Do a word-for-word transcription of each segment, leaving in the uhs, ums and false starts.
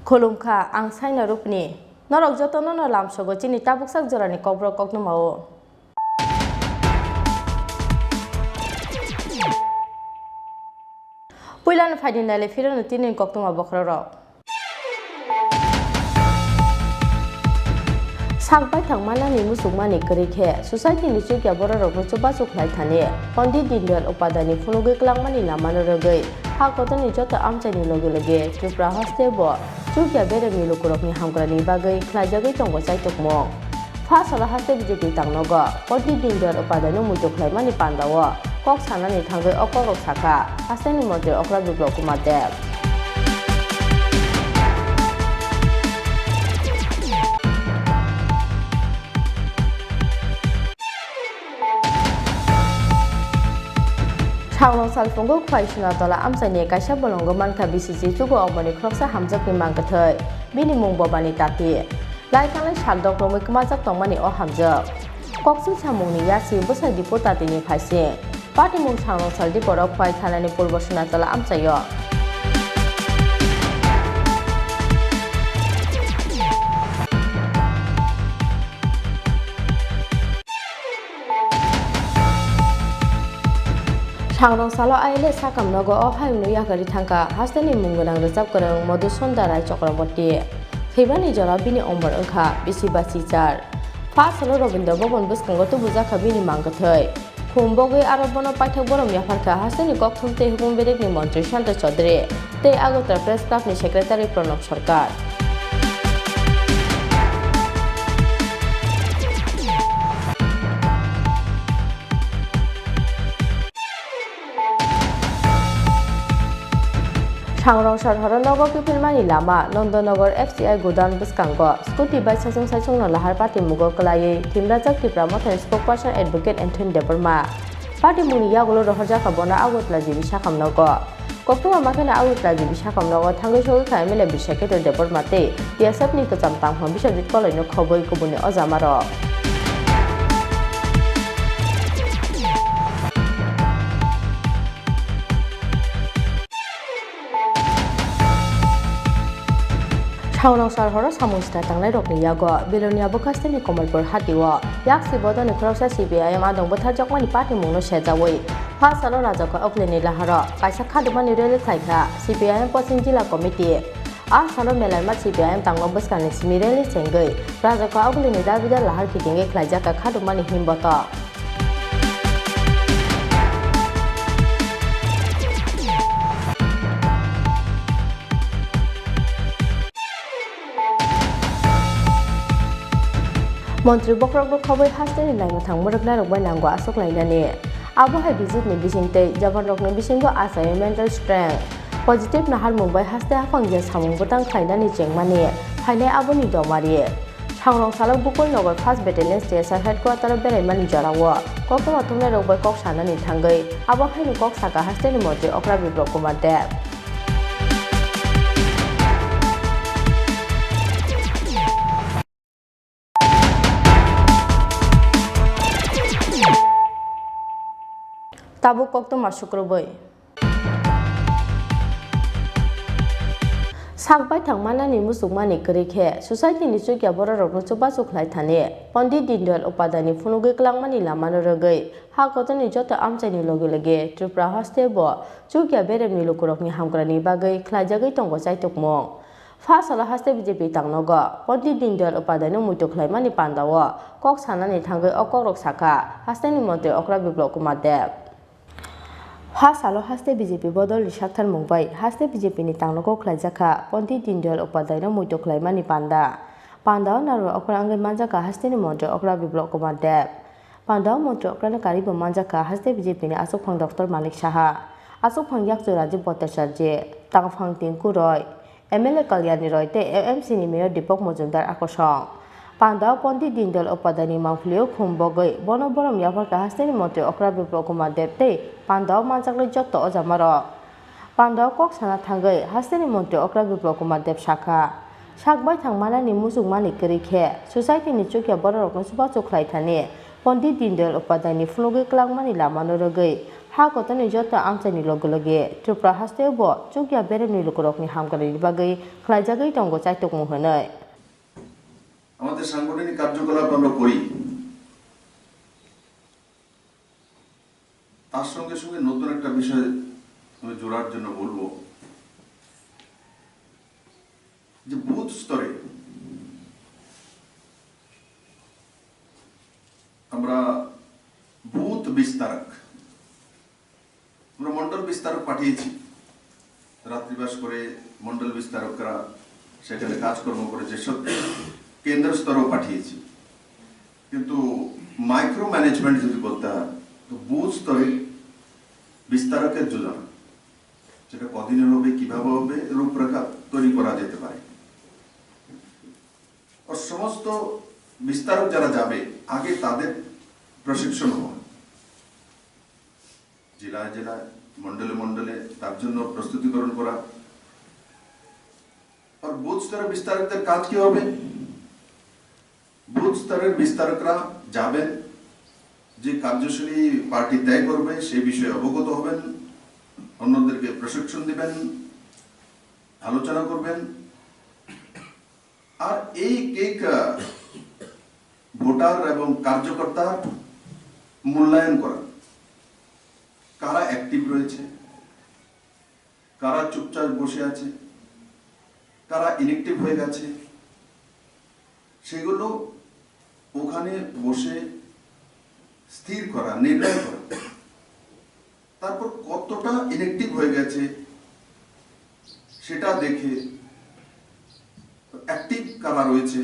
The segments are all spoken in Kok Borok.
Khulumkha, ang Saina Rupni. Norok jotono no lamsogo chini tabuksak jorani kokborok koktwmao. Puilano phaidi naile phirano tini koktwma bokhorok. Sak baithang manani muchungmani kwrwi khe society ni chukya bororokno chubachu khlai thani Pondit Dindayal Upadhyayni phunugwi kwlangmani lamano rwgwi ha kotorni joto amchaini loge loge Tripura haste bo chukya beremni lukurokni hamkrani bagwi khlaijagwi tongo chaitukmung. Pha salo haste B J P tangnogo Pondit Dindayal Upadhyayno muitu khlaimani pandao kok sanani thangwi o kokrok sakha hasteni montri okra Biplab Kumar Deb. Sangrong salphungo Khwai Sunatola amchaini kaisa bolongo mankha B C C chugo oboni khoroksa hamjakni mangkwthwi. Bini mung Bobani Tati. Laikanglai saldok romwi kwmajak tongmani o hamjak. Koksil samungni yasi bwsai Dipo Tatini phaising. Patimung Sangrong saldi borok Khwai thanani Purbo Sunatola amchaio. Sangrong salo I L A sakam nogo o hayungno yakarwi thangkha hasteni mung gwnang rwchap kwrwng Madhusunda Rai Chakraborty. Thwimani jora bini omor wngkha bisi ba chichar. Pha salo Rabindra Bhaban bwskango tubujakha bini mangkwthwi. Khum bogwi aro bono paithak borom yapharkha hasteni kokthum tei hukung bedekni montri Santa Chaudhary tei Agartala Press Club ni secretary Pranab Sarkar. Sangrong Sarhoro nogo kiphilmani lama, Nandanagar F C I Godown bwskango scooty bai saichung saichungno lahar patimungo kwlaiwi thwimrajak Tipra Mothani spokesperson Advocate Anthony Debbarma. Patimungni yagulo rohorjakha bono Agartala G B sakam nogo. Koktwma makheno Agartala G B sakam nogo thangwi sogwi kha M L A Birsa Keto Debbarma tei T S F ni kwcham tangphang Biswajit Koloino khobwi kubuni ojamarok. Sangrong Sarhoro samung sita tangnairokni yago Belonia bwkhasteni Kamalpur hatio yaksi bodolni khoroksa C P I M adong bwtharjakmani patimungno sejaui pha salo Rajakha Oklini laharo kaisa khadumani rally khlaikha C P I M Poschim Jila Committee. A salo Melaima C P I M tangma bwskangni simi rally chengwi Rajakha Oklini dabida lahar kitingwi khlaijakha khadumani himbotok. Montri bokhorokno khobwi hasteni naimwthang mwrwknairok bai nango aswk lainani. Abo hai visit ni bisingtwi japanrokni bisingo achaio mental strength, positive naharmung bai haste haphang je samung bwtang khlainani chengmani phainai aboni domari. Sangrong salo Gokul Nagar First Battalion Station Headquarter o beraimani jorao koktwma thumnairok bai kok sanani thangwi abo haino kok saka hasteni montri okra Biplab Kumar Deb. Tabuk koktwma sukrubwi. Sak baithang manani muchungmani kwrwi khe society ni chukya bororokno chubachu khlai thani Pondit Dindayal Upadhyayni phunugwi kwlangmani lamano rwgwi ha kotorni joto amchaini loge loge Tripura haste bo chukya beremni lukurokni hamkrani bagwi khlaijagwi tongo chaitukmung. Pha salo haste B J P tangnogo Pondit Dindayal Upadhyayno muitu khlaimani pandao kok sanani thangwi o kokrok sakha hasteni montri okra Biplab Kumar Deb. Pha salo haste B J P bodolni sakthar mung bai haste B J P ni tangnogo khlaijakha Pondit Dindayal Upadhyayno muitu khlaimani panda. Pandao narwk okra wngwi manjakha hasteni montri okra Biplab Kumar Deb. Pandao montri okrani karwi bo manjakha haste B J P ni achukphang Doctor Manik Saha, achukphang yakchu Rajiv Bhattacharjee, tangphang Tinku Roy, M L A Kalyani Roy tei M M C ni Mayor Deepak Majumdar akosong. Pandao Pondit Dindayal Upadhyayni mangpilio khum bogwi bono borom yapharkha hasteni montri okra Biplab Kumar Deb tei pandao manjaknai jotto ojamarok. Pandao kok sana thangwi hasteni montri okra Biplab Kumar Deb sakha, sak baithang manani muchungmani kwrwi khe society ni chukya bororokno chubachu khlai thani Pondit Dindayal Upadhyayni phunugwi kwlangmani lamano rwgwi ha kotorni joto amchaini loge loge Tripura hasteo bo chukya beremni lukurokni hamkraini bagwi khlaijagwi tongo chaitokmung hwnwi. আমাদের সাংগঠনিক কার্যকলাপ আমরা করি, তার সঙ্গে সঙ্গে নতুন একটা বিষয় আমি জোড়ার জন্য বলবো যে বুথ স্তরে আমরা বুথ বিস্তারক, আমরা মণ্ডল বিস্তারক পাঠিয়েছি। রাত্রিবাস করে মণ্ডল বিস্তারকরা সেখানে কাজকর্ম করেছে, সত্যি কেন্দ্র স্তরেও পাঠিয়েছি। কিন্তু মাইক্রো ম্যানেজমেন্ট যদি করতে হয়, তো বুথ স্তরে বিস্তারকের যোজনা, সেটা কদিনে হবে, কিভাবে হবে, রূপরেখা তৈরি করা যেতে পারে। আর সমস্ত বিস্তারক যারা যাবে, আগে তাদের প্রশিক্ষণ হওয়া, জেলায় জেলায়, মণ্ডলে মণ্ডলে তার জন্য প্রস্তুতিকরণ করা। আর বুথ স্তরের বিস্তারকদের কাজ কি হবে? বুথ স্তরের বিস্তারকরা যাবেন, যে কার্যসূচী পার্টি তয় করবে, সে বিষয়ে অবগত হবেন, অন্যদেরকে প্রশিক্ষণ দিবেন, আলোচনা করবেন। আর এই কেক, আহ, ভোটার এবং কার্যকর্তার মূল্যায়ন করা, কারা অ্যাক্টিভ রয়েছে, কারা চুপচাপ বসে আছে, কারা ইনঅ্যাক্টিভ হয়ে গেছে, সেগুলো ওখানে বসে স্থির করা, নির্ণয় করা। তারপর কতটা ইনঅ্যাক্টিভ হয়ে গেছে সেটা দেখে, অ্যাক্টিভ কারা রয়েছে,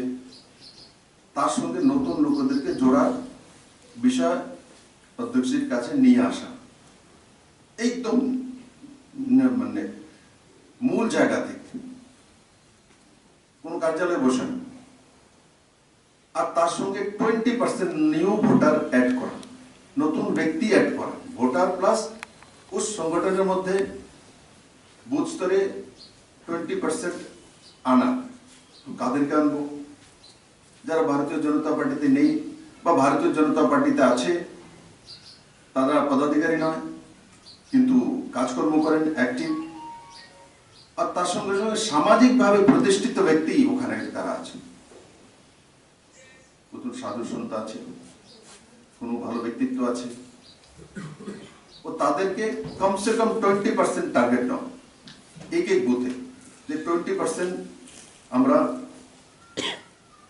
তার সঙ্গে নতুন লোকেদেরকে জোড়ার বিষয় অধ্যক্ষের কাছে নিয়ে আসা, একদম নে-, মানে মূল জায়গা থেকে, কোনো কার্যালয়ে বসে না। আর তার সঙ্গে twenty percent new voter add করা, নতুন ব্যক্তি অ্যাড করা, ভোটার প্লাস উস সংগঠনের মধ্যে বুথ স্তরে টোয়েন্টি পার্সেন্ট আনা। তো কাদেরকে আনবো? যারা ভারতীয় জনতা পার্টিতে নেই বা ভারতীয় জনতা পার্টিতে আছে, তারা পদাধিকারী নয়, কিন্তু কাজকর্ম করেন, অ্যাক্টিভ। আর তার সঙ্গে সঙ্গে সামাজিকভাবে প্রতিষ্ঠিত ব্যক্তি ওখানে তারা আছেন। কত সাধু সন্ত আছে, কোনো ভালো ব্যক্তিত্ব আছে, ও তাদেরকে কমসে কম টোয়েন্টি পার্সেন্ট টার্গেট নাও এক এক বুথে, যে টোয়েন্টি পার্সেন্ট আমরা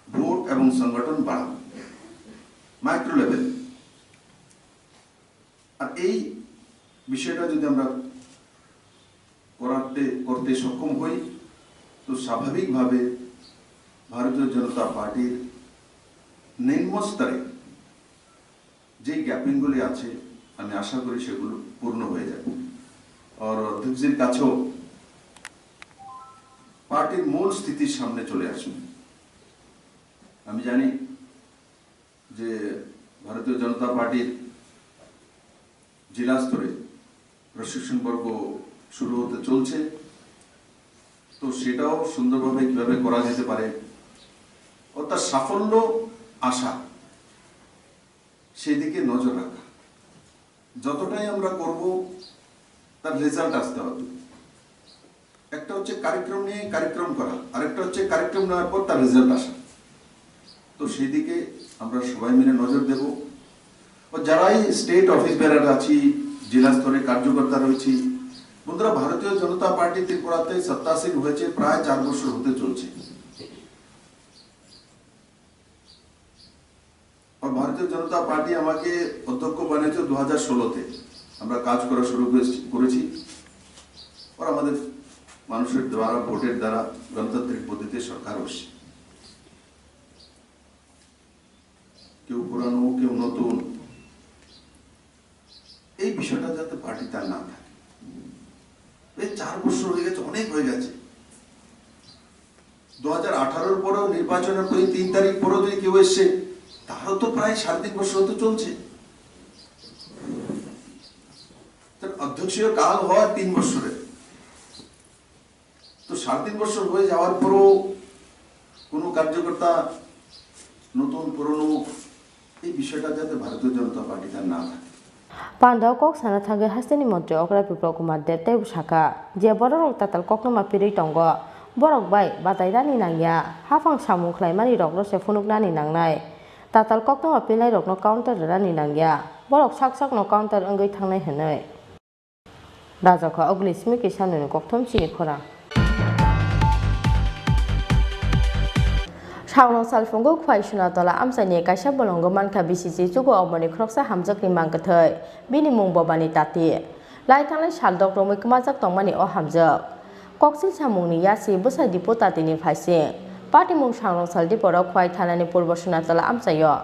ভোট এবং সংগঠন বাড়াবো মাইক্রো লেভেল। আর এই বিষয়টা যদি আমরা করাতে, করতে সক্ষম হই, তো স্বাভাবিকভাবে ভারতীয় জনতা পার্টির নিম্ন স্তরে যে গ্যাপিংগুলি আছে, আমি আশা করি সেগুলো পূর্ণ হয়ে যাবে। আর অধ্যক্ষজির কাছেও পার্টির মূল স্থিতির সামনে চলে আসবে। আমি জানি যে ভারতীয় জনতা পার্টির জেলা স্তরে প্রশিক্ষণ পর্ব শুরু হতে চলছে, তো সেটাও সুন্দরভাবে কিভাবে করা যেতে পারে, অর্থাৎ সাফল্য আশা, সেই দিকে নজর রাখা। যতটাই আমরা করব, তার রেজাল্ট আসতে হবে। একটা হচ্ছে কার্যক্রম নিয়ে কার্যক্রম করা, আর একটা হচ্ছে কার্যক্রম নেওয়ার পর তার রেজাল্ট আসা। তো সেই দিকে আমরা সবাই মিলে নজর দেব। ও যারাই স্টেট অফিস বেয়ারার আছি, জেলা স্তরে কার্যকর্তা রয়েছি, বন্ধুরা, ভারতীয় জনতা পার্টি ত্রিপুরাতে সত্তাসীন হয়েছে প্রায় চার বছর হতে চলছে। আর ভারতীয় জনতা পার্টি আমাকে অধ্যক্ষ বানিয়েছে দু হাজার ষোলোতে। আমরা কাজ করা শুরু করেছি, করেছি। আর আমাদের মানুষের দ্বারা, ভোটের দ্বারা গণতান্ত্রিক পদ্ধতিতে সরকার বসে। কেউ পুরানো, কেউ নতুন, এই বিষয়টা যাতে পার্টিতে আর না থাকে। এই চার বছর হয়ে গেছে, অনেক হয়ে গেছে। দু হাজার আঠারোর পরেও, নির্বাচনের পরে তিন তারিখ পরেও যদি কেউ এসছে, তারও তো প্রায় সাড়ে তিন বছর হতে চলছে। তার অধ্যক্ষীয় কাল হয় তিন বছরের। তো সাড়ে তিন বছর হয়ে যাওয়ার পরও কোনো কার্যকর্তা, নতুন পুরনো, এই বিষয়টা যাতে ভারতীয় জনতা পার্টি তার না থাকে। Pandao kok sana thangwi hasteni montri okra Biplab Kumar Deb teibo sakha, je bororok tatal koktwma pirwi tongo, borok bai batairani nangya, haphang samung khlaimani rokno se phunuknani nangnai, tatal koktwma pirnairokno counter rwnani nangya, borok sak sakno counter wngwi thangnai hwnwi. Rajakha Oglismi Kisanuni kokthom chini khorang. Saurong salphungo Khwai Sunatola amchaini kaisa bolongo mankha bisi chichugo oborni khoroksa hamjakni mangkwthwi, bini mung Bobani Tati. Lai thangnai saldok romwi kwmajak tongmani o hamjak. Koksil samungni yasi bwsai Dipu Tatini phaising. Patimung Saurong sal Diporo Khwai thanani Purbo Sunatola amchaio.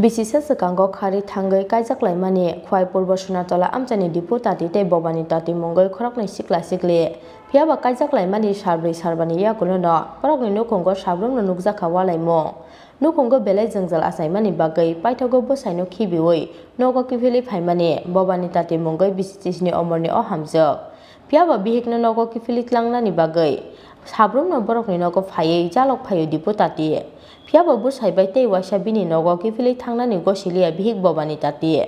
Bisi se swkango kharwi thangwi kaijak laimani Khwai Purbo Sunatola amchaini Dipu Tati tei Bobani Tati mungwi khoroknwi sikla sikli. Phiyaba kaijak laimani sarbwi sarbani yagulono borokni nukhungo sabrumno nukjakha walaimung. Nukhungo belai jwngjal achaimani bagwi paithago bwsaino khibiwi nogo kiphilwi phaimani Bobani Tati mungwi bisi chisni omorni o hamjwk. Phiyaba bihikno nogo kiphilwi tlangnani bagwi sabrumno borokni nogo phaiwi jalok phaio Dipu Tati. Phiyaba bwsai bai tei waisa bini nogo kiphilwi thangnani gosiliya bihik Bobani Tati.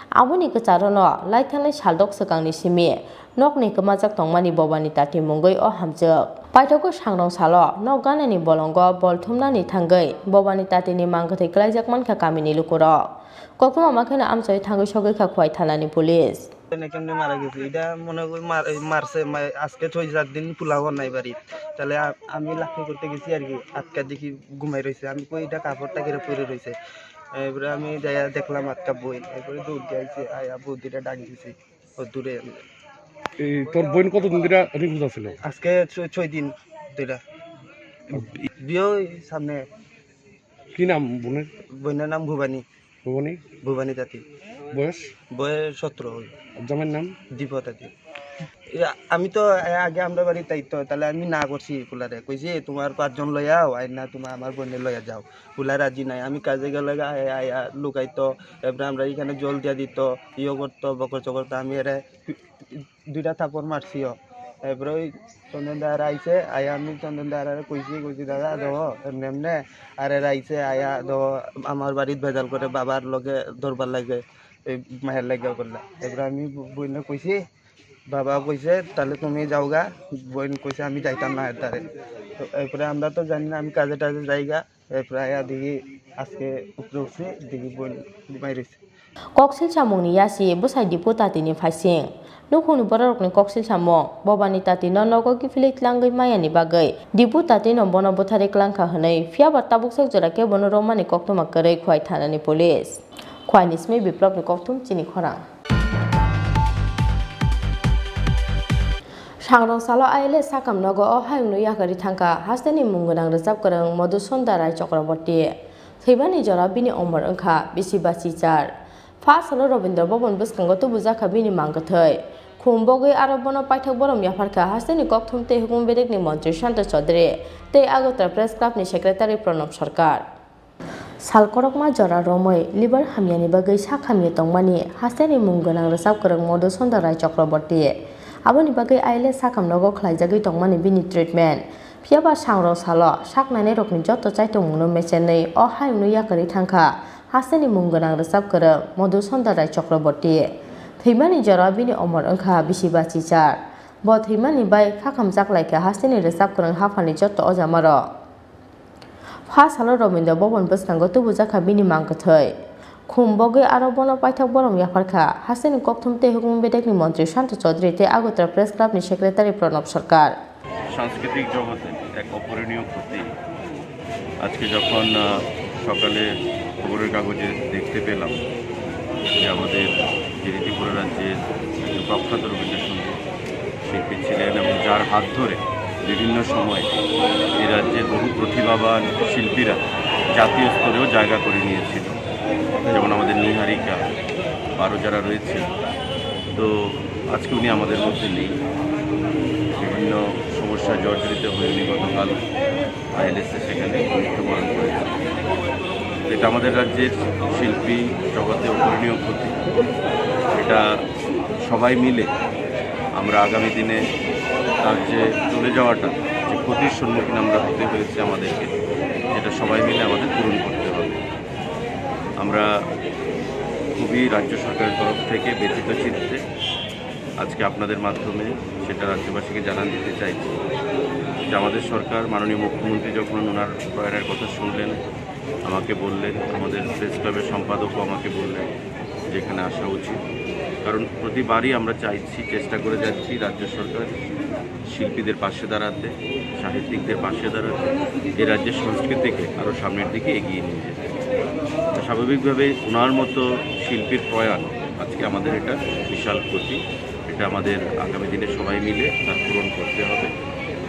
Aboni kwcharono lai thangnai saldok swkangni simi nokni kwmajak tongmani Bobani Tati mungwi o hamjwk. Paithago sangrong salo nok ganani bolongo bol thumnani thangwi Bobani Tatini mangkwthwi kwlaijak mankha kamini lukurok. Koktwma makheno amchaio thangwi sogwi kha Khwai thanani police. এখানে কেমনে মারা গেছে? এটা মনে করি মার-, এই মারছে, মা-, আজকে ছয় সাত দিন পোলাও নাই বাড়িত। তাহলে আ-, আমি লাফিয়ে করতে গেছি আর কি, আটকা দেখি ঘুমাই রয়েছে। আমি কই, "এটা কাপড়টা কেড়ে পড়ে রয়েছে।" এরপরে আমি যাইয়া দেখলাম আটকা বই, এরপরে দৌড় দিয়ে আইছি, আয়া বৌদিটা ডাক দিছি, ও দূরে। এই তোর বোন কতদিন ধরে নিখোঁজ আছিল? আজকে ছ-, ছয় দিন ধরে। বিয়ে ওই সামনে। কি নাম বোনের? বোনের নাম ভবানী। ভবানী? ভবানী তাঁতি। বয়স? বয়স সতেরো। আর জামাইর নাম? দীপা তাঁতি। এ, আমি তো আগে আমরা বাড়ি তাই তো, তাহলে আমি না করছি পোলারে। কইছি, "তোমার পাঁচজন লইয়া আও, আর না তোমার আমার বোনের লইয়া যাও।" পোলা রাজি নাই। আমি কাজে গেলে গা-, আয়া, আয়া লুকাইতো, এরপরে আমরা এখানে জল দিয়া দিত, ইয়ে করতো, বকর চকর তো আমি এরে দুইটা থাপড় মারছিও। এরপরে ওই চন্দন দার আইছে, আয়া আমি চন্দন দার কইছি, কইছি, "দাদা, দেখো, এমনি এমনি।" আর এরা আইছে, আয়া দেখো, আমার বাড়িত ভেজাল করে, বাবার লগে দরবার লাগে, এই মায়ের লাগে করলা। এরপরে আমি ব-, বইনে কইছি, বাবা কইছে, "তাহলে তুমি যাও গা।" বইন কইছে, "আমি যাইতাম না এর দ্বারে।" তো এরপরে আমরা তো জানি না, আমি কাজে টাজে যাই গা। এরপরে আয়া দেখি আজকে উপরে উঠছি, দেখি বইন ঘুমাই রয়েছে। Koksil samungni yasi bwsai Dipu Tatini phaising. Nukhungni bororokni koksil samung, Bobani Tatino nogo kiphilwi tlangwi mayani bagwi Dipu Tatino bono bwtharwi klangkha hwnwi, phiyaba tabuksak jora khe bono romani koktwma kwrwi Khwai thanani police. Khwaini simi Biplobni kokthum chini khorang. Sangrong salo I L S sakam nogo o hayungno yakarwi thangkha hasteni mung gwnang rwchap kwrwng Madhusunda Rai Chakraborty. Thwimani jora bini omor wngkha bisi bachi char. Pha salo Rabindra Bhaban bwskango tubujakha bini mangkwthwi. Khum bogwi aro bono paithak borom yapharkha hasteni kokthum tei hukumu bedekni montri Santa Chaudhary tei Agartala Press Clubni secretary Pranab Sarkar. Sal korokma jora romwi liver hamyani bagwi sak hamya tongmani hasteni mung gwnang rwchap kwrwng Madhusunda Rai Chakraborty. Aboni bagwi I L S sakam nogo khlaijagwi tongmani bini treatment. Phiyaba sangrong salo sak nainairokni joto chaitomungno mechenwi o hayungno yakarwi thangkha hasteni mung gwnang rwchap kwrwng Madhusunda Rai Chakraborty. Thwimani jora bini omor wngkha bisi bachi char. Bo thwimani bai khakhamjak laikha hasteni rwchap kwrwng hapharni joto ojamarok. Pha salo Rabindra Bhaban bwskango tubujakha bini mangkwthwi. Khum bogwi aro bono paithak borom yapharkha hasteni kokthum tei hukumu bedekni montri Santa Chaudhary tei Agartala Press Clubni secretary Pranab Sarkar. সাংস্কৃতিক জগতে এক অপূরণীয় ক্ষতি। আজকে যখন, আহ, সকালে খবরের কাগজে দেখতে পেলাম যে আমাদের যিনি ত্রিপুরা রাজ্যের একজন প্রখ্যাত রবীন্দ্রসঙ্গীত শিল্পী ছিলেন এবং যার হাত ধরে বিভিন্ন সময় এই রাজ্যের বহু প্রতিভাবান শিল্পীরা জাতীয় স্তরেও জায়গা করে নিয়েছিল, যেমন আমাদের নীহারিকা, আরও যারা রয়েছে। তো আজকে উনি আমাদের মধ্যে নেই, বিভিন্ন সমস্যায় জর্জরিত হয়ে উনি গতকাল আইএলএসএ সেখানে মৃত্যুবরণ করেছেন। এটা আমাদের রাজ্যের শিল্পী জগতে অপূরণীয় ক্ষতি। এটা সবাই মিলে আমরা আগামী দিনে তার যে চলে যাওয়াটা, যে ক্ষতির সম্মুখীন আমরা হতে হয়েছে আমাদেরকে, সেটা সবাই মিলে আমাদের পূরণ করতে হবে। আমরা খুবই রাজ্য সরকারের তরফ থেকে ব্যথিত চিত্তে আজকে আপনাদের মাধ্যমে সেটা রাজ্যবাসীকে জানান দিতে চাইছি যে আমাদের সরকার, মাননীয় মুখ্যমন্ত্রী যখন ওনার প্রয়াণের কথা শুনলেন, আমাকে বললেন, আমাদের প্রেস ক্লাবের সম্পাদকও আমাকে বললেন যে এখানে আসা উচিত, কারণ প্রতিবারই আমরা চাইছি, চেষ্টা করে যাচ্ছি রাজ্য সরকার শিল্পীদের পাশে দাঁড়াতে, সাহিত্যিকদের পাশে দাঁড়াতে, এই রাজ্যের সংস্কৃতিকে আরও সামনের দিকে এগিয়ে নিয়ে যেতে। তো স্বাভাবিকভাবেই ওনার মতো শিল্পীর প্রয়াণ আজকে আমাদের এটা বিশাল ক্ষতি। এটা আমাদের আগামী দিনে সবাই মিলে তার পূরণ করতে হবে।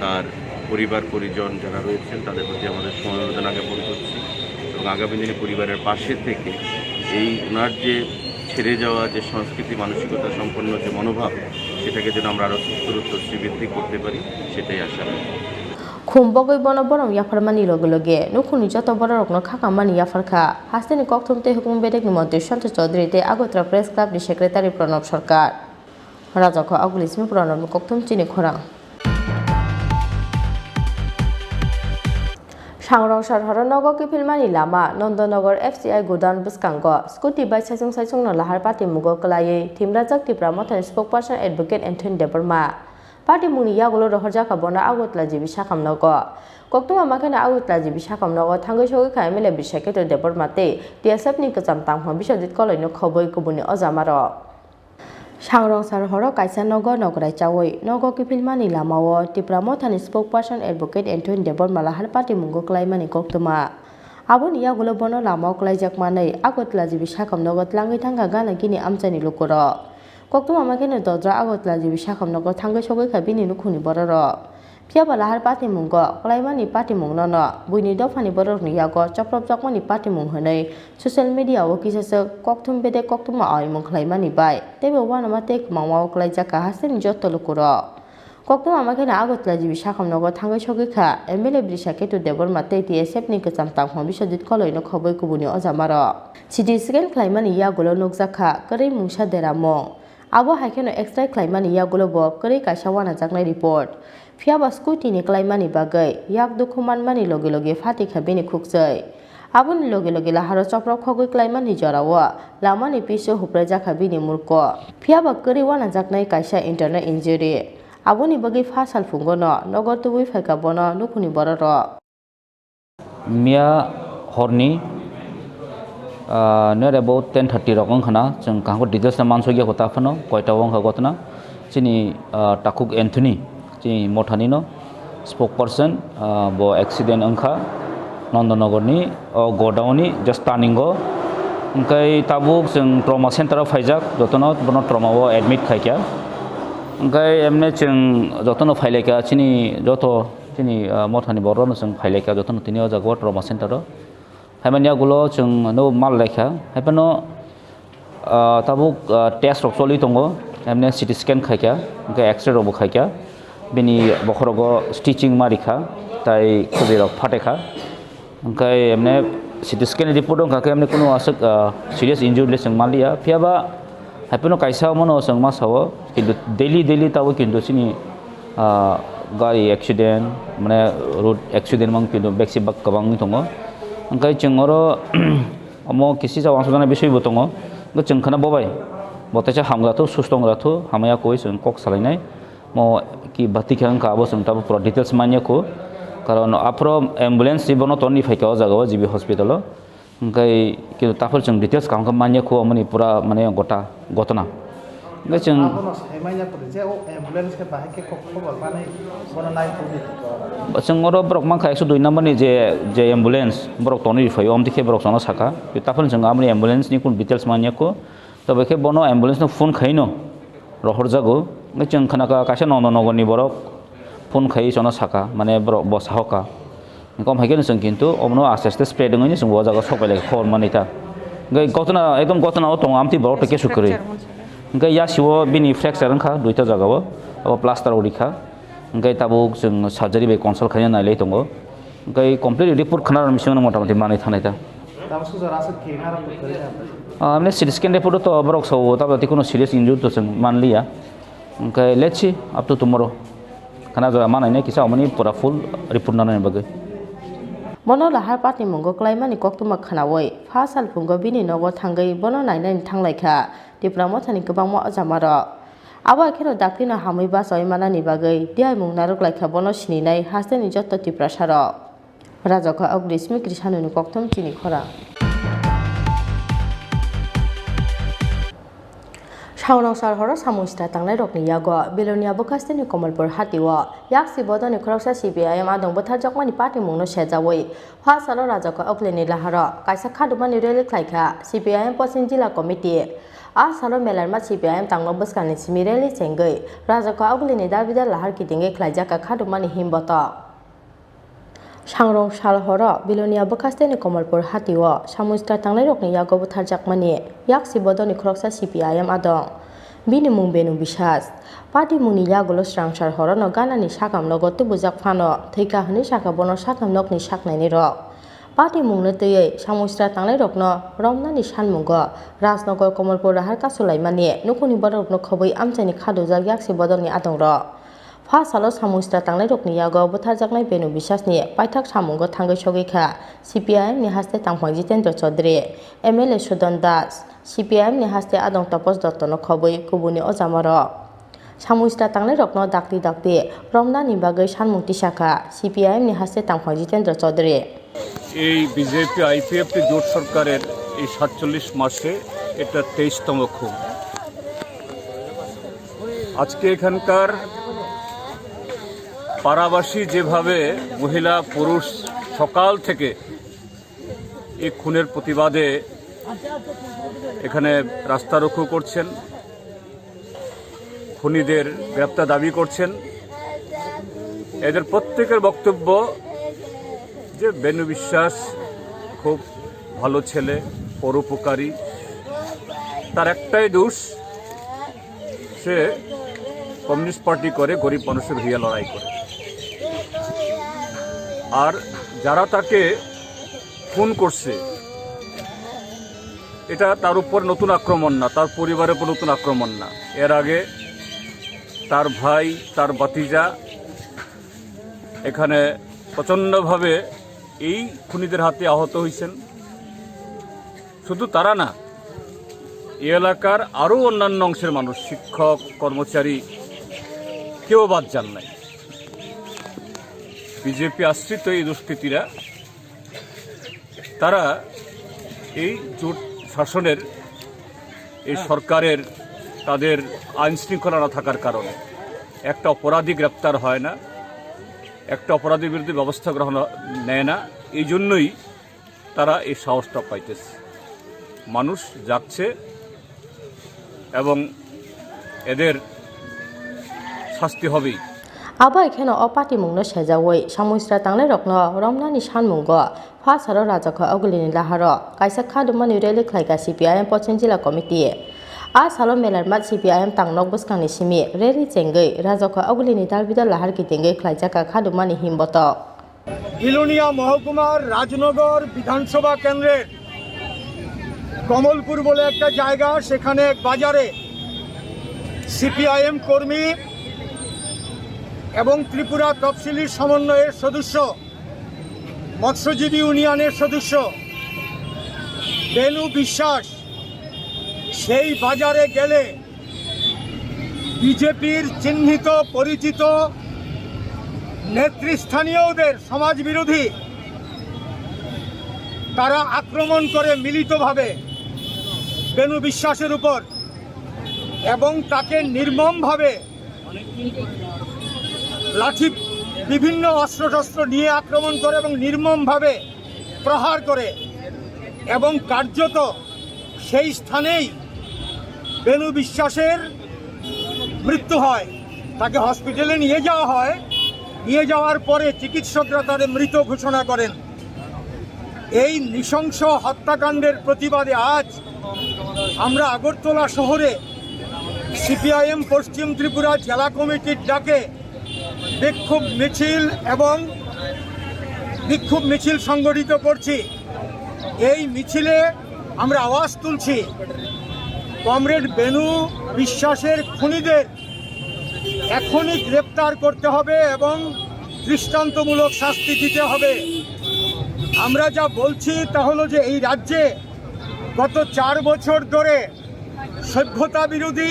তার পরিবার পরিজন যারা রয়েছেন, তাদের প্রতি আমাদের সমবেদনা জ্ঞাপন করছি এবং আগামী দিনে পরিবারের পাশে থেকে এই ওনার যে ছেড়ে যাওয়া যে সংস্কৃতি মানসিকতা সম্পন্ন যে মনোভাব, সেটাকে যেন আমরা আরও উত্তরোত্তর শ্রীবৃদ্ধি করতে পারি, সেটাই আশা রাখি। Khum bogwi bono borom yapharmani loge loge nukhungni joto bororokno khakamani yapharkha. Hasteni kokthum tei hukum bedekni montri Santosh Chaudhary tei Agartala Press Club ni secretary Pranab Sarkar. Rajakho Aguli simi Pranabni kokthum chini khorang. Sangrong sar horo nogo kiphilmani lama Nandanagar F C I godown bwskango scooty bai saichung saichungno lahar patimungo kwlaiwi thimrajak Tipra Mothani spokesperson Advocate Anthony Debbarma. Patimungni yagulo rohorjakha bono Agartala G B sakhamnogo. Koktwma makheno Agartala G B sakhamnogo thangwi sogwi kha M L A Brishaketu Debbarma tei T S F ni kwcham tangphang Biswajit Koloino khobwi kubuni ojamarok. Sangrong sar horo kaisa nogo nokrai chawi nogo kiphilmani lamao Tipra Mothani spokesperson Advocate Anthony Debbarma lahar patimungo kwlaimani koktwma. Aboni yagulo bono lamao kwlaijak manwi Agartala G B sakhamnogo tlangwi thangkha gana gini amchaini lukurok. Koktwma makheno dodra Agartala G B sakhamnogo thangwi sogwi kha bini nukhungni bororok. Phiya ba lahar patimungo kwlaimani patimungno no buini dophani bororokni yago chopropjakmani patimung hwnwi social media-o kisaswk kokthum bedek koktwma aimung khlaimani bai teibo uanama tei kwmangmao kwlaijak kha hasteni joto lukurok. Koktwma makheno Agartala G B sakhamnogo thangwi sogwi kha M L A Brishaketu Debbarma tei T S F ni kwcham tangphang Biswajit Koloino khobwi kubuni ojamarok. C T scan khlaimani yagulo nukjak kha kwrwi mungsa deramung. Abo hai kheno X-ray khlaimani yagulo bo kwrwi kaisa uanajaknai report. Phiya ba scooty ni klaimani bagwi yak dukhu manmani loge loge phatikha bini khukchwi. Aboni loge loge laharo choprok khogwi klaimani jorao lamani piso hupraijakha bini murko. Phiya ba kwrwi uanajaknai kaisa internal injury. Aboni bagwi pha salphungo no nogo tubui phaikha bono nukhungni bororok. Miya horni, ah, near about ten thirty rok wngkha na, chwng kaham khe details no mansukya kho ta phano, koita o wngkha gotna. Chini, ah, takhuk Anthony, chini mothani no spokesperson, ah, bo accident wngkha Nandanagar ni, o godown ni just turning o. Hwnkhe tabuk chwng trauma center o phaijak, jotono bono trauma o admit khaikha. Hwnkhe emne chwng jotono phailaikha, chini joto Chini, ah, mothani borok no chwng phailaikha, jotono tini o jaga o trauma center o. Haimani yagulo chwng no mal laikha. Haiphano, ah, tabuk, ah, test rok choli tongo. Emne C T scan khaikha, hwnkhe X-ray rok bo khaikha. Bini bokhorogo stitching ma rikha, tai khubui rok phatekha. Hwnkhe emne C T scan report wngkha khe emne kunu aswk, ah, serious injury le chwng manliya. Phiya ba haiphano kaisa omono chwng ma sao, kintu daily daily tabuk kintu chini ah, gari accident, mane road accident mang pinto bek si bak kwbang wngwi tongo. Hwnkhe chwng oro omo kisi sa uansukjaknai bisoi bo tongo. Hwnkhe chwng khana bo bai bo teisa hamgra thu, susto wngra thu, hamya koi chwng kok salainai. Mo ki bati khe wngkha abo chwng tabuk pura details manya kho. Karon aphuru ambulance si bono toni phaikha o jaga o G B hospital o. Hwnkhe khe taphor chwng details kaham khe manya kho, omo ni pura mane gota gotona. Hwnkhe chwng Abono sai manya kho je o ambulance khe bahai khe kok-, khobor manwi bono nai tongdi. Chwng oro borok mankha ekso dui number ni je, je ambulance borok tonwi phaio, omo khe borok chwngno sakha. Taphor chwng aboni ambulance ni kun details manya kho. Tobe khe bono ambulance no phone khaino rohorjago. Hwnkhe chwng khnakha kaisa Nandanagar ni borok phone khai chwngno sakha, mane borok bo sahoka. Kom hai khe chwng kintu omono aste aste spread wngwi chwng bo jaga sok bai lai khobor manwi ta. Hwnkhe gotona, ekdom gotona o tongo, amtwi borok tei kesu kwrwi. Hwnkhe yasio bini fracture wngkha duita jagao, abo plaster o rikha. Hwnkhe tabuk chwng surgery bai consult khaina nailai tongo. Hwnkhe complete report khna rwna bisingno motamoti manwi thangnai ta. Tamo sujara aswk khe naro kwrwi na. Ah, amne C T scan report o to borok sao, tabuk tei kuno serious injury to chwng manliya. Hwnkhe let's see up to tomorrow. Khana jora manai nai kisa omoni pura full report nanani bagwi. Bono lahar patimungo klaimani koktwma khwnawi pha salphungo bini nogo thangwi bono nainani thanglaikha Tipra Mothani kwbangma ojamarok. Abo kheno daktino hamwi bachawi manani bagwi diaimung narwk laikha bono sininai hasteni jotto Tiprasarok. Rajakha Ogli simi Krishanoni kokthom chini khorang. Saunok sal horo samung sitra tangnairokni yago Belonia bwkhasteni Komolpur hatio yaksi bodolni khoroksa C P I M adong bwtharjakmani patimungno sejawi pha salo Rajakha Oglini laharo kaisa khadumani rally khlaikha C P I M Poschim Jila Committee. A salo Melarmat C P I M tangno bwskangni simi rally chengwi Rajakha Oglini dabida lahar kitingwi khlaijakha khadumani himbotok. Sangrong sal horo Belonia bwkhasteni Komolpur hatio samung sitra tangnairokni yago bwtharjakmani yaksi bodolni khoroksa C P I M adong. Bini mung Benu Biswas. Patimungni yagulo srang sal horono ganani sakam nogo tubujak phano thwikha hwnwi sakha bono sakam nokni saknainirok. Patimungno twiwi samung sitra tangnairokno romnani sanmungo Rajnagar Komolpur rahar kasulaimani nukhungni bororokno khobwi amchaini khadujak yaksi bodolni adongrok. Pha salo samung sitra tangnairokni yago bwtharjaknai Benu Biswasni paithak samungo thangwi sogwi kha C P I M ni haste tangphang Jitendra Chaudhary, M L A Sudan Das, C P I M ni haste adong Tapas Dottono khobwi kubuni ojamarok. Samung sitra tangnairokno dakti dakti romnani bagwi sanmung tisa kha C P I M ni haste tangphang Jitendra Chaudhary. এই BJP IPFT জোট সরকারের এই সাতচল্লিশ মাসে এটা তেইশতম খুন। আজকে এখানকার পাড়াবাসী যেভাবে মহিলা পুরুষ সকাল থেকে এই খুনের প্রতিবাদে এখানে রাস্তা রোকো করছেন, খুনিদের গ্রেপ্তার দাবি করছেন। এদের প্রত্যেকের বক্তব্য যে বেনু বিশ্বাস খুব ভালো ছেলে, পরোপকারী। তার একটাই দোষ, সে কমিউনিস্ট পার্টি করে, গরিব মানুষের হইয়া লড়াই করে। আর যারা তাকে খুন করছে, এটা তার উপর নতুন আক্রমণ না, তার পরিবারের উপর নতুন আক্রমণ না। এর আগে তার ভাই, তার ভাতিজা এখানে প্রচণ্ডভাবে এই খুনিদের হাতে আহত হয়েছেন। শুধু তারা না, এই এলাকার আরও অন্যান্য অংশের মানুষ, শিক্ষক, কর্মচারী, কেউ বাদ যান নাই। বিজেপি আশ্রিত এই দুষ্কৃতীরা, তারা এই জোট শাসনের, এই সরকারের, তাদের আইন শৃঙ্খলা না থাকার কারণে একটা অপরাধী গ্রেপ্তার হয় না, একটা অপরাধীর বিরুদ্ধে ব্যবস্থা গ্রহণ নেয় না। এই জন্যই তারা এই সাহসটা পাইতেছে। মানুষ যাচ্ছে এবং এদের শাস্তি হবেই। Abo hai kheno o patimungno sejawi samung sitra tangnairokno romnani sanmungo pha salo Rajakha Oglini laharo kaisa khadumani rally khlaikha C P I M Poschim Jila Committee. A salo Melarmat C P I M tangnok bwskangni simi rally chengwi Rajakha Oglini dalbidal lahar kitingwi khlaijakha khadumani himbotok. Belonia মহকুমার রাজনগর বিধানসভা কেন্দ্রের কমলপুর বলে একটা জায়গা, সেখানে এক বাজারে সিপিআইএম কর্মী এবং ত্রিপুরা তফসিলি সমন্বয়ের সদস্য, মৎস্যজীবী ইউনিয়নের সদস্য বেনু বিশ্বাস সেই বাজারে গেলে বিজেপির চিহ্নিত পরিচিত নেতৃস্থানীয়দের সমাজবিরোধী তারা আক্রমণ করে মিলিতভাবে বেনু বিশ্বাসের উপর এবং তাকে নির্মমভাবে লাঠি, বিভিন্ন অস্ত্রশস্ত্র নিয়ে আক্রমণ করে এবং নির্মমভাবে প্রহার করে এবং কার্যত সেই স্থানেই বেনু বিশ্বাসের মৃত্যু হয়। তাকে হসপিটালে নিয়ে যাওয়া হয়, নিয়ে যাওয়ার পরে চিকিৎসকরা তাদের মৃত ঘোষণা করেন। এই নৃশংস হত্যাকাণ্ডের প্রতিবাদে আজ আমরা আগরতলা শহরে সিপিআইএম পশ্চিম ত্রিপুরা জেলা কমিটির ডাকে বিক্ষোভ মিছিল এবং বিক্ষোভ মিছিল সংগঠিত করছি। এই মিছিলে আমরা আওয়াজ তুলছি, কমরেড বেনু বিশ্বাসের খুনিদের এখনই গ্রেপ্তার করতে হবে এবং দৃষ্টান্তমূলক শাস্তি দিতে হবে। আমরা যা বলছি তা হলো যে এই রাজ্যে গত চার বছর ধরে সভ্যতা বিরোধী,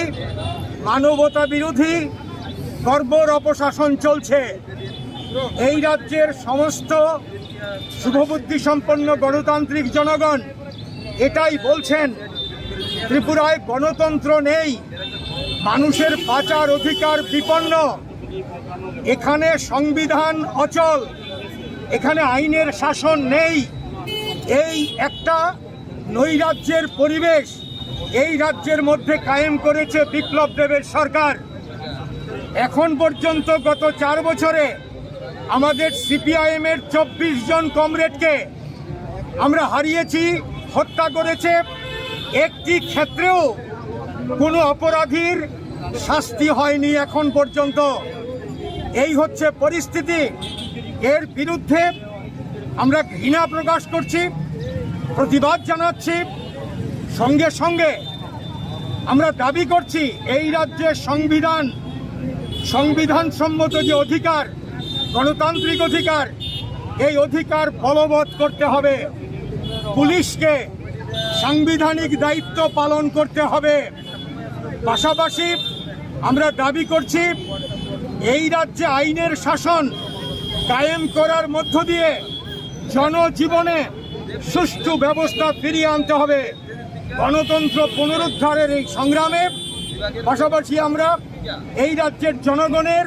মানবতা বিরোধী বর্বর অপশাসন চলছে। এই রাজ্যের সমস্ত শুভবুদ্ধি সম্পন্ন গণতান্ত্রিক জনগণ এটাই বলছেন, ত্রিপুরায় গণতন্ত্র নেই, মানুষের বাঁচার অধিকার বিপন্ন, এখানে সংবিধান অচল, এখানে আইনের শাসন নেই। এই একটা নৈরাজ্যের পরিবেশ এই রাজ্যের মধ্যে কায়েম করেছে বিপ্লব দেবের সরকার। এখন পর্যন্ত গত চার বছরে আমাদের সিপিআইএম এর চব্বিশ জন কমরেডকে আমরা হারিয়েছি, হত্যা করেছে। একটি ক্ষেত্রেও কোনো অপরাধীর শাস্তি হয়নি এখন পর্যন্ত। এই হচ্ছে পরিস্থিতি। এর বিরুদ্ধে আমরা ঘৃণা প্রকাশ করছি, প্রতিবাদ জানাচ্ছি। সঙ্গে সঙ্গে আমরা দাবি করছি এই রাজ্যের সংবিধান, সংবিধান সম্মত যে অধিকার, গণতান্ত্রিক অধিকার, এই অধিকার বলবৎ করতে হবে। পুলিশকে সাংবিধানিক দায়িত্ব পালন করতে হবে। পাশাপাশি আমরা দাবি করছি এই রাজ্যে আইনের শাসন কায়েম করার মধ্য দিয়ে জনজীবনে সুষ্ঠু ব্যবস্থা ফিরিয়ে আনতে হবে। গণতন্ত্র পুনরুদ্ধারের এই সংগ্রামে পাশাপাশি আমরা এই রাজ্যের জনগণের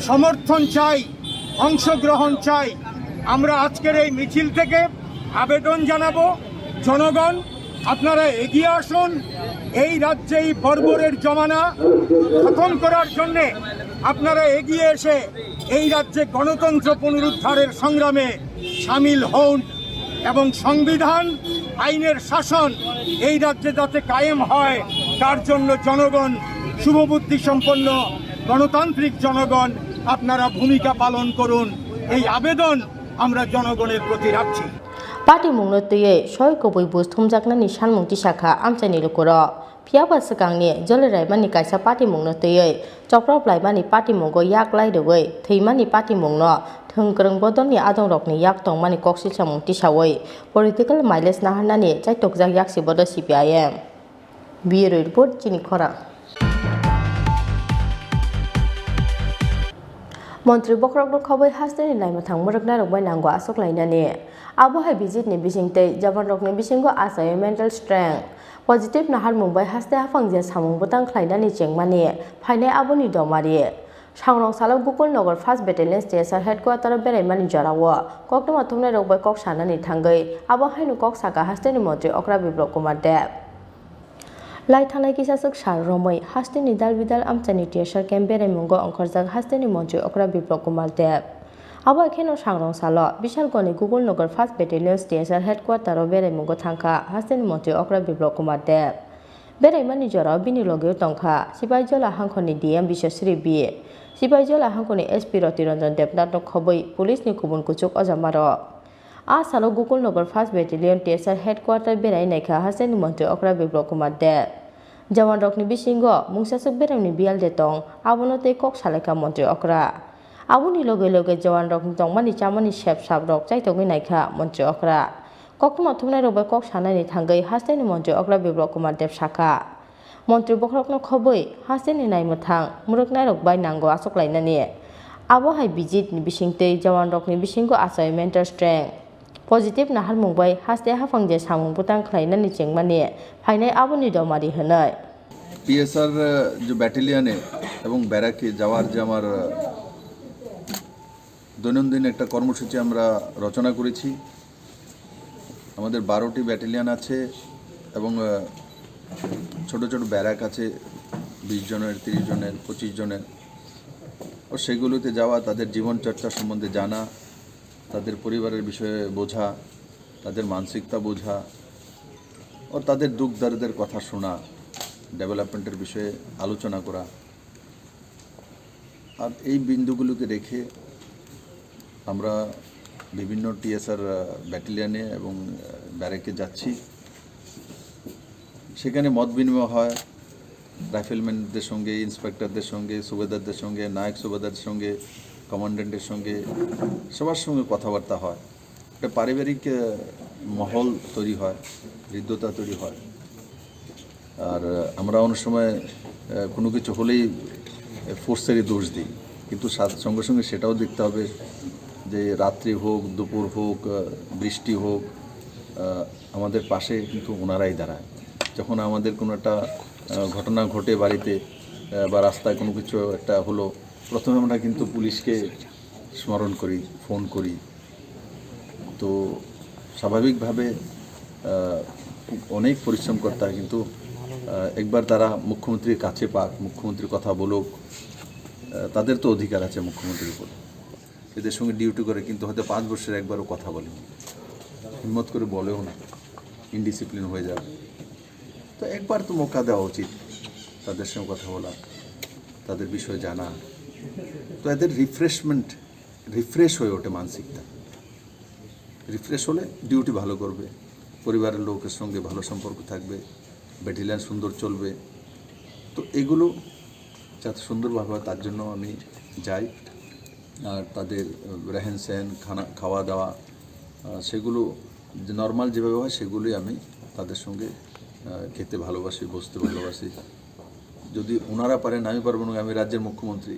সমর্থন চাই, অংশগ্রহণ চাই। আমরা আজকের এই মিছিল থেকে আবেদন জানাবো, জনগণ আপনারা এগিয়ে আসুন। এই রাজ্যে এই বর্বরের জমানা খতম করার জন্যে আপনারা এগিয়ে এসে এই রাজ্যে গণতন্ত্র পুনরুদ্ধারের সংগ্রামে সামিল হন এবং সংবিধান, আইনের শাসন এই রাজ্যে যাতে কায়েম হয়, তার জন্য জনগণ, শুভবুদ্ধি সম্পন্ন গণতান্ত্রিক জনগণ, আপনারা ভূমিকা পালন করুন। এই আবেদন আমরা জনগণের প্রতি রাখছি। Patimungno twiwi soi kubui buj thumjaknani sanmung tisakha amchaini lukurok. Phiyaba swkangni joli raimani kaisa patimungno twiwi choprop laimani patimungo yak lai rwui thwimani patimungno thwng kwrwng bodolni adongrokni yak tongmani kok silsamung tisaui political mileage naharnani chaitokjak yaksi bodo C P I M. Bureau Report, chini khorang. Montri bokhorokno khobwi hasteni naimwthang mwrwknairok bai nango aswk lainani. Abo hai visit ni bisingtwi jawanrokni bisingo achaio mental strength. Positive naharmung bai haste haphang je samung bwtang khlainani chengmani phainai aboni domari. Sangrong salo Gokul Nagar First Battalion T S R headquarter o beraimani jorao koktwma thumnairok bai kok sanani thangwi abo haino kok saka hasteni montri okra Biplab Kumar Deb. Lai thangnai kisaswk sal romwi hasteni dal bidal amchaini T S R camp beraimungo ongkhorjak hasteni montri okra Biplab Kumar Deb. Abo hai kheno sangrong salo Bishalgoni Gokul Nagar First Battalion T S R headquarter o beraimungo thangkha hasteni montri okra Biplab Kumar Deb. Beraimani jorao bini logeo tongkha Sipaijala hangkhorni D M Biswasri B, Sipaijala hangkhorni S P Roti Ranjan Debnathno khobwi police ni kubun kuchuk ojamarok. A salo Gokul Nagar First Battalion T S R headquarter berai naikha hasteni montri okra Biplab Kumar Deb. Jawanrokni bisingo mungsaswk beremni biyal de tong, abono tei kok salaikha montri okra. Aboni loge loge jawanrokni tongmani chamani sep saprok chaitogwi naikha montri okra. Koktwma thumnairok bai kok sanaini thangwi hasteni montri okra Biplab Kumar Deb sakha. Montri bokhorokno khobwi hasteni naimwthang mwrwknairok bai nango aswk lainani. Abo hai visit ni bisingtwi jawanrokni bisingo achai mental strength, positive naharmung bai haste haphang je samung bwtang khlainani chengmani phainai aboni domari hwnwi. PSR, আহ, যে ব্যাটালিয়নে এবং ব্যারাকে যাওয়ার যে আমার, আহ, দৈনন্দিন একটা কর্মসূচি আমরা রচনা করেছি। আমাদের বারোটি ব্যাটালিয়ন আছে এবং, আহ, ছোট ছোট ব্যারাক আছে, বিশ জনের, তিরিশ জনের, পঁচিশ জনের। ও সেগুলোতে যাওয়া, তাদের জীবন চর্চা সম্বন্ধে জানা, তাদের পরিবারের বিষয়ে বোঝা, তাদের মানসিকতা বোঝা, ও তাদের দুঃখ দরদের কথা শোনা, ডেভেলপমেন্টের বিষয়ে আলোচনা করা। আর এই বিন্দুগুলোকে রেখে আমরা বিভিন্ন টিএসআর, আহ, ব্যাটালিয়নে এবং, আহ, ব্যারেকে যাচ্ছি। সেখানে মত বিনিময় হয় রাইফেলম্যানদের সঙ্গে, ইন্সপেক্টরদের সঙ্গে, সুবেদারদের সঙ্গে, নায়ক সুবেদারদের সঙ্গে, কমান্ড্যান্টের সঙ্গে, সবার সঙ্গে কথাবার্তা হয়। একটা পারিবারিক, আহ, মহল তৈরি হয়, হৃদ্যতা তৈরি হয়। আর, আহ, আমরা অনেক সময়, আহ, কোনো কিছু হলেই, আহ, ফোর্সেরই দোষ দিই, কিন্তু সা-, সঙ্গে সঙ্গে সেটাও দেখতে হবে যে রাত্রি হোক, দুপুর হোক, আহ, বৃষ্টি হোক, আহ, আমাদের পাশে কিন্তু ওনারাই দাঁড়ায়। যখন আমাদের কোনো একটা, আহ, ঘটনা ঘটে বাড়িতে, আহ, বা রাস্তায় কোনো কিছু একটা হলো, প্রথমে আমরা কিন্তু পুলিশকে স্মরণ করি, ফোন করি। তো স্বাভাবিকভাবে, আহ, অনেক পরিশ্রম করতে হয়, কিন্তু, আহ, একবার তারা মুখ্যমন্ত্রীর কাছে পাক, মুখ্যমন্ত্রীর কথা বলুক, আহ, তাদের তো অধিকার আছে মুখ্যমন্ত্রীর উপর। এদের সঙ্গে ডিউটি করে, কিন্তু হয়তো পাঁচ বছরে একবারও কথা বলেনি, হিম্মত করে বলেও না, ইনডিসিপ্লিন হয়ে যাবে। তো একবার তো মৌকা দেওয়া উচিত তাদের সঙ্গে কথা বলা, তাদের বিষয়ে জানা। তো এদের রিফ্রেশমেন্ট, রিফ্রেশ হয়ে ওঠে মানসিকতা। রিফ্রেশ হলে ডিউটি ভালো করবে, পরিবারের লোকের সঙ্গে ভালো সম্পর্ক থাকবে, ব্যাটালিয়ন সুন্দর চলবে। তো এগুলো যাতে সুন্দরভাবে হয়, তার জন্য আমি যাই। আর তাদের, আহ, রেহেন সেন, খানা, খাওয়া দাওয়া, আহ, সেগুলো যে নরমাল যেভাবে হয়, সেগুলোই আমি তাদের সঙ্গে, আহ, খেতে ভালোবাসি, বসতে ভালোবাসি। যদি ওনারা পারেন, আমি পারবো না, আমি রাজ্যের মুখ্যমন্ত্রী।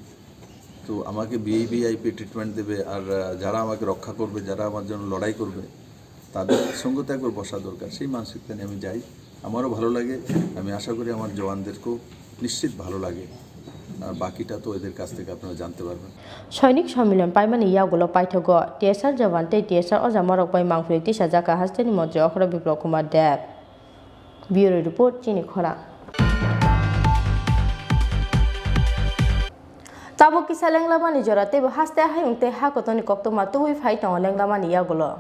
তো আমাকে ভিআইপি ট্রিটমেন্ট দেবে, আর, আহ, যারা আমাকে রক্ষা করবে, যারা আমার জন্য লড়াই করবে, তাদের সঙ্গে তো একবার বসা দরকার। সেই মানসিকতা নিয়ে আমি যাই, আমারও ভালো লাগে। আমি আশা করি আমার জওয়ানদেরকেও নিশ্চিত ভালো লাগে। আর বাকিটা তো এদের কাছ থেকে আপনারা জানতে পারবেন। Soinik somilen paimani yagulo paithago T S R jawan tei T S R ojamorok bai mangpili tisajak kha hasteni montri Okra Biplab Kumar Deb. Bureau report, chini khorang. Tabuk kisa lenglamani jora teibo haste hayung tei ha kotorni koktwma tubui phai tongo lenglamani yagulo.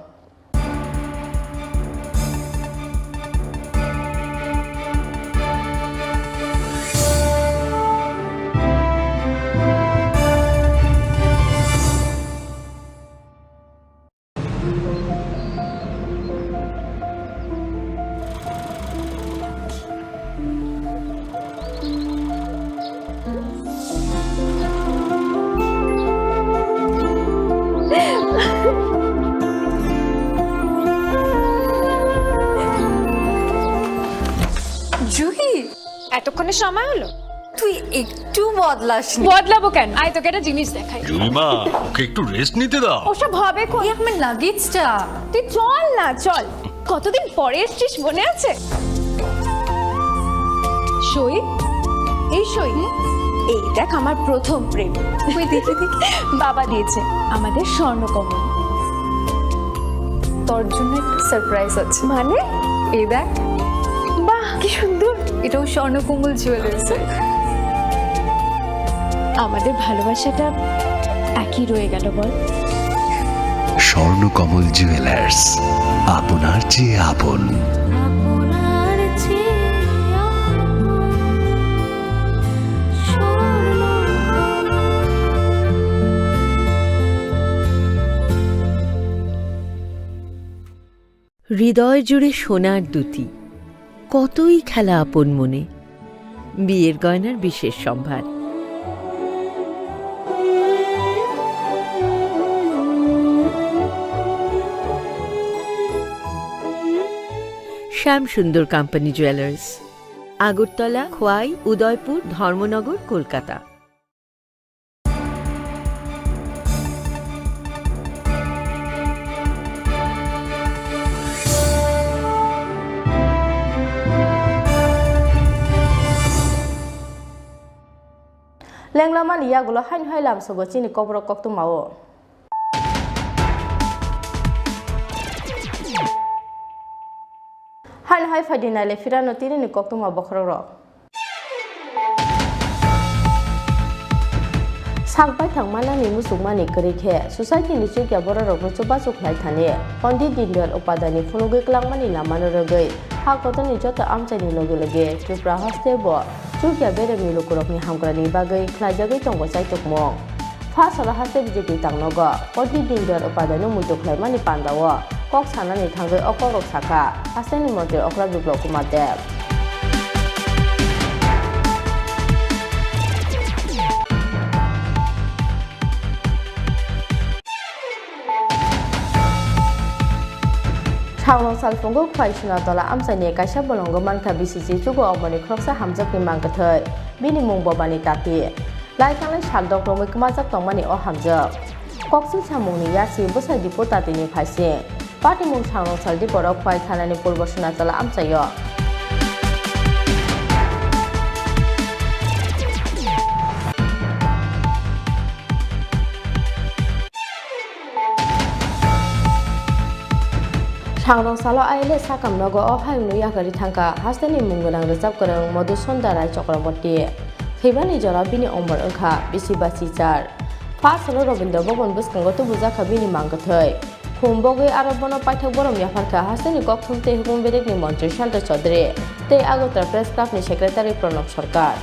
Juhi, এতক্ষণে সময় হলো? তুই একটু বদলাসনি। বদলাবো কেন? আয়, তোকে একটা জিনিস দেখাই। জুলিমা, ওকে একটু রেস্ট নিতে দাও। ওসব হবে কই? এই আমার লাগেজটা। তুই চল না, চল। কতদিন পরে এসছিস, মনে আছে? সই, এই সই। এই দেখ, আমার প্রথম প্রেম। ওই দেখি, দেখি। বাবা দিয়েছে আমাদের স্বর্ণকমল। তোর জন্য একটা সারপ্রাইজ আছে। মানে? এই দেখ। বাহ, কি সুন্দর। এটাও স্বর্ণকমল জুয়েলার্স। আমাদের ভালোবাসাটা একই রয়ে গেল, বল? স্বর্ণকমল জুয়েলার্স, আপনার চেয়ে আপন। হৃদয় জুড়ে সোনার দুতি, কতই খেলা আপন মনে। বিয়ের গয়নার বিশেষ সম্ভার। শ্যাম সুন্দর কোম্পানি জুয়েলার্স, আগরতলা, খোয়াই, উদয়পুর, ধর্মনগর, Kolkata. Lenglamani yagulo haino hai lamsogo chini kokborok koktwmao. Haino hai phaidi naile phirano tinini koktwma bokhorokrok. Sak baithang manani muchungmani kwrwi khe society ni chukya bororokno chubachu khlai thani Pondit Dindayal Upadhyayni phunugwi kwlangmani lamano rwgwi ha kotorni joto amchaini loge loge Tripura haste bo chukya beremni lukurokni hamkrani bagwi khlaijagwi tongo chaitukmung. Pha salo haste B J P tangnogo Pondit Dindayal Upadhyayno muitu khlaimani pandao kok sanani thangwi o kokrok sakha hasteni montri Okra Biplab Kumar Deb. Salpungo Khwai Sunatola amchaini kaisa bolongo mankha bisi chugo oborni khoroksa hamjakni mangkwthwi. Bini mung Bobani Tati. Laikhanglai saldok romwi kwmajak tongmani o hamjak. Koksil samungni yasi bwsai Dipo Tatini phaising. Patimung sangrong saldi borok Khwai thanani Purbo Sunatola amchaio. Sangrong salo I L S sakam nogo o hayungno yakarwi thangkha hasteni mung gwnang rwchap kwrwng Madhusunda Rai Chakraborty. Thwimani jora bini omor wngkha bisi basi char. Pha salo Rabindra Bhaban bwskango tubujakha bini mangkwthwi. Khum bogwi aro bono paithak borom yapharkha hasteni kokthum tei hukung bedekni montri Santa Chaudhary tei Agartala Press Club ni secretary Pranab Sarkar.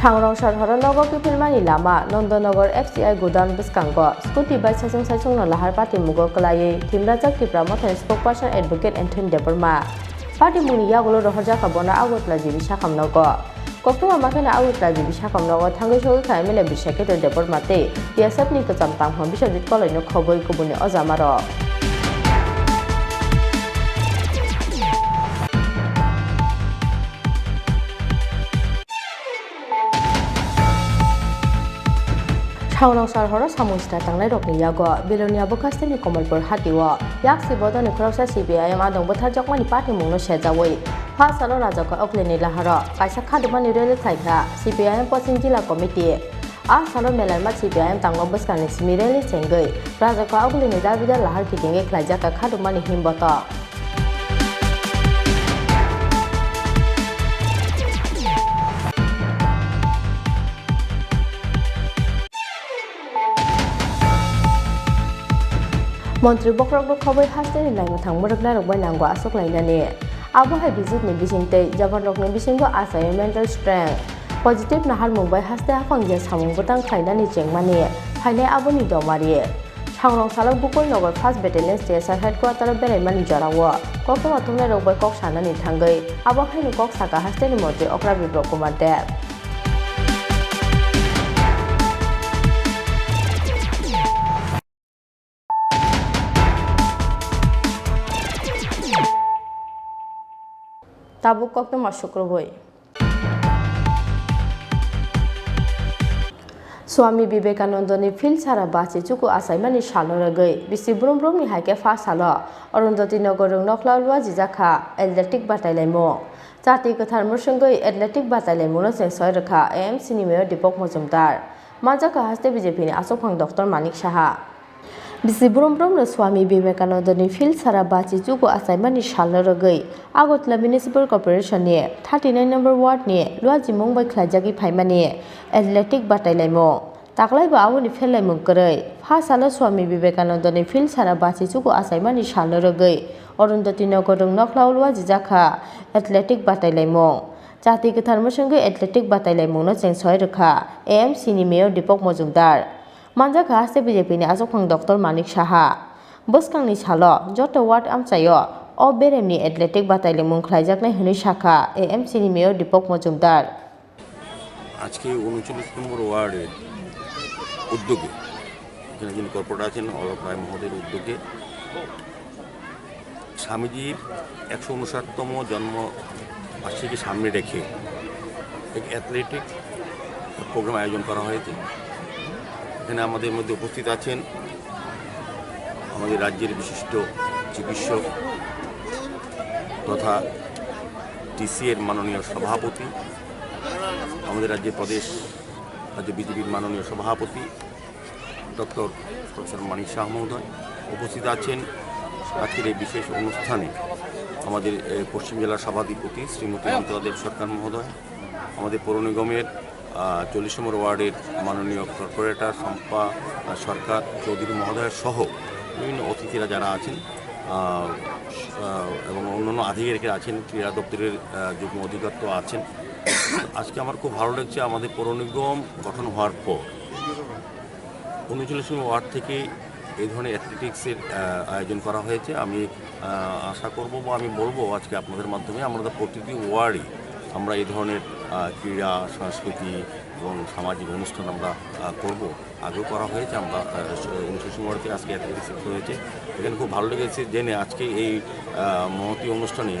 Sangrong sar horo nogo kiphilmani lama Nandanagar F C I godown bwskango scooty bai saichung saichungno lahar patimungo kwlaiwi thwimrajak Tipra Mothani spokesperson Advocate Anthony Debbarma. Patimungni yagulo rohorjakha bono Agartala G B sakam nogo. Koktwma makheno Agartala G B sakam nogo thangwi sogwi kha M L A Bishaketu Debbarma tei T S F ni kwcham tangphang Biswajit Koloino khobwi kubuni ojamarok. Sangrong sar horo samung sita tangnairokni yago Belonia bwkhasteni Komolpur hatio yaksi bodoni khoroksa C P I M adong bwtharjakmani patimungno sejaui pha salo Rajakha Oklini laharo kaisa khadumani rally khlaikha C P I M Pochim Jila Committee. A salo Melaima C P I M tangma bwskangni simi rally chengwi Rajakha Oklini dabidar lahar kitingwi khlaijakha khadumani himbotok. Montri bokhorokno khobwi hasteni naimwthang mwrwknairok bai nango aswk lainani. Abo hai visit ni bisingtwi japanrokni bisingo achaio mental strength, positive naharmung bai haste haphang je samung bwtang khlainani chengmani phainai aboni domari. Sangrong salo Gokul Nagar First Battalion C S R headquarter o beraimani jorao koktwma thumnairok bai kok sanani thangwi abo haino kok sakha hasteni montri okra Biplab Kumar Deb. Tabuk koktwma sukrubwi. Swami Vivekanandani field sara bachi chuku achaimani salno rwgwi bisi brum brumni hai khe pha salo Arundhati Nagar rwng nokhlao luajijakha athletic batailaimung. Chati kwthar mwswngwi athletic batailaimungno cheng soi rwkha A M C ni mayor Deepak Majumdar. Manjakha haste B J P ni achukphang Doctor Manik Saha. Bisi brum brumno Swami Vivekanandani field sara bachi chuku achaimani salno rwgwi Agartala Municipal Corporation ni thirty nine number ward ni luajimung bai khlaijagwi phaimani athletic batailaimung. Taklaibo aboni pherlaimung kwrwi. Pha salo Swami Vivekanandani field sara bachi chuku achaimani salno rwgwi Arundhati Nagar rwng nokhlao luajijakha athletic batailaimung. Chati kwthar mwswngwi athletic batailaimungno cheng soi rwkha A M C ni mayor Deepak Majumdar. Manjakha haste B J P ni achukphang Doctor Manik Saha. Bwskangni salo joto ward amchaio o beremni athletic batailaimung khlaijaknai hwnwi sakha A M C ni mayor Deepak Majumdar. আজকে ঊনচল্লিশ নম্বর ওয়ার্ডের উদ্যোগে, এখানে যিনি কর্পোরেটর আছেন অলক রায় মহোদয়ের উদ্যোগে স্বামীজির একশো ঊনষাটতম জন্ম বার্ষিকী সামনে রেখে এক অ্যাথলেটিক প্রোগ্রাম আয়োজন করা হয়েছে। এখানে আমাদের মধ্যে উপস্থিত আছেন আমাদের রাজ্যের বিশিষ্ট চিকিৎসক তথা টিসিএর মাননীয় সভাপতি, আমাদের রাজ্যের প্রদেশ রাজ্য বিজেপির মাননীয় সভাপতি ডক্টর প্রফেসর মানিক শাহ মহোদয় উপস্থিত আছেন। আজকের এই বিশেষ অনুষ্ঠানে আমাদের, এ, পশ্চিম জেলার সভাধিপতি শ্রীমতী অন্তরা দেব সরকার মহোদয়, আমাদের পৌর নিগমের, আহ, চল্লিশ নম্বর ওয়ার্ডের মাননীয় কর্পোরেটর শম্পা, আহ, সরকার চৌধুরী মহোদয় সহ বিভিন্ন অতিথিরা যারা আছেন, আহ, আহ, এবং অন্যান্য আধিকারিকরা আছেন, ক্রীড়া দপ্তরের, আহ, যুগ্ম অধিকর্তা আছেন। আজকে আমার খুব ভালো লাগছে, আমাদের পৌর নিগম গঠন হওয়ার পর ঊনচল্লিশ নম্বর ওয়ার্ড থেকে এই ধরনের অ্যাথলেটিক্সের, আহ, আয়োজন করা হয়েছে। আমি, আহ, আশা করব বা আমি বলবো আজকে আপনাদের মাধ্যমে, আমরা তো প্রতিটি ওয়ার্ডে আমরা এই ধরনের, আহ, ক্রীড়া, সংস্কৃতি এবং সামাজিক অনুষ্ঠান আমরা, আহ, করব। আগেও করা হয়েছে, আমরা, আহ, উনিশশো সোমবার থেকে আজকে এত কিছু হয়েছে। এখানে খুব ভালো লেগেছে জেনে আজকে এই, আহ, মহতী অনুষ্ঠানে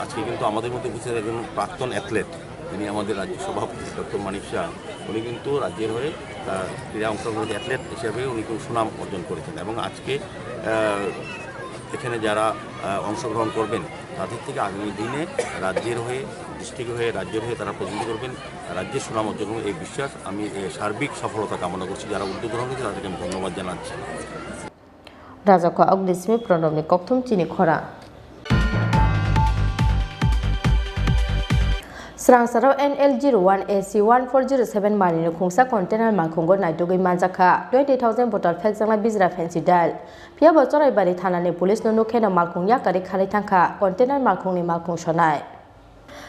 আজকে কিন্তু আমাদের মধ্যে উপস্থিত একজন প্রাক্তন অ্যাথলেট, যিনি আমাদের রাজ্য সভাপতি ডক্টর মানিক শাহ, উনি কিন্তু রাজ্যের হয়ে, আহ, ক্রীড়া অংশগ্রহণ অ্যাথলেট হিসেবে উনি খুব সুনাম অর্জন করেছেন এবং আজকে, আহ, এখানে যারা, আহ, অংশগ্রহণ করবেন তাদের থেকে আগামী দিনে রাজ্যের হয়ে, ডিস্ট্রিক্ট হয়ে, রাজ্যের হয়ে তারা প্রতিনিধিত্ব করবেন, রাজ্যের সুনাম অর্জন করবেন, এই বিশ্বাস আমি, এ, সার্বিক সফলতা কামনা করছি। যারা উদ্যোগ গ্রহণ করেছে তাদেরকে আমি ধন্যবাদ জানাচ্ছি। Rajako Agnismi Pranobni kokthum chini khorang. Srangsarao N L zero one A C one four zero seven marini khungsa container malkhungo naitugwi manjakha twenty thousand bottle phekjaknai bijra Fansidel. Phiya bo Choraibari thanani police no nukhe no malkhung yakarwi kharwi thangkha container malkhungni malkhung sonai.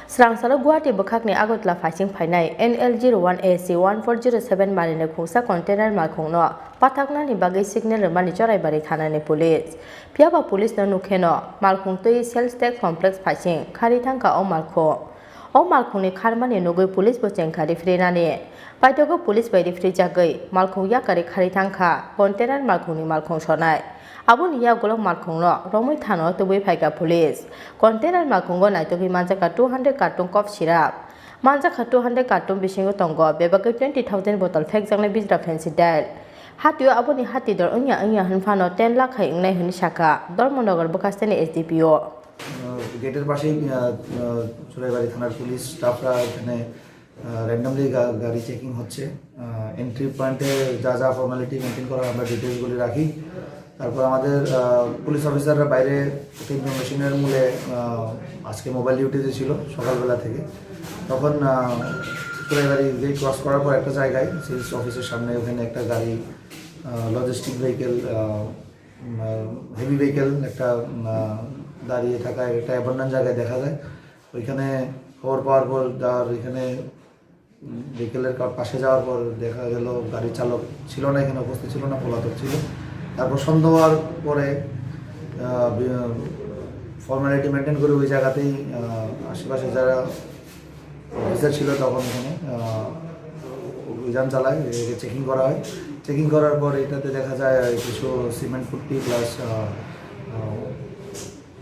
Srangsalo Guwahati bwkhakni Agartala phaising phainai N L zero one A C one four zero seven marini khungsa container malkhungno pathaknani bagwi signal rwmani Choraibari thanani police. Phiyaba police no nukheno malkhung twi sales tax complex phaising khari thangkha o malkhung. O malkhungni kharmani nugwi police bo chengkha rifrinani. Paitogo police bai rifrijagwi malkhung yakarwi khari thangkha container malkhungni malkhung sonai. Aboni yagulo malkhungno romwi thano tubui phaikha police. Container malkhungo naitugwi manjakha two hundred carton cough syrup. Manjakha two hundred carton bisingo tongo bebagwi twenty thousand bottle phekjaknai bijra Fansidel. Hatio aboni hati dor wngya wngya hwnphano ten lakh hai wngnai hwnwi sakha Dharmanagar bwkhasteni S D P O. আহ, গেটের পাশেই, আহ, আহ, চোরাইবাড়ি থানার পুলিশ স্টাফরা এখানে, আহ, র্যান্ডমলি গা-, গাড়ি চেকিং হচ্ছে। আহ, এন্ট্রি পয়েন্টে যা যা ফর্মালিটি মেনটেন করা হয়, আমরা ডিটেলসগুলি রাখি। তারপর আমাদের, আহ, পুলিশ অফিসাররা বাইরে একটা ইনফরমেশনের মূলে, আহ, আজকে মোবাইল ডিউটিতে ছিল সকালবেলা থেকে। তখন, আহ, চোরাইবাড়ি গেট ক্রস করার পর একটা জায়গায় সেলস অফিসের সামনে ওখানে একটা গাড়ি, আহ, লজিস্টিক ভেহিকেল, আহ, উম, আহ, হেভি ভেহিকেল একটা, উম, আহ, দাঁড়িয়ে থাকা একটা অ্যাবান্ডন জায়গায় দেখা যায়। ওইখানে খবর পাওয়ার পর তার এখানে, উম, ভেহিকেলের কা-, পাশে যাওয়ার পর দেখা গেল গাড়ির চালক ছিল না, এখানে উপস্থিত ছিল না, পলাতক ছিল। তারপর সন্দেহ হওয়ার পরে, আহ, বি-, ফর্মালিটি মেনটেন করে ওই জায়গাতেই, আহ, আশেপাশে যারা অফিসার ছিল তখন এখানে, আহ, অভিযান চালায়, এটাকে চেকিং করা হয়। চেকিং করার পর এটাতে দেখা যায় কিছু সিমেন্ট পুট্টি প্লাস, আহ, আহ,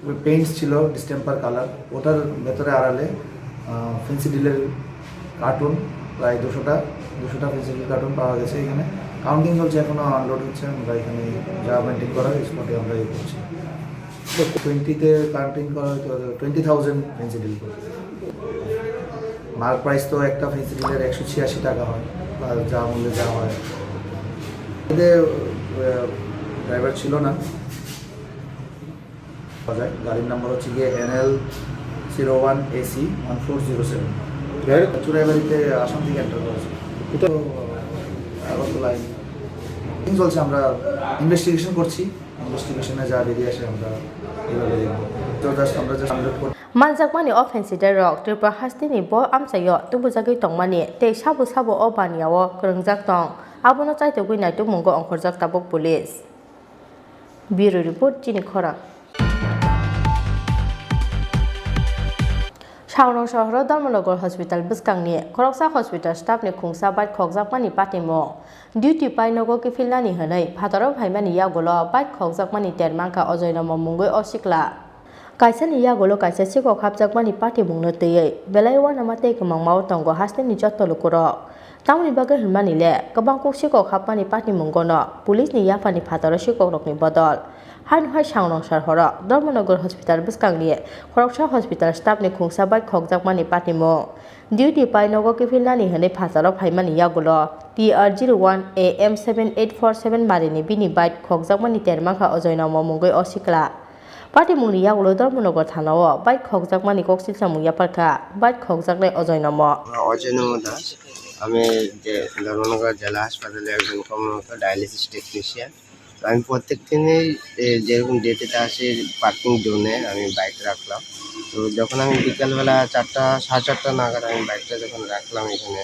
ওই পেইন্টস ছিল ডিস্টেম্পার কালার, ওটার ভেতরে আড়ালে, আহ, ফেন্সিডিলের কার্টুন প্রায় দুশোটা, দুশোটা ফেন্সিডিল কার্টুন পাওয়া গেছে এখানে। কাউন্টিং চলছে, এখনো আনলোড হচ্ছে। আমরা এখানে যা মেনটেন করা হয়, স্পটে আমরা ইয়ে করছি। টোয়েন্টিতে কাউন্টিং করা হয়তো টোয়েন্টি থাউজেন্ড ফেন্সিডিল করে। মার্ক প্রাইস তো একটা ফেন্সিডিলের একশো ছিয়াশি টাকা হয়, বা যা মূল্যে যা হয়। এতে, আহ, ড্রাইভার ছিল না। পাওয়া যায়। গাড়ির নাম্বার হচ্ছে গিয়ে N L zero one A C one four zero seven. গাড়ি? চুরাইবাড়িতে আসাম থেকে এন্টার করেছে। কোথায়? আগরতলায়। চেকিং চলছে, আমরা ইনভেস্টিগেশন করছি। ইনভেস্টিগেশনে যা বেরিয়ে আসে আমরা এভাবে দেখব। তো জাস্ট আমরা just hundred. Manjakmani offensider rok Tripura hasteni bo amchaio tubujagwi tongmani tei sabo sabo o baniao kwrwngjak tong, abono chaitogwi naitukmungo ongkhorjak tabuk police. Bureau Report, chini khorang. Saurong sohoro Dharmanagar Hospital bwskangni khoroksa hospital staff ni khungsa bike khokjakmani patimung. Duty pai nogo kiphilnani hwnwi phataro phaimani yagulo bike khokjakmani ter mankha ojoinomo mungwi o sikla. Kaisani yagulo kaisa sikok hapjakmani patimungno twiwi belai uanama tei kwmangmao tongo hasteni jotto lukurok. Tamoni bagwi hwnmani le, kwbang kuk sikok hapmani patimungono police ni yaphani phataro sikokrokni bodol. Haino hai Saurong sohoro Dharmanagar Hospital bwskangni khoroksa hospital staff ni khungsa bike khokjakmani patimung. Duty pai nogo kiphilnani hwnwi phataro phaimani yagulo T R zero one A M seven eight four seven marini bini bike khokjakmani ter mankha ojoinomo mungwi o sikla. Patimungni yagulo Dharmanagar thanao bike khokjakmani kok silsamung yapharkha, bike khokjaknai ojoinomo. Ojoinomo Das, আমি যে ধর্মনগর জেলা হাসপাতালে একজন কর্মরত dialysis technician. তো আমি প্রত্যেক দিনই, এ, যেরকম ডিউটিতে আসি, পার্কিং জোনে আমি বাইক রাখলাম। তো যখন আমি বিকালবেলা চারটা, সাড়ে চারটা নাগাদ আমি বাইকটা যখন রাখলাম এখানে,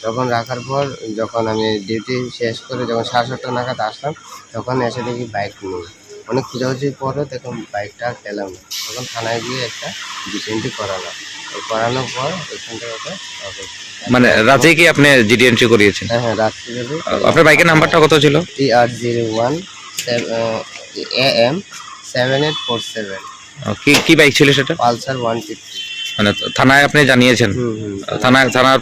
তখন রাখার পর যখন আমি ডিউটি শেষ করে যখন সাড়ে সাতটা নাগাদ আসলাম, তখন এসে দেখি বাইক নেই। অনেক খোঁজাখুঁজির পরে তখন বাইকটা আর পেলাম না। তখন থানায় গিয়ে একটা জিপি এন্ট্রি করালাম। করানোর পর ওইখান থেকে ওকে, ওকে মানে রাতেই কি আপনি জিডি এন্ট্রি করিয়েছেন? হ্যাঁ, হ্যাঁ, রাত্রি। আ-, আপনার বাইকের নাম্বারটা কত ছিল? T R zero one seven, A M seven eight four seven. আ, কি, কি বাইক ছিল সেটা? Pulsar one fifty. মানে থানায় আপনি জানিয়েছেন? হুম, হুম। থানায়, থানার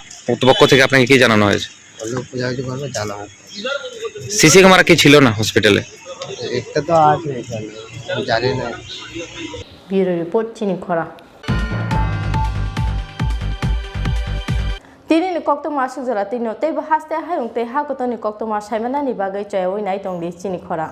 পক্ষ থেকে আপনাকে কি জানানো হয়েছে? লোক খোঁজাখুঁজি করবে, জানাবো। সিসি ক্যামেরা কি ছিল না হসপিটালে? একটা তো আছে এখানে, আমি জানি না। Bureau report, Chini Khora. Tini ni koktwma aswk jora twi no teibo haste hayung tei ha kotor ni koktwma saimanani bagwi chayawi nai tong di Chini Khora.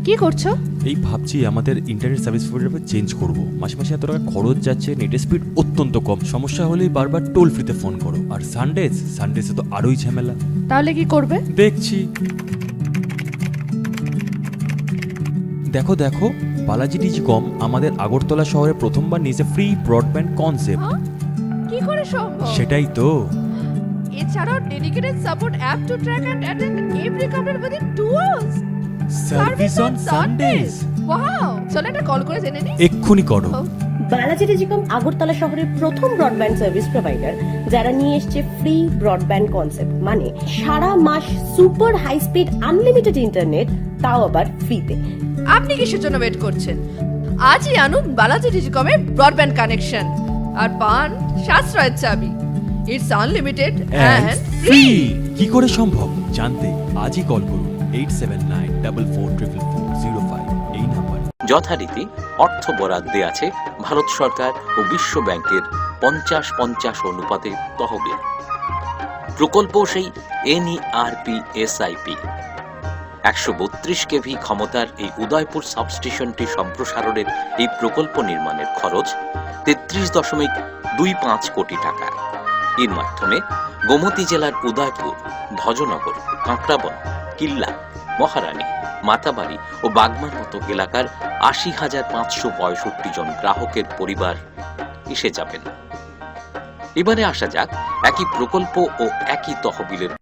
কি করছো? এই ভাবছি আমাদের ইন্টারনেট সার্ভিস প্রোভাইডার চেঞ্জ করব। মাসে মাসে এত টাকা খরচ যাচ্ছে, নেটের স্পিড অত্যন্ত কম। সমস্যা হলেই বারবার টোল ফ্রিতে ফোন করো। আর সানডেজ, সানডেজে তো আরোই ঝামেলা। তাহলে কি করবে? দেখছি। দেখো, দেখো, বালাজি টেলিকম আমাদের আগরতলা শহরে প্রথমবার নিয়েছে ফ্রি ব্রডব্যান্ড কনসেপ্ট। হ্যাঁ? কি করে সম্ভব? সেটাই তো। এছাড়াও dedicated support app to track and attend every counter within two hours. Service on Sundays. Wow, চলো একটা কল করে জেনে নিই। এক্ষুনি করো। ও। বালাজি টেলিকম আগরতলা শহরের প্রথম ব্রডব্যান্ড সার্ভিস প্রোভাইডার, যারা নিয়ে এসছে ফ্রি ব্রডব্যান্ড কনসেপ্ট, মানে সারা মাস super high speed unlimited internet, তাও আবার ফ্রিতে। আপনি কিসের জন্য ওয়েট করছেন? আজই আনুন বালাজি টেলিকমের ব্রডব্যান্ড কানেকশন আর পান সাশ্রয়ের চাবি। It's unlimited and and free. Free. কি করে সম্ভব জানতে আজই কল করুন eight seven nine double four triple four zero five এই নাম্বার। যথারীতি অর্থ বরাদ্দে আছে ভারত সরকার ও বিশ্ব ব্যাংকের পঞ্চাশ পঞ্চাশ অনুপাতে তহবিল। প্রকল্প সেই এনইআরপি এসআইপি। একশো বত্রিশ কেভি ক্ষমতার এই উদয়পুর সাবস্টেশনটি সম্প্রসারণের এই প্রকল্প নির্মাণের খরচ তেত্রিশ দশমিক দুই পাঁচ কোটি টাকা। এর মাধ্যমে গোমতী জেলার উদয়পুর, ভজনগর, কাঁকড়াবন, কিল্লা, মহারানী, মাতাবাড়ি ও বাগমার মতো এলাকার আশি হাজার পাঁচশো পঁয়ষট্টি জন গ্রাহকের পরিবার এসে যাবেন। এবারে আসা যাক একই প্রকল্প ও একই তহবিলের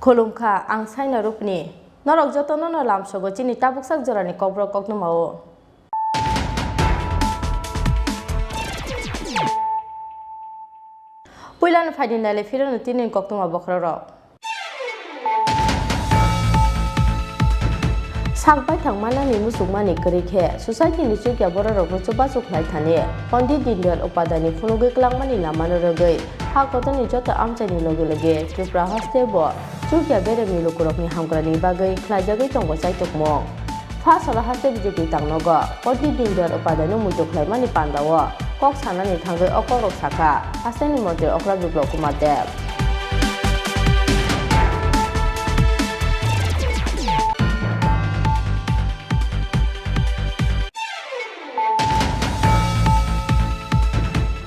Khulumkha, ang Saina Rupni. Norok jotono no lamsogo chini tabuksak jorani kokborok koktwmao. Puilano phaidi naile phirano tini koktwma bokhorok rok. Sak baithang manani muchungmani kwrwi khe society ni chukya bororokno chubachu khlai thani Pondit Dindayal Upadhyayni phunugwi kwlangmani lamano rwgwi ha kotorni joto amchaini loge loge Tripura haste bo chukya beremni lukurokni hamkrani bagwi khlaijagwi tongo chaitukmung. Pha salo haste B J P tangnogo Pondit Dindayal Upadhyayno muitu khlaimani pandao kok sanani thangwi o kokrok sakha hasteni montri Okra Biplab Kumar Deb.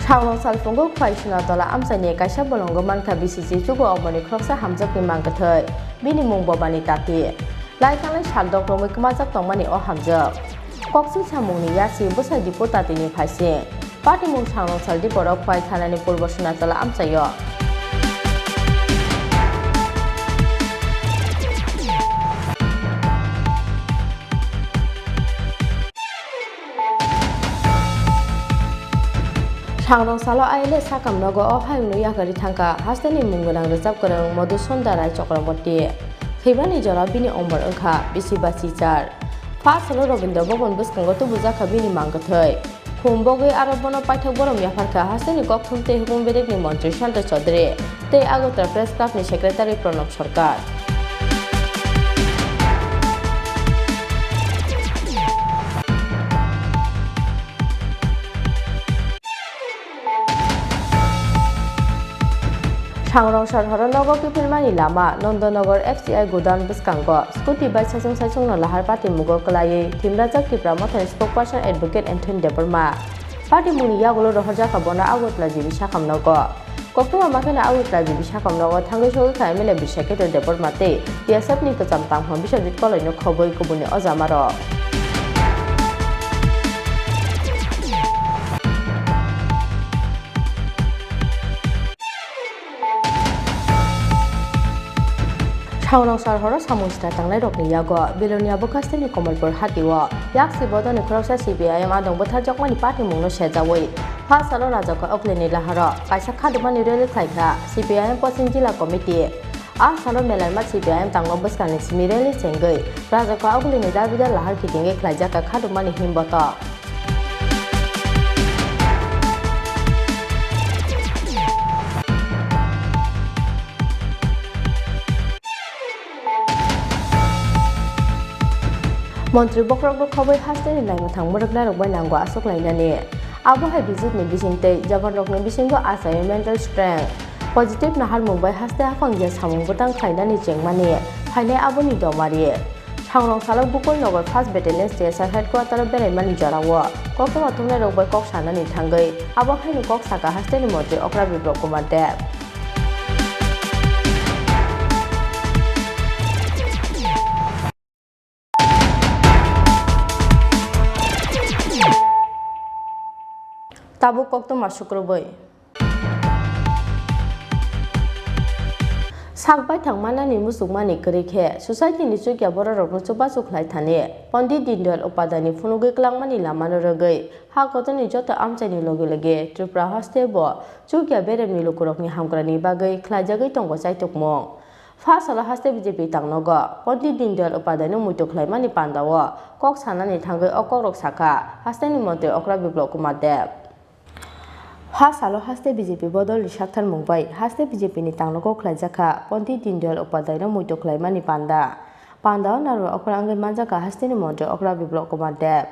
Sangrong salphungo Khwai Sunatola amchaini kaisa bolongo mankha B C C chugo oborni khoroksa hamjakni mangkwthwi. Bini mung Bobani Tati. Lai thanglai sal dok romwi kwmajak tongmani o hamjak. Koksui samungni yasi bwsai Dipo Tatini phaising. Patimung Sangrong sal Diporok Khwai thanani Purbo Sunatola amchaio. Sangrong salo I L S sakam nogo o hayungno yakarwi thangkha hasteni mung gwnang rwchap kwrwng Madhusunda Rai Chakraborty. Thwimani jora bini omor wngkha bisi ba chichar. Pha salo Rabindra Bhaban bwskango tubujakha bini mangkwthwi. Khum bogwi aro bono paithak borom yapharkha hasteni kokthum tei hukung bedekni montri Santa Chaudhary tei Agartala Press Club ni secretary Pranab Sarkar. Sangrong sar horo nogo kiphilmani lama, Nandanagar F C I godown bwskango scooty bai saichung saichungno lahar patimungo kwlaiwi thwimrajak Tipra Mothani spokesperson Advocate Anthony Debbarma. Patimungni yagulo rohorjakha bono Agartala G B sakam nogo. Koktwma makheno Agartala G B sakam nogo thangwi sogwi kha M L A Bishaketu Debbarma tei T S F ni kwcham tangphang Biswajit Koloino khobwi kubuni o jamarok. Sangrong sar horo samung sita tangnairokni yago Belonia bwkhasteni Komolpur hatio yaksi bodolni khoroksa C P I M adong bwtharjakmani patimungno sejaui pha salo Rajakha Oklini laharo kaisa khadumani rally khlaikha C P I M Poschim Jila Committee. A salo Melarma C P I M tangno bwskangni simi rally chengwi Rajakha Oklini dabida lahar kitingwi khlaijakha khadumani himbotok. Montri bokhorokno khobwi hasteni naimwthang mwrwknairok bai nango aswk lainani. Abo hai visit ni bisingtwi japanrokni bisingo achaio mental strength, positive naharmung bai haste haphang je samung bwtang khlainani chengmani phainai aboni domari. Sangrong salo Gokul Nagar First Battalion Station Headquarter o beraimani jorao koktwma thumnairok bai kok sanani thangwi abo haino kok saka hasteni montri Okra Biplab Kumar Deb. Tabuk koktwma sukrubwi. Sak baithang manani muchungmani kwrwi khe society ni chukya bororokno chubachu khlai thani Pondit Dindayal Upadhyayni phunugwi kwlangmani lamano rwgwi ha kotorni joto amchaini loge loge Tripura haste bo chukya beremni lukurokni hamkrani bagwi khlaijagwi tongo chaitukmung. Pha salo haste B J P tangnogo Pondit Dindayal Upadhyayno muitu khlaimani pandao kok sanani thangwi o kokrok sakha hasteni montri Okra Biplab Kumar Deb. Pha salo haste B J P bodolni saktharmung bai haste B J P ni tangnogo khlaijakha Pondit Dindayal Upadhyayno muitu khlaimani panda. Pandao narwk okra wngwi manjakha hasteni montri Okra Biplab Kumar Deb.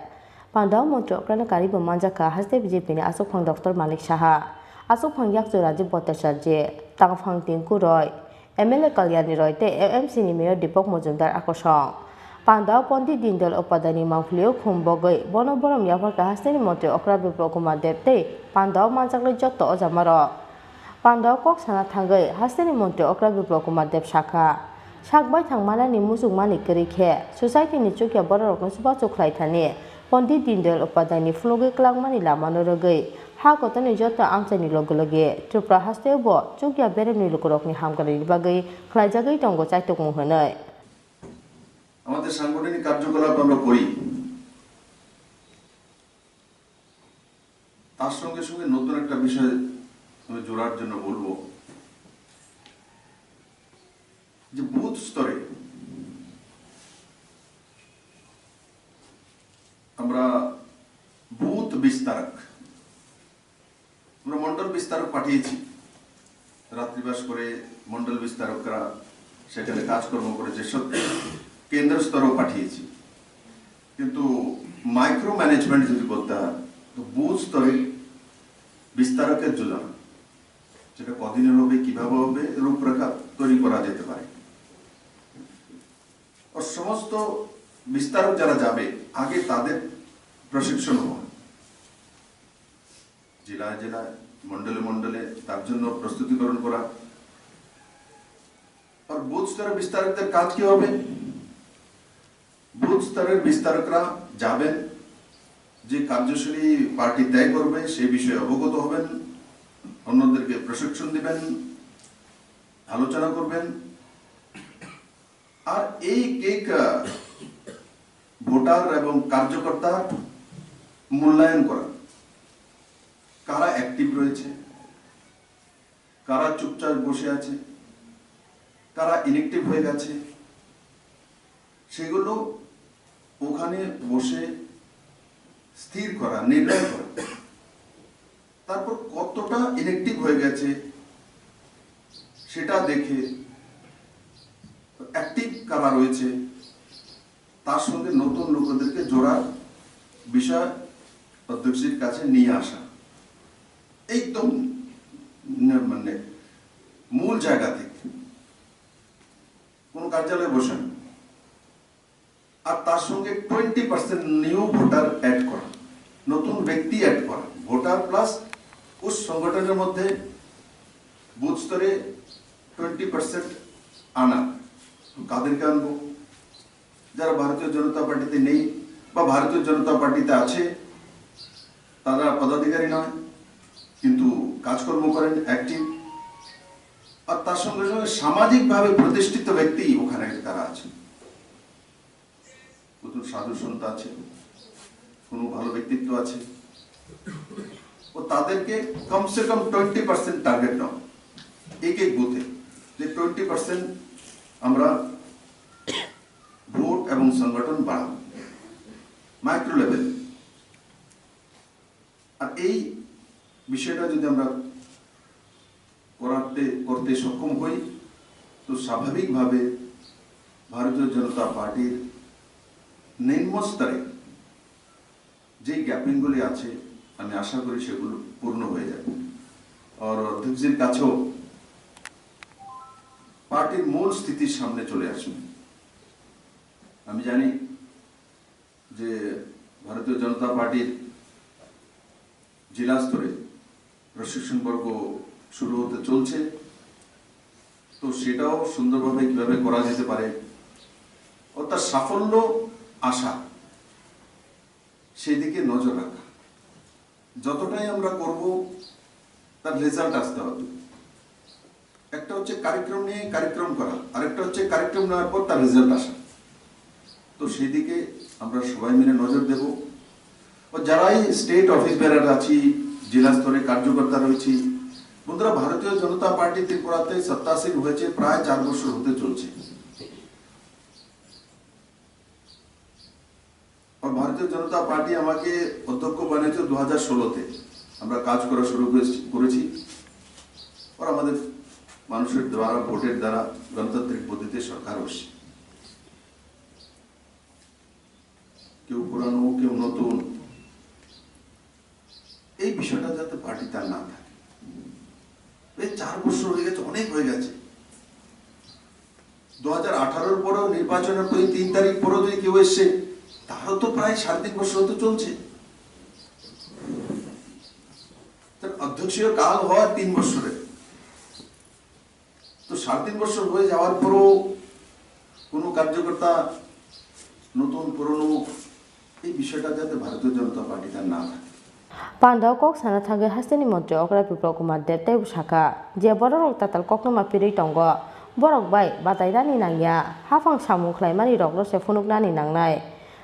Pandao montri okrano karwi bo manjakha haste B J P ni achukphang Doctor Manik Saha, achukphang yakchu Rajiv Bhattacharjee, tangphang Tinku Roy, M L A Kalyani Roy tei M M C ni Mayor Deepak Majumdar akosong. Pandao Pondit Dindayal Upadhyayni mangpilio khum bogwi bono borom yapharkha hasteni montri Okra Biplab Kumar Deb tei pandao manjaknai jotto o jamarok. Pandao kok sana thangwi hasteni montri Okra Biplab Kumar Deb sakha, sak baithang manani muchungmani kwrwi khe society ni chukya bororokno chubachu khlai thani Pondit Dindayal Upadhyayni phunugwi kwlangmani lamano rwgwi Ha kotorni joto amchaini loge loge Tripura hasteo bo chukya beremni lukurokni hamkrai bagwi khlaijagwi tongo chaitokmung hwnwi. আমাদের সাংগঠনিক কার্যকলাপ আমরা করি, তার সঙ্গে সঙ্গে নতুন একটা বিষয় আমি জোড়ার জন্য বলবো যে বুথ স্তরে আমরা বুথ বিস্তারক, আমরা মণ্ডল বিস্তারক পাঠিয়েছি, রাত্রিবাস করে মণ্ডল বিস্তারকরা সেখানে কাজকর্ম করে, যেসব কেন্দ্র স্তরেও পাঠিয়েছি, কিন্তু মাইক্রো ম্যানেজমেন্ট যদি করতে হয়, তো বুথ স্তরে বিস্তারকের যোজনা, সেটা কদিনের হবে, কিভাবে হবে, রূপরেখা তৈরি করা যেতে পারে। আর সমস্ত বিস্তারক যারা যাবে, আগে তাদের প্রশিক্ষণ হওয়া, জেলায় জেলায়, মণ্ডলে মণ্ডলে তার জন্য প্রস্তুতিকরণ করা। আর বুথ স্তরে বিস্তারকদের কাজ কি হবে? বুথ স্তরের বিস্তারকরা যাবেন, যে কার্যসূচী পার্টি তয় করবে সেই বিষয়ে অবগত হবেন, অন্যদেরকে প্রশিক্ষণ দিবেন, আলোচনা করবেন। আর এই কেক, আহ, ভোটার এবং কার্যকর্তার মূল্যায়ন করা, কারা অ্যাক্টিভ রয়েছে, কারা চুপচাপ বসে আছে, কারা ইনঅ্যাক্টিভ হয়ে গেছে, সেগুলো ওখানে বসে স্থির করা, নির্ণয় করা। তারপর কতটা ইনঅ্যাক্টিভ হয়ে গেছে সেটা দেখে, অ্যাক্টিভ কারা রয়েছে তার সঙ্গে নতুন লোকেদেরকে জোড়ার বিষয় অধ্যক্ষের কাছে নিয়ে আসা, একদম নে-, মানে মূল জায়গা থেকে, কোনো কার্যালয়ে বসে না। আর তার সঙ্গে twenty percent new voter add করা, নতুন ব্যক্তি অ্যাড করা, ভোটার প্লাস উস সংগঠনের মধ্যে বুথ স্তরে টোয়েন্টি পার্সেন্ট আনা। কাদেরকে আনবো? যারা ভারতীয় জনতা পার্টিতে নেই বা ভারতীয় জনতা পার্টিতে আছে, তারা পদাধিকারী নয়, কিন্তু কাজকর্ম করেন, অ্যাক্টিভ। আর তার সঙ্গে সঙ্গে সামাজিকভাবে প্রতিষ্ঠিত ব্যক্তি ওখানে তারা আছেন। নতুন সাধু সন্ত আছে, কোনো ভালো ব্যক্তিত্ব আছে, ও তাদেরকে কমসে কম টোয়েন্টি পার্সেন্ট টার্গেট নাও এক এক বুথে, যে টোয়েন্টি পার্সেন্ট আমরা ভোট এবং সংগঠন বাড়াবো মাইক্রো লেভেল। আর এই বিষয়টা যদি আমরা করাতে, করতে সক্ষম হই, তো স্বাভাবিকভাবে ভারতীয় জনতা পার্টির নিম্ন স্তরে যে গ্যাপিংগুলি আছে, আমি আশা করি সেগুলো পূর্ণ হয়ে যাবে। আর অধ্যক্ষজির কাছেও পার্টির মূল স্থিতির সামনে চলে আসবে। আমি জানি যে ভারতীয় জনতা পার্টির জেলা স্তরে প্রশিক্ষণ পর্ব শুরু হতে চলছে, তো সেটাও সুন্দরভাবে কিভাবে করা যেতে পারে, অর্থাৎ সাফল্য আশা, সেই দিকে নজর রাখা। যতটাই আমরা করব, তার রেজাল্ট আসতে হবে। একটা হচ্ছে কার্যক্রম নিয়ে কার্যক্রম করা, আরেকটা হচ্ছে কার্যক্রম নেওয়ার পর তার রেজাল্ট আসা। তো সেই দিকে আমরা সবাই মিলে নজর দেব। ও যারাই স্টেট অফিস বেয়ারার আছি, জেলা স্তরে কার্যকর্তা রয়েছি, বন্ধুরা, ভারতীয় জনতা পার্টি ত্রিপুরাতে সত্তাসীন হয়েছে প্রায় চার বছর হতে চলছে। আর ভারতীয় জনতা পার্টি আমাকে অধ্যক্ষ বানিয়েছে দু হাজার ষোলোতে। আমরা কাজ করা শুরু করেছি, করেছি। আর আমাদের মানুষের দ্বারা, ভোটের দ্বারা গণতান্ত্রিক পদ্ধতিতে সরকার বসে। কেউ পুরানো, কেউ নতুন। এই বিষয়টা যাতে পার্টিতে আর না থাকে। এই চার বছর হয়ে গেছে, অনেক হয়ে গেছে। দু হাজার আঠারোর পরেও, নির্বাচনের পরে তিন তারিখ পরেও যদি কেউ এসছে, তারও তো প্রায় সাড়ে তিন বছর হতে চলছে। তার অধ্যক্ষীয় কাল হয় তিন বছরের। তো সাড়ে তিন বছর হয়ে যাওয়ার পরেও কোনো কার্যকর্তা, নতুন পুরনো, এই বিষয়টা যাতে ভারতীয় জনতা পার্টিতে আর না থাকে। Pandao kok sana thangwi hasteni montri okra Biplab Kumar Deb teibo sakha je bororok tatal koktwma pirwi tongo, borok bai batai rani nangya, haphang samung khlaimani rokno se phunuknani nangnai,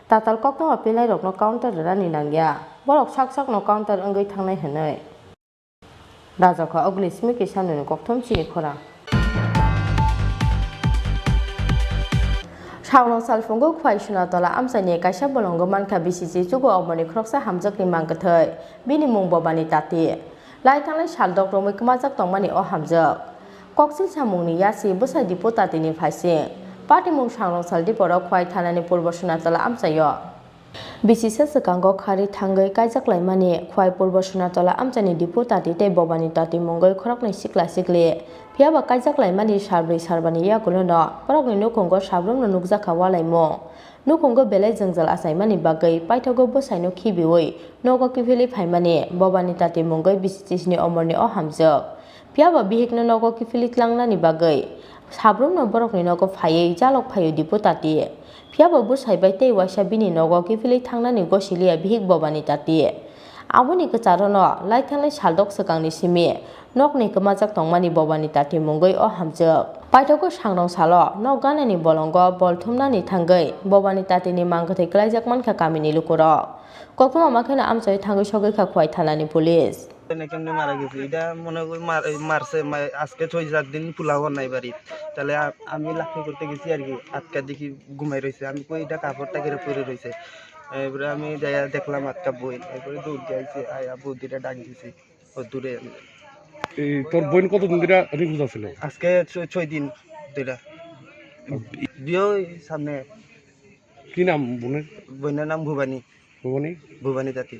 tatal koktwma pilairokno counter rwrani nangya, borok sak sakno counter wngwi thangnai hwnwi. Rajakha Ogni Simi Kisanuni kokthom chini khorang. Saunang salphungo Khwai Sunatola amchaini kaisa bolongo mankha bisi chichugo oborni khoroksa hamjakni mang kwthwi, bini mung Bobani Tati. Lai thanglai saldok romwi kwmajak tongmani o hamjak. Koksil samungni yasi bwsai Dipu Tatini phaising. Patimung Saunang sal Diporo Khwai thanani Purbo Sunatola amchaio. Bisi se swkango khari thangwi kaijak laimani Khwai Purbo Sunatola amchaini Dipu Tati tei Bobani Tati mungwi khoroknwi sikla sikli. Phiyaba kaijak laimani salbrwi salbani yagulono borokni nukhungo sabrumno nukjakha walaimung. Nukhungo belai jwngjal achaimani bagwi paithago bwsaino khibiwi nogo kiphilwi phaimani Bobani Tati mungwi bisi chisni omorni o hamjwk. Phiyaba bihikno nogo kiphilwi tlangnani bagwi sabrumno borokni nogo phaiwi jalok phaio Dipu Tati. Phiyaba bwsai bai tei waisa bini nogo kiphilwi thangnani gosiliya bihik Bobani Tati. Aboni kwcharono lai thangnai saldok swkangni simi nokni kwmajak tongmani Bobani Tati mungwi o hamjwk. Paithago sangrong salo nok ganani bolongo bol thumnani thangwi Bobani Tatini mang kwthwi kwlaijak mankha kamini lukurok. Koktwma ma kheno amchaio thangwi sogwi kha Khwai thanani police. এখানে মারা গেছে, এটা মনে হয় মার-, এই মারছে, মা-, আজকে ছয় সাত দিন পোলাও নাই বাড়িত। তাহলে আ-, আমি লাফিয়ে করতে গেছি আর কি, আটকা দেখি ঘুমাই রয়েছে। আমি কই, "এটা কাপড়টা কেড়ে পরে রয়েছে।" এরপরে আমি যাইয়া দেখলাম আটকা বই, এরপরে দৌড় দিয়ে আইছি, আয়া বৌদিটা ডাক দিছি, ও দূরে। এই তোর বোন কতদিন ধরে নিখোঁজ আছিল? আজকে ছ-, ছয় দিন ধরে। বিয়ে ওই সামনে। কি নাম বোনের? বোনের নাম ভুবানী। ভুবানী? ভুবানী তাঁতি।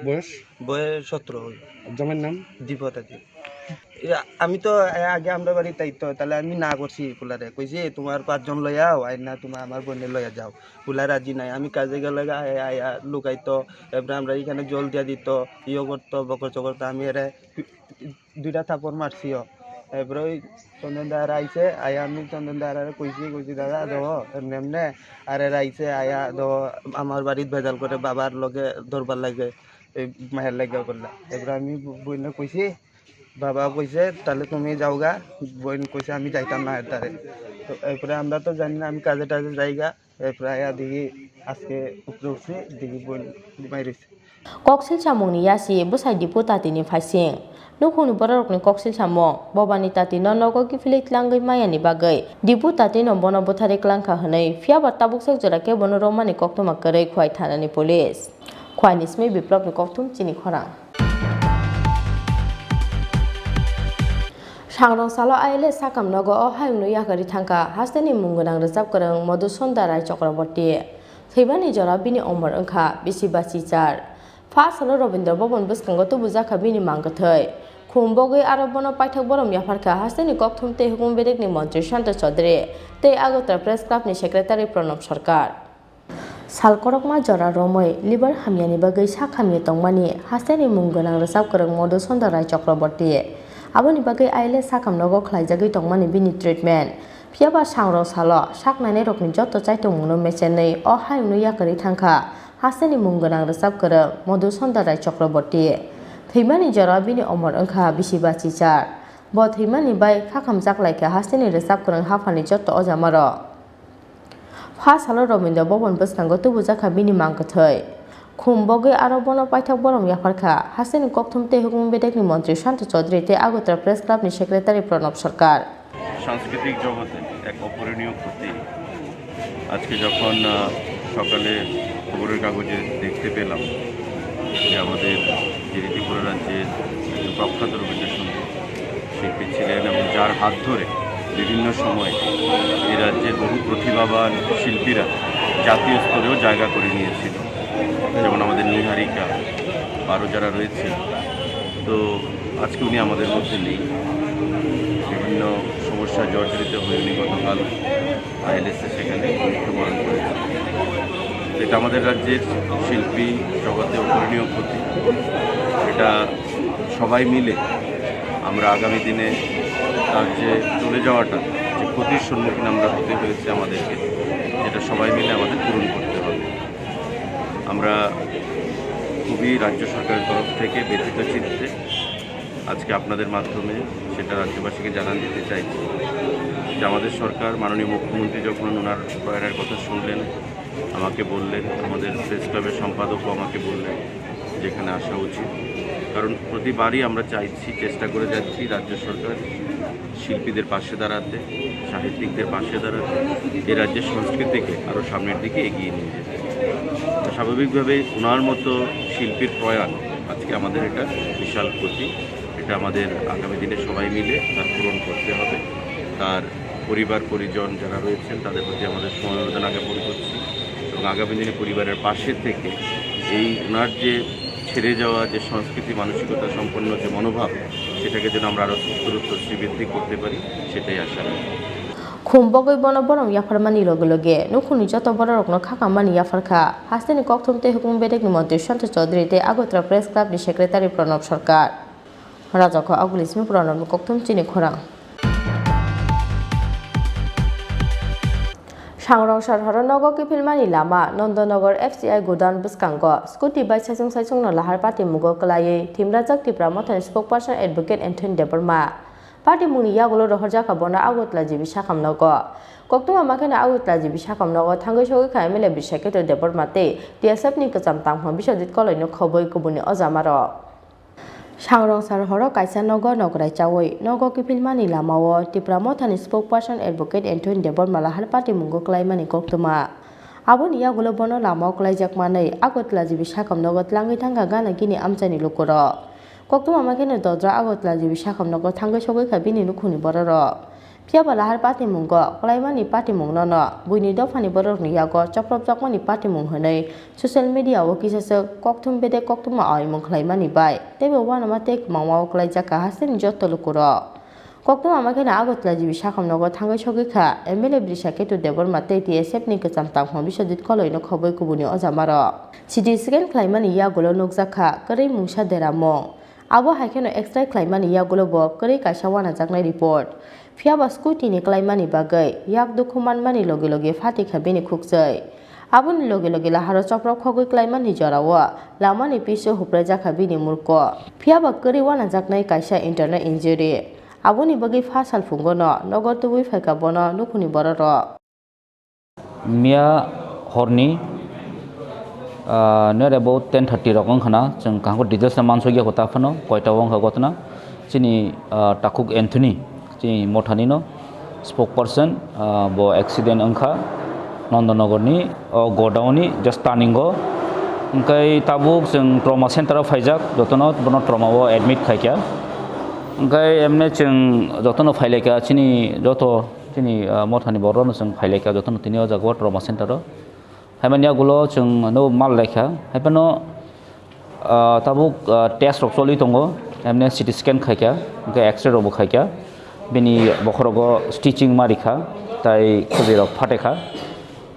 বয়স? বয়স সতেরো হইল। আর জামাইর নাম? দীপা তাঁতি। এ, আমি তো, এ, আগে আমরা বাড়ি তাই তো, তাহলে আমি না করছি পোলারে। কইছি, "তোমার পাঁচজন লইয়া আও, আর না তোমার আমার বোনের লইয়া যাও।" পোলা রাজি নাই। আমি কাজে গেলে গা-, আয়া, আয়া লুকাইতো, এরপরে আমরা এখানে জল দিয়া দিত, ইয়ে করতো, বকর চকর তো আমি এরে দুইটা থাপড় মারছিও। এরপরে ওই চন্দন দার আইছে, আয়া আমি চন্দন দার কইছি, কইছি, "দাদা, দেখো, এমনি এমনি।" আর এর আইছে, আয়া দেখো, আমার বাড়িত ভেজাল করে বাবার লগে ধরবার লাগে, এই মায়ের লাগে করলা। এরপরে আমি ব-, বইনে কইছি, বাবা কইছে, "তাহলে তুমি যাও গা।" বইন কইছে, "আমি যাইতাম না এর দ্বারে।" তো এরপরে আমরা তো জানি না, আমি কাজে টাজে যাই গা। এরপরে আয়া দেখি আজকে উপরে উঠছি, দেখি বইন ঘুমাই রয়েছে। Koksil samungni yasi bwsai Dipu Tatini phaising. Nukhungni bororokni koksil samung, Bobani Tatino nogo kiphilwi tlangwi mayani bagwi Dipu Tatino bono bwtharwi klangkha hwnwi, phiyaba tabuksak jora khe bono romani koktwma kwrwi Khwai thanani police. Khwaini simi Biplobni kokthum chini khorang. Sangrong salo I L S sakam nogo o hayungno yakarwi thangkha hasteni mung gwnang rwchap kwrwng Madhusunda Rai Chakraborty. Thwimani jora bini omor wngkha bisi ba chichar. Pha salo Rabindra Bhaban bwskango tubujakha bini mang kwthwi. Khum bogwi aro bono paithak borom yapharkha hasteni kokthum tei hukum bedekni montri Santa Chaudhary tei Agartala Press Club ni secretary Pranab Sarkar. Sal korokma jora romwi liver hamyani bagwi sak hamya tongmani hasteni mung gwnang rwchap kwrwng Madhusunda Rai Chakraborty. Aboni bagwi I L S sakam nogo khlaijagwi tongmani bini treatment. Phiyaba sangrong salo sak nainairokni joto chaitokmungno mechenwi o hayungno yakarwi thangkha hasteni mung gwnang rwchap kwrwng Madhusunda Rai Chakraborty. Thwimani jora bini omor wngkha bisi ba chichar. Bo thwimani bai khakhamjak laikha hasteni rwchap kwrwng haphani joto ojamarok. Pha salo Rabindra Bhaban bwskango tubujakha bini mang kwthwi. Khum bogwi aro bono paithak borom yapharkha hasteni kokthum tei hukum bedekni montri Santa Chaudhary tei Agartala Press Club ni secretary Pranab Sarkar. সাংস্কৃতিক জগতে এক অপূরণীয় ক্ষতি। আজকে যখন, আহ, সকালে খবরের কাগজে দেখতে পেলাম যে আমাদের যিনি ত্রিপুরা রাজ্যের একজন প্রখ্যাত রবীন্দ্রসঙ্গীত শিল্পী ছিলেন এবং যার হাত ধরে বিভিন্ন সময় এই রাজ্যের বহু প্রতিভাবান শিল্পীরা জাতীয় স্তরেও জায়গা করে নিয়েছিল, যেমন আমাদের নীহারিকা, আরও যারা রয়েছে। তো আজকে উনি আমাদের মধ্যে নেই, বিভিন্ন সমস্যায় জর্জরিত হয়ে উনি গতকাল আইএলএসএ সেখানে মৃত্যুবরণ করেছেন। এটা আমাদের রাজ্যের শিল্পী জগতে অপূরণীয় ক্ষতি। এটা সবাই মিলে আমরা আগামী দিনে তার যে চলে যাওয়াটা, যে ক্ষতির সম্মুখীন আমরা হতে হয়েছে আমাদেরকে, এটা সবাই মিলে আমাদের পূরণ করতে হবে। আমরা খুবই রাজ্য সরকারের তরফ থেকে ব্যথিত চিত্তে আজকে আপনাদের মাধ্যমে সেটা রাজ্যবাসীকে জানান দিতে চাইছি যে আমাদের সরকার, মাননীয় মুখ্যমন্ত্রী যখন ওনার প্রয়াণের কথা শুনলেন, আমাকে বললেন, আমাদের প্রেস ক্লাবের সম্পাদকও আমাকে বললেন যে এখানে আসা উচিত। কারণ প্রতিবারই আমরা চাইছি, চেষ্টা করে যাচ্ছি রাজ্য সরকার শিল্পীদের পাশে দাঁড়াতে, সাহিত্যিকদের পাশে দাঁড়াতে, এই রাজ্যের সংস্কৃতিকে আরও সামনের দিকে এগিয়ে নিয়ে যেতে। তো স্বাভাবিকভাবেই ওনার মতো শিল্পীর প্রয়াণ আজকে আমাদের এটা বিশাল ক্ষতি। এটা আমাদের আগামী দিনে সবাই মিলে তার পূরণ করতে হবে। তার পরিবার পরিজন যারা রয়েছেন, তাদের প্রতি আমাদের সমবেদনা জ্ঞাপন করছি এবং আগামী দিনে পরিবারের পাশে থেকে এই ওনার যে ছেড়ে যাওয়া যে সংস্কৃতি মানসিকতা সম্পন্ন যে মনোভাব, সেটাকে যেন আমরা আরও উত্তরোত্তর শ্রীবৃদ্ধি করতে পারি, সেটাই আশা রাখি। Khum bogwi bono borom yapharmani loge loge nukhungni joto bororokno kha kammani yapharkha hasteni kokthum tei hukumu bedekni montri Santosh Chaudhary tei Agartala Press Clubni Secretary Pranab Sarkar. Rajako Aguli simi Pranabni kokthum chini khorang. Sangrong sar horo nogo kiphilmani lama Nondonogo F C I godown bwskango scooty bai saichung saichungno lahar patimungo kwlaiwi thimrajak Tipra Mothani spokesperson Advocate Anthony Debbarma. Patimungni yagulo rohorjakha bono Agartala G B sakamnogo. Koktwma makheno Agartala G B sakamnogo thangwi sogwi kha M L A Brishaketu Debbarma tei T S F ni kwcham tangphang Biswajit Koloino khobwi kubuni ojamarok. Sangrong sar horo kaisa nogo nokrai chawi nogo kiphilmani lamao Tipra Mothani spokesperson Advocate Anthony Debbarma lahar patimungo kwlaimani koktwma. Aboni yagulo bono lamao kwlaijak manwi Agartala G B sakamnogo tlangwi thangkha gana gini amchaini lukurok. Koktwma makheno dodra Agartala G B sakamnogo thangwi sogwi kha bini nukhungni bororok. Phiyaba lahar patimungo kwlaimani patimungno no buini dophani bororokni yago chopropjakmani patimung hwnwi social media-o kisaswk kokthum bedek koktwma aimung khlaimani bai teibo uanama tei kwmangmao kwlaijakha hasteni joto lukurok. Koktwma makheno Agartala G B sakamnogo thangwi sogwi kha M L A Brishaketu Debbarma tei T S F ni kwcham tangphang Biswajit Koloino khobwi kubuni ojamarok. C T scan khlaimani yagulo nukjakha kwrwi mungsa deramung. Abo hai kheno X-ray khlaimani yagulo bo kwrwi kaisa uanajaknai report. Phiyaba scooty ni klaimani bagwi yak dukhu manmani loge loge phatikha bini khukchwi. Aboni loge loge laharo choprok khogwi klaimani jorao lamani piso hupraijakha bini murko. Phiyaba kwrwi uanajaknai kaisa internal injury. Aboni bagwi pha salphungo no nogo tubui phaikha bono nukhungni bororok. Miya horni, ah, near about ten thirty rok wngkha na, chwng kaham khe details no mansukya kho ta phano, koita o wngkha ghotona. Chini, ah, Takhuk Anthony, chini Mothani no spokesperson, ah, bo accident wngkha Nandanagar ni, o godown ni just turning o. Hwnkhe tabuk chwng trauma center o phaijak, jotono bono trauma o admit khaikha. Hwnkhe emne chwng jotono phailaikha, chini joto Chini, ah, Mothani borok no chwng phailaikha, jotono tini o jaga o trauma center o. Haimani yagulo chwng no mal laikha. Haiphano, ah, tabuk, ah, test rok choli tongo. Emne C T scan khaikha, hwnkhe X-ray rok bo khaikha. Bini bokhorogo stitching ma rikha, tai khobwi rok phatekha.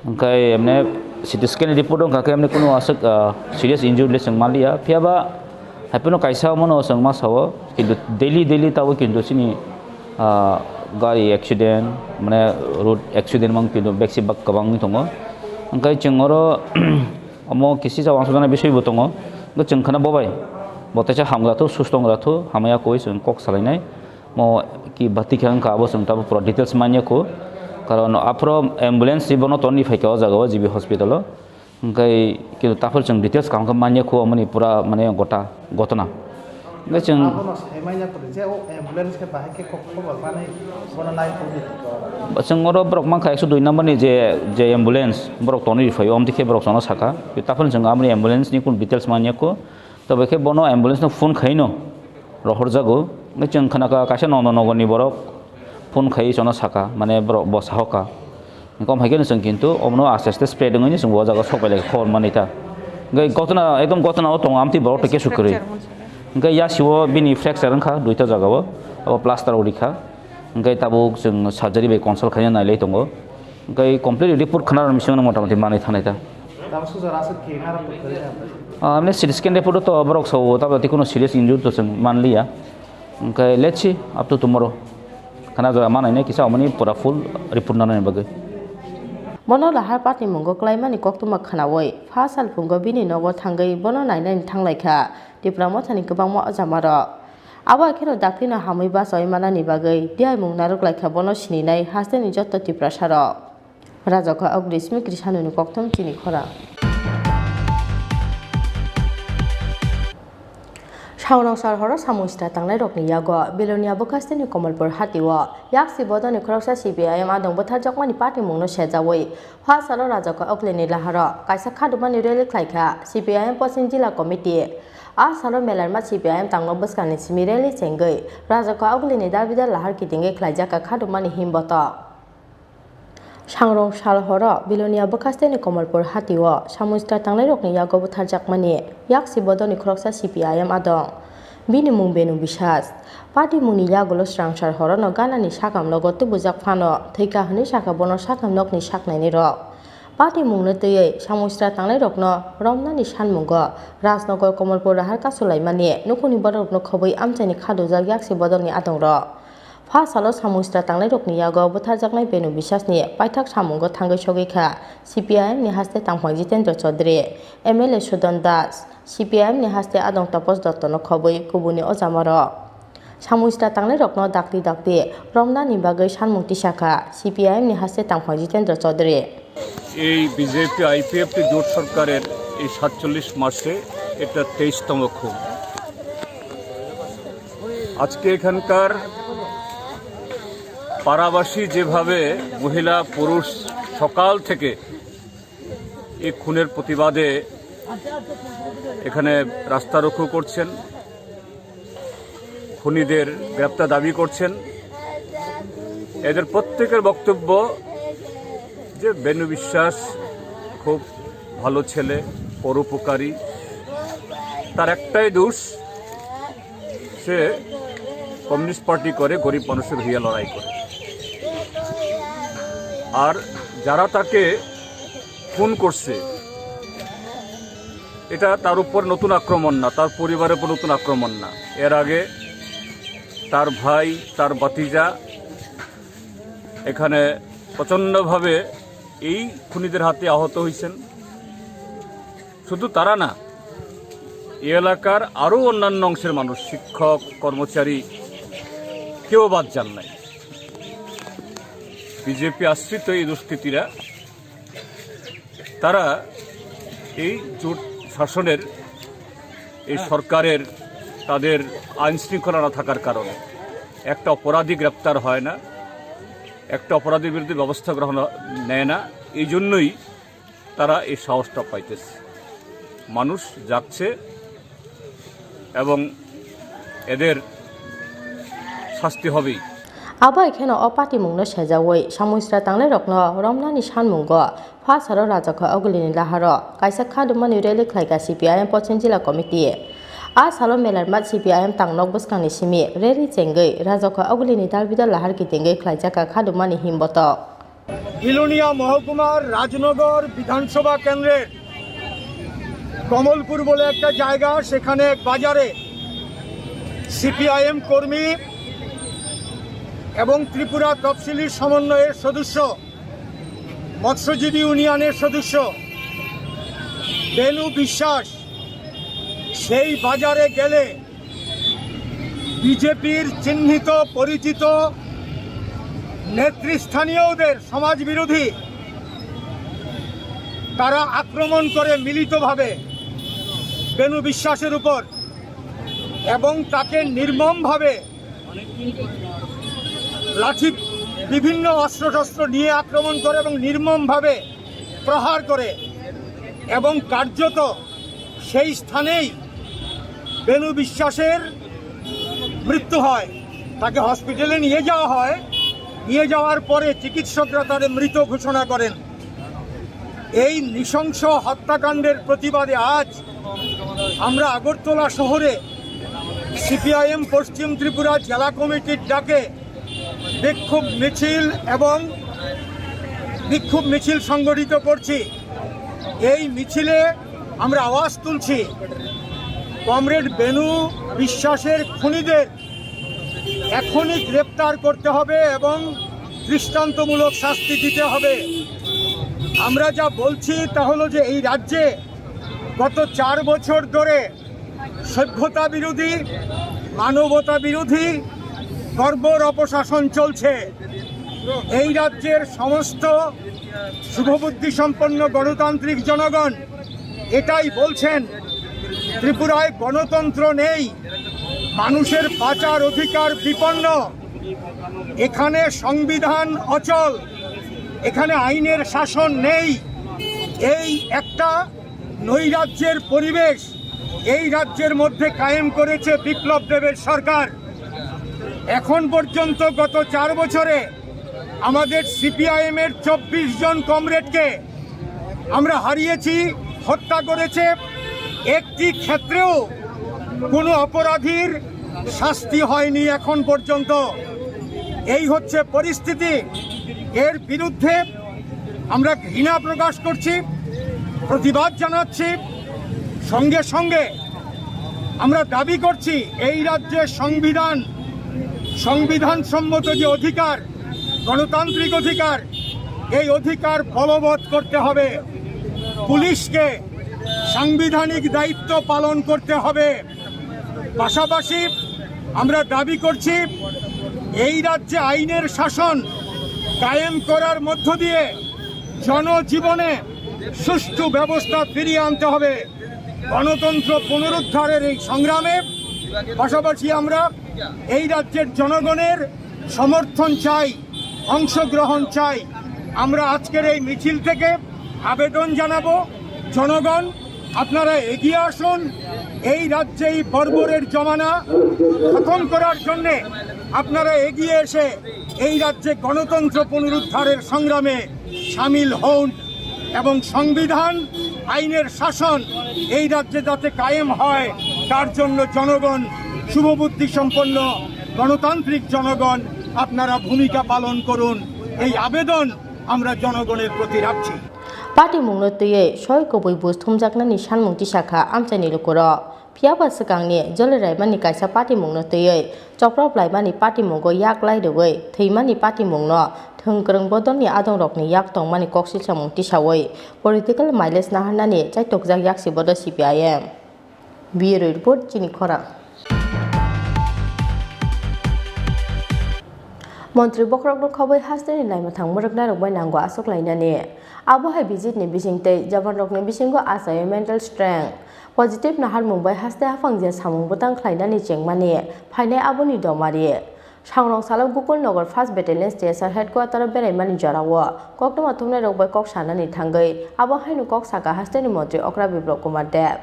Hwnkhe emne C T scan report wngkha khe emne kunu aswk, ah, serious injury le chwng manliya. Phiyaba Haiphano kaisa omono chwng ma sao, kintu daily, daily tabuk kintu chini, ah, gari accident, mane road accident mang kintu beksibak kwbang wngwi tongo. Hwnkhe chwng oro omo kisi sa uansukjaknai bisoi bo tongo. Hwnkhe chwng kheno bobai, bo teisa hamjakha, susto wngjakha, hamya koi chwng kok salainai. Mo ki bati khe wngkha abo chwng tabuk pura details manya kho. Karon aphuru ambulance si bono tonwi phaikha o jaga o G B hospital o. Hwnkhe kintu taphor chwng details kaham khe manya kho, amoni pura mane gota gotona. Hwnkhe chwng Abono sai manya kho je o ambulance khe bahai khe kok khobor manwi bono nai tongdi. Chwng oro borok mankha ekso dui number ni je, je ambulance borok tonwi rwphaio, amtwi khe borok chwngno sakha. Taphor chwng amoni ambulance ni kunu details manya kho. Tobe khe bono ambulance no phone khaino rohorjago. Hwnkhe chwng khnakha kaisa Nandanagar ni borok phone khai chwngno sakha, mane borok bo sahoka. Kom hai khe no chwng kintu omono aste aste spread wngwi no chwng bo o jaga sok bai lai kha khobor manwi ta. Hwnkhe gotona, ekdom gotona o tongo, amtwi borok tei kesu kwrwi. Hwnkhe yasio bini fracture wngkha duita jagao, abo plaster o rikha. Hwnkhe tabuk chwng surgery bai consult khaina nailai tongo. Hwnkhe complete report khna rwmsingno motamoti manwi thangnai ta. Tamo sujor aswk khe nara put kwrwi kha. Ah, amne C T scan report o to borok sao, tabo tei kuno serious injury to chwng manliya. Hwnkhe let's see up to tomorrow. Khana jora manai nai kisa omoni pura full report nanani bagwi. Bono lahar patimungo klaimani koktwma khwnawi pha salphungo bini nogo thangwi bono nainani thanglaikha Tipra Mothani kwbangma ojamarok. Abo hai kheno daktino hamwi bachawi manani bagwi diaimung narwk laikha bono sininai hasteni jotto Tiprasarok. Rajakha Ogri Simi Krisanoni kokthom chini khorang. Saunang sal horo samung sitra tangnairokni yago Bilonia bwkhasteni Komolpur hatio yaksi bodolni khoroksa C P I M adong butharjakmani patimungno sejawi pha salo Rajakha Oglini laharo kaisa khadumani rally khlaikha C P I M Poschim Jila Committee. A salo Melarma C P I M tangno bwskangni simi rally chengwi Rajakha Oglini dabida lahar kitingwi khlaijakha khadumani himbotok. Sangrong sal horo Bilonia bwkhasteni Komolpur hatio samung sitra tangnairokni yago butharjakmani yaksi bodolni khoroksa C P I M adong. Bini mung Benu Biswas. Patimungni yagulo srangsar horono ganani sakam nogo tubujak phano thwikha hwnwi sakha bono sakam nokni saknainirok. Patimungno twiwi samung sitra tangnairokno romnani sanmungo Rajnagar Komolpur rahar kasulaimani nukhungni bororokno khobwi amchaini khadujak yaksi bodolni adongrok. Pha salo samung sitra tangnairokni yago butharjaknai Benu Biswasni paithak samungo thangwi sogwi kha C P I M ni haste tangphang Jitendra Chaudhary, M L A Sudan Das, C P I M ni haste adong Tapas Dottono khobwi kubuni ojamarok. Samung sitra tangnairokno dakti dakti romnani bagwi sanmung tisa kha C P I M ni haste tangphang Jitendra Chaudhary. এই BJP IPFT জোট সরকারের এই সাতচল্লিশ মাসে এটা তেইশতম খুন। আজকে এখানকার পাড়াবাসী যেভাবে মহিলা পুরুষ সকাল থেকে এই খুনের প্রতিবাদে এখানে রাস্তা রোকো করছেন, খুনিদের গ্রেপ্তার দাবি করছেন। এদের প্রত্যেকের বক্তব্য যে বেনু বিশ্বাস খুব ভালো ছেলে, পরোপকারী। তার একটাই দোষ, সে কমিউনিস্ট পার্টি করে, গরিব মানুষের হইয়া লড়াই করে। আর যারা তাকে খুন করছে, এটা তার উপর নতুন আক্রমণ না, তার পরিবারের উপর নতুন আক্রমণ না। এর আগে তার ভাই, তার ভাতিজা এখানে প্রচণ্ডভাবে এই খুনিদের হাতে আহত হয়েছেন। শুধু তারা না, এই এলাকার আরও অন্যান্য অংশের মানুষ, শিক্ষক, কর্মচারী, কেউ বাদ যান নাই। বিজেপি আশ্রিত এই দুষ্কৃতীরা, তারা এই জোট শাসনের, এই সরকারের, তাদের আইন শৃঙ্খলা না থাকার কারণে একটা অপরাধী গ্রেপ্তার হয় না, একটা অপরাধীর বিরুদ্ধে ব্যবস্থা গ্রহণ নেয় না। এই জন্যই তারা এই সাহসটা পাইতেছে। মানুষ যাচ্ছে এবং এদের শাস্তি হবেই। Abo hai kheno o patimungno sejawi samung sitra tangnairokno romnani sanmungo pha salo Rajakha Oglini laharo kaisa khadumani rally khlaikha C P I M Poschim Jila Committee. A salo Melarmat C P I M tangnok bwskangni simi rally chengwi Rajakha Oglini dalbidal lahar kitingwi khlaijakha khadumani himbotok. Belonia মহকুমার রাজনগর বিধানসভা কেন্দ্রের কমলপুর বলে একটা জায়গা, সেখানে এক বাজারে সিপিআইএম কর্মী এবং ত্রিপুরা তফসিলি সমন্বয়ের সদস্য, মৎস্যজীবী ইউনিয়নের সদস্য বেনু বিশ্বাস সেই বাজারে গেলে বিজেপির চিহ্নিত পরিচিত নেতৃস্থানীয়দের সমাজবিরোধী তারা আক্রমণ করে মিলিতভাবে বেনু বিশ্বাসের উপর এবং তাকে নির্মমভাবে লাঠি, বিভিন্ন অস্ত্রশস্ত্র নিয়ে আক্রমণ করে এবং নির্মমভাবে প্রহার করে এবং কার্যত সেই স্থানেই বেনু বিশ্বাসের মৃত্যু হয়। তাকে হসপিটালে নিয়ে যাওয়া হয়, নিয়ে যাওয়ার পরে চিকিৎসকরা তাদের মৃত ঘোষণা করেন। এই নৃশংস হত্যাকাণ্ডের প্রতিবাদে আজ আমরা আগরতলা শহরে সিপিআইএম পশ্চিম ত্রিপুরা জেলা কমিটির ডাকে বিক্ষোভ মিছিল এবং বিক্ষোভ মিছিল সংগঠিত করছি। এই মিছিলে আমরা আওয়াজ তুলছি কমরেড বেনু বিশ্বাসের খুনিদের এখনই গ্রেপ্তার করতে হবে এবং দৃষ্টান্তমূলক শাস্তি দিতে হবে। আমরা যা বলছি তা হলো যে এই রাজ্যে গত চার বছর ধরে সভ্যতা বিরোধী, মানবতা বিরোধী বর্বর অপশাসন চলছে। এই রাজ্যের সমস্ত শুভবুদ্ধি সম্পন্ন গণতান্ত্রিক জনগণ এটাই বলছেন, ত্রিপুরায় গণতন্ত্র নেই, মানুষের বাঁচার অধিকার বিপন্ন, এখানে সংবিধান অচল, এখানে আইনের শাসন নেই। এই একটা নৈরাজ্যের পরিবেশ এই রাজ্যের মধ্যে কায়েম করেছে বিপ্লব দেবের সরকার। এখন পর্যন্ত গত চার বছরে আমাদের সিপিআইএম এর চব্বিশ জন কমরেডকে আমরা হারিয়েছি, হত্যা করেছে। একটি ক্ষেত্রেও কোনো অপরাধীর শাস্তি হয়নি এখন পর্যন্ত। এই হচ্ছে পরিস্থিতি। এর বিরুদ্ধে আমরা ঘৃণা প্রকাশ করছি, প্রতিবাদ জানাচ্ছি। সঙ্গে সঙ্গে আমরা দাবি করছি এই রাজ্যের সংবিধান, সংবিধান সম্মত যে অধিকার, গণতান্ত্রিক অধিকার, এই অধিকার বলবৎ করতে হবে। পুলিশকে সাংবিধানিক দায়িত্ব পালন করতে হবে। পাশাপাশি আমরা দাবি করছি এই রাজ্যে আইনের শাসন কায়েম করার মধ্য দিয়ে জনজীবনে সুষ্ঠু ব্যবস্থা ফিরিয়ে আনতে হবে। গণতন্ত্র পুনরুদ্ধারের এই সংগ্রামে পাশাপাশি আমরা এই রাজ্যের জনগণের সমর্থন চাই, অংশগ্রহণ চাই। আমরা আজকের এই মিছিল থেকে আবেদন জানাবো, জনগণ আপনারা এগিয়ে আসুন। এই রাজ্যে এই বর্বরের জমানা খতম করার জন্যে আপনারা এগিয়ে এসে এই রাজ্যে গণতন্ত্র পুনরুদ্ধারের সংগ্রামে সামিল হন এবং সংবিধান, আইনের শাসন এই রাজ্যে যাতে কায়েম হয়, তার জন্য জনগণ, শুভবুদ্ধি সম্পন্ন গণতান্ত্রিক জনগণ, আপনারা ভূমিকা পালন করুন। এই আবেদন আমরা জনগণের প্রতি রাখছি। Patimungno twiwi soi kubui buj thumjaknani sanmung tisakha amchaini lukurok. Phiyaba swkangni joli raimani kaisa patimungno twiwi chopra blaimani patimungo yak lai rwui thwimani patimungno thwng kwrwng bodolni adongrokni yak tongmani kok silsamung tisaui political mileage naharnani chaitokjak yaksi bodo C P I M. Bureau Report, chini khorang. Montri bokhorokno khobwi hasteni naimwthang mwrwknairok bai nango aswk lainani. Abo hai visit ni bisingtwi jawanrokni bisingo achaio mental strength. Positive naharmung bai haste haphang je samung bwtang khlainani chengmani phainai aboni domari. Sangrong salo Gokul Nagar First Battalion T S R headquarter o beraimani jorao koktwma thumnairok bai kok sanani thangwi abo haino kok saka hasteni montri okra Biplab Kumar Deb.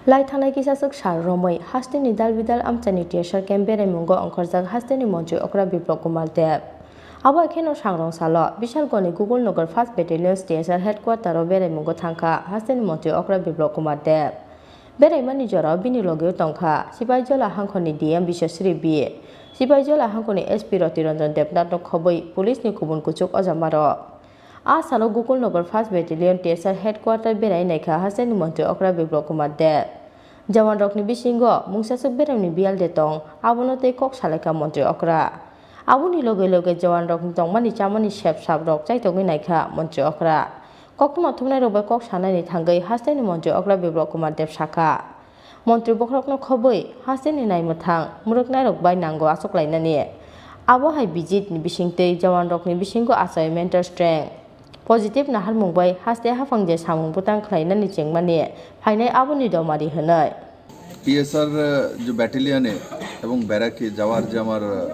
Lai thangnai kisa swk sal romwi hasteni dal bidal amchaini T S R camp beraimungo ongkhorjak hasteni montri okra Biplab Kumar Deb. Abo hai kheno sangrong salo Bishalgarhni Gokul Nagar First Battalion T S R headquarter o beraimungo thangkha hasteni montri okra Biplab Kumar Deb. Beraimani jorao bini logeo tongkha Sipaijala hangkhorni D M Biswasri B, Sipaijala hangkhorni S P Roti Ranjan Debnathno khobwi police ni kubun kuchuk ojamarok. A salo Gokul Nagar First Battalion T S R headquarter berai naikha hasteni montri okra Biplab Kumar Deb. Jawanrokni bisingo mungsaswk beraimani biyal de tong, abono tei kok salaikha montri okra. Aboni loge loge jawanrokni tongmani chamani sep saprok chaitogwi naikha montri okra. Koktwma thumnairok bai kok sanani thangwi hasteni montri okra Biplab Kumar Deb sakha. Montri bokhorokno khobwi hasteni naimwthang mwrwknairok bai nango aswk lainani. Abo hai visit ni bisingtwi jawanrokni bisingo achaio mental strength. Positive naharmung bai haste haphang je samung bwtang khlainani chengmani phainai aboni domari hwnwi. T S R, আহ, যে ব্যাটালিয়নে এবং ব্যারাকে যাওয়ার যে আমার, আহ,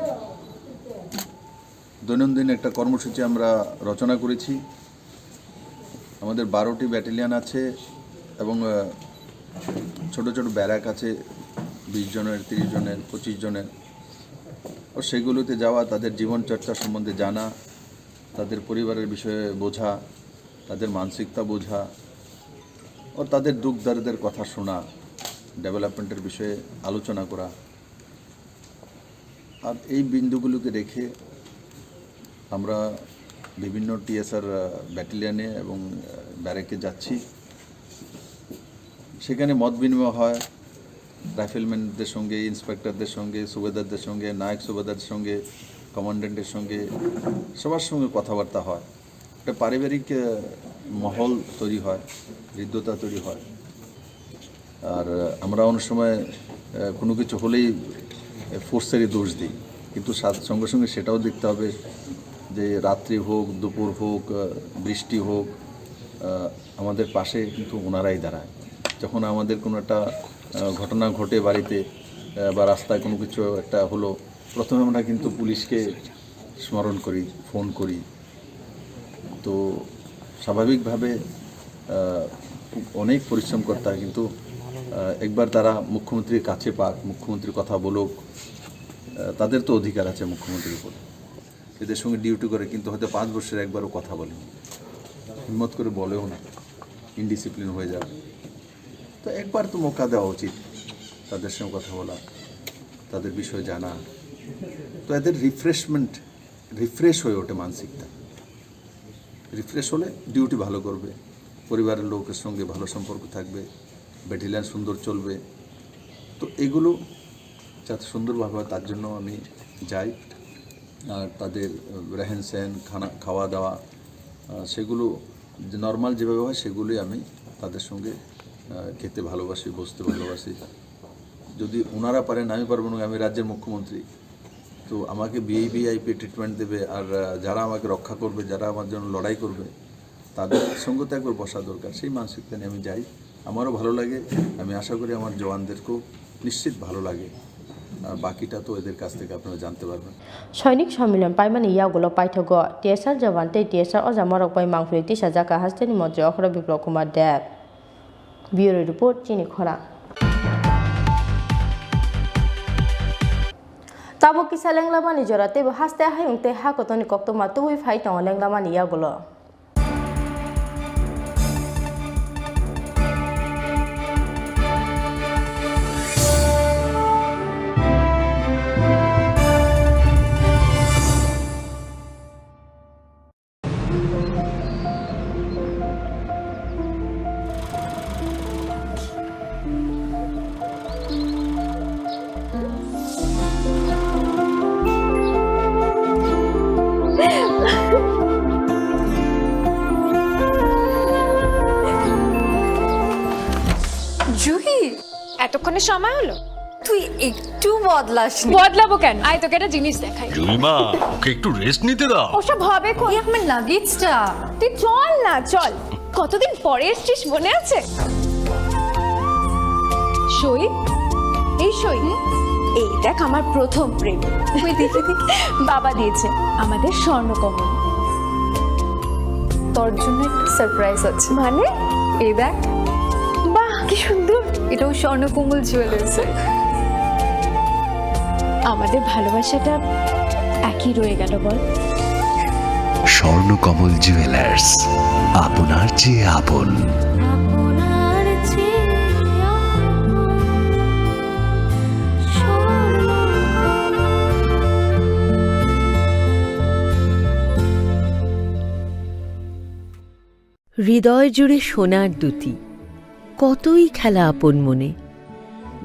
দৈনন্দিন একটা কর্মসূচি আমরা রচনা করেছি। আমাদের বারোটি ব্যাটালিয়ন আছে এবং, আহ, ছোট ছোট ব্যারাক আছে, বিশ জনের, তিরিশ জনের, পঁচিশ জনের। ও সেগুলোতে যাওয়া, তাদের জীবন চর্চা সম্বন্ধে জানা, তাদের পরিবারের বিষয়ে বোঝা, তাদের মানসিকতা বোঝা, ও তাদের দুঃখ দর্দের কথা শোনা, ডেভেলপমেন্টের বিষয়ে আলোচনা করা। আর এই বিন্দুগুলোকে রেখে আমরা বিভিন্ন টিএসআর, আহ, ব্যাটালিয়নে এবং, আহ, ব্যারেকে যাচ্ছি। সেখানে মত বিনিময় হয় রাইফেলম্যানদের সঙ্গে, ইন্সপেক্টরদের সঙ্গে, সুবেদারদের সঙ্গে, নায়ক সুবেদারদের সঙ্গে, কমান্ড্যান্টের সঙ্গে, সবার সঙ্গে কথাবার্তা হয়। একটা পারিবারিক, আহ, মহল তৈরি হয়, হৃদ্যতা তৈরি হয়। আর, আহ, আমরা অনেক সময়, আহ, কোনো কিছু হলেই, আহ, ফোর্সেরই দোষ দিই, কিন্তু সা-, সঙ্গে সঙ্গে সেটাও দেখতে হবে যে রাত্রি হোক, দুপুর হোক, আহ, বৃষ্টি হোক, আহ, আমাদের পাশে কিন্তু ওনারাই দাঁড়ায়। যখন আমাদের কোনো একটা, আহ, ঘটনা ঘটে বাড়িতে, আহ, বা রাস্তায় কোনো কিছু একটা হলো, প্রথমে আমরা কিন্তু পুলিশকে স্মরণ করি, ফোন করি। তো স্বাভাবিকভাবে, আহ, খুব অনেক পরিশ্রম করতে হয়, কিন্তু, আহ, একবার তারা মুখ্যমন্ত্রীর কাছে পাক, মুখ্যমন্ত্রীর কথা বলুক, আহ, তাদের তো অধিকার আছে মুখ্যমন্ত্রীর উপর। এদের সঙ্গে ডিউটি করে, কিন্তু হয়তো পাঁচ বছরে একবারও কথা বলেনি, হিম্মত করে বলেও না, ইনডিসিপ্লিন হয়ে যাবে। তো একবার তো মৌকা দেওয়া উচিত তাদের সঙ্গে কথা বলা, তাদের বিষয়ে জানা। তো এদের রিফ্রেশমেন্ট, রিফ্রেশ হয়ে ওঠে মানসিকতা। রিফ্রেশ হলে ডিউটি ভালো করবে, পরিবারের লোকের সঙ্গে ভালো সম্পর্ক থাকবে, ব্যাটালিয়ন সুন্দর চলবে। তো এগুলো যাতে সুন্দরভাবে হয়, তার জন্য আমি যাই। আর তাদের, আহ, রেহেন সেন, খানা, খাওয়া দাওয়া, আহ, সেগুলো যে নরমাল যেভাবে হয়, সেগুলোই আমি তাদের সঙ্গে, আহ, খেতে ভালোবাসি, বসতে ভালোবাসি। যদি ওনারা পারেন, আমি পারবো না, আমি রাজ্যের মুখ্যমন্ত্রী। তো আমাকে ভিভিআইপি ট্রিটমেন্ট দেবে, আর, আহ, যারা আমাকে রক্ষা করবে, যারা আমার জন্য লড়াই করবে, তাদের সঙ্গে তো একবার বসা দরকার। সেই মানসিকতা নিয়ে আমি যাই, আমারও ভালো লাগে। আমি আশা করি আমার জওয়ানদেরকেও নিশ্চিত ভালো লাগে। আর বাকিটা তো এদের কাছ থেকে আপনারা জানতে পারবেন। Soinik somilan paimani yagulo paithago T S R jawan tei T S R oja morok bai mangpili tisajak kha hasteni montri Okra Biplab Kumar Deb. Bureau report, Chini Khorang. Tabuk kisa lenglamani jora teibo haste hayung tei ha kotorni koktwma tubui phai tongo lenglamani yagulo. Juhi, এতক্ষণে সময় হলো? তুই একটু বদলাসনি। বদলাবো কেন? আয়, তোকে একটা জিনিস দেখাই। জুলিমা, ওকে একটু রেস্ট নিতে দাও। ওসব হবে কোন? এই আমার লাগেজটা। তুই চল না, চল। কতদিন পরে এসছিস, মনে আছে? সই, এই সই। হুম? এই দেখ, আমার প্রথম প্রেম। ওই দেখে দেখে। বাবা দিয়েছে আমাদের স্বর্ণকমল। তোর জন্য একটা সারপ্রাইজ আছে। মানে? এই দেখ। বাহ, কি সুন্দর। এটাও স্বর্ণকমল জুয়েলার্স। আমাদের ভালোবাসাটা একই রয়ে গেল, বল? স্বর্ণকমল জুয়েলার্স, আপনার চেয়ে আপন। হৃদয় জুড়ে সোনার দুতি, কতই খেলা আপন মনে।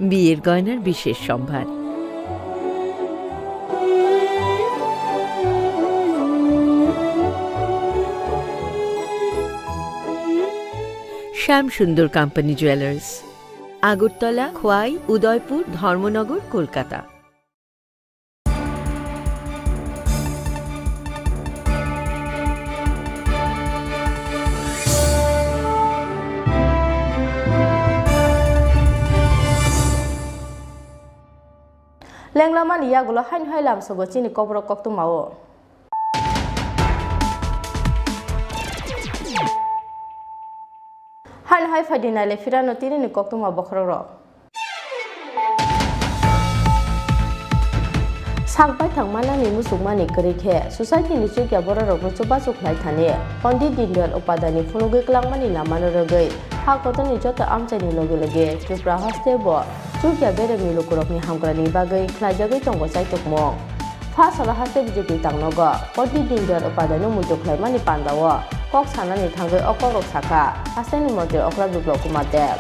বিয়ের গয়নার বিশেষ সম্ভার। শ্যাম সুন্দর কোম্পানি জুয়েলার্স, আগরতলা, খোয়াই, উদয়পুর, ধর্মনগর, Kolkata. Lenglamani yagulo haino hai lamsogo chini kokborok koktwmao. Haino hai phaidi naile phirano tinini koktwma bokhorokrok. Sak baithang manani muchungmani kwrwi khe society ni chukya bororokno chubachu khlai thani Pondit Dindayal Upadhyayni phunugwi kwlangmani lamano rwgwi ha kotorni joto amchaini loge loge Tripura haste bo chukya beremni lukurokni hamkrani bagwi khlaijagwi tongo chaitokmung. Pha salo haste B J P tangnogo Pondit Dindayal Upadhyayno muitu khlaimani pandao kok sanani thangwi o kokrok sakha hasteni montri Okra Biplab Kumar Deb.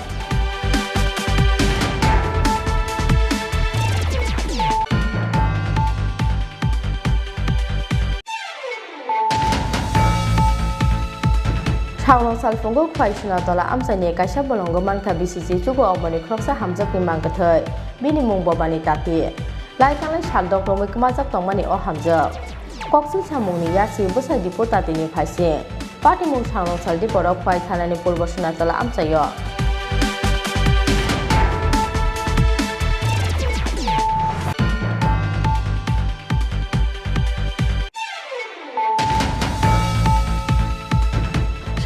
Salphungo Khwai Sunatola amchaini kaisa bolongo mankha bisi chugo oboni khoroksa hamjakni mangkwthwi, bini mung Bobani Tati. Lai thanglai sal dok romwi kwmajak tongmani o hamjak. Koksil samungni yasi bwsai Dipo Tatini phaising. Patimung sangrong sal Diporok Khwai thanani Purbo Sunatola amchaio.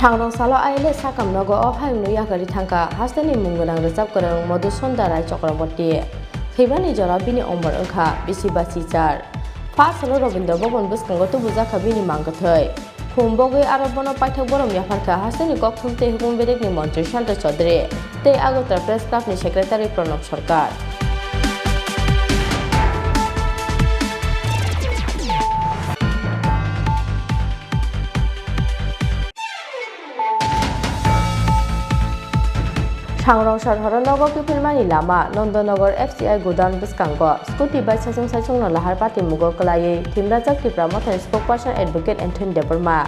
Sangrong salo I L S sakam nogo o hayungno yakarwi thangkha hasteni mung gwnang rwchap kwrwng Madhusunda Rai Chakraborty. Thwimani jora bini omor wngkha bisi basi char. Pha salo Rabindra Bhaban bwskango tubujakha bini mangkwthwi. Khum bogwi aro bono paithak borom yapharkha hasteni kokthum tei hukum bedekni montri Santa Chaudhary tei Agartala Press Club ni secretary Pranab Sarkar. Sangrong sar horo nogo kiphilmani lama, Nandanagar F C I godown bwskango scooty bai saichung saichungno lahar patimungo kwlaiwi thwimrajak Tipra Mothani spokesperson Advocate Anthony Debbarma.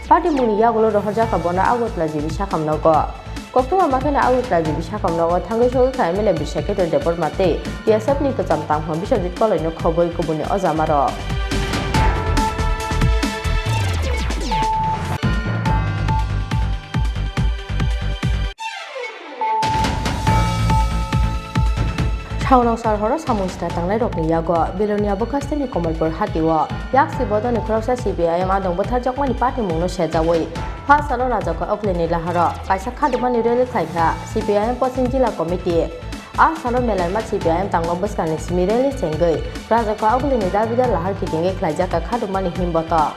Patimungni yagulo rohorjakha bono Agartala G B sakam nogo. Koktwma makheno Agartala G B sakam nogo thangwi sogwi kha M L A Biswa Ketu Debbarma tei T S F ni kwcham tangphang Biswajit Koloino khobwi kubuni ojamarok. Sangrong sar horo samung sita tangnairokni yago Belonia bwkhasteni Komolpur hatio yaksi bodoni khoroksa C P I M adong bwtharjakmani patimungno sejaui pha salo Rajakha Oglini laharo kaisa khadumani rally khlaikha C P I M Poschim Jila Committee. A salo Melaima C P I M tangma bwskangni simi rally chengwi Rajakha Oglini dabidar lahar kitingwi khlaijakha khadumani himbotok.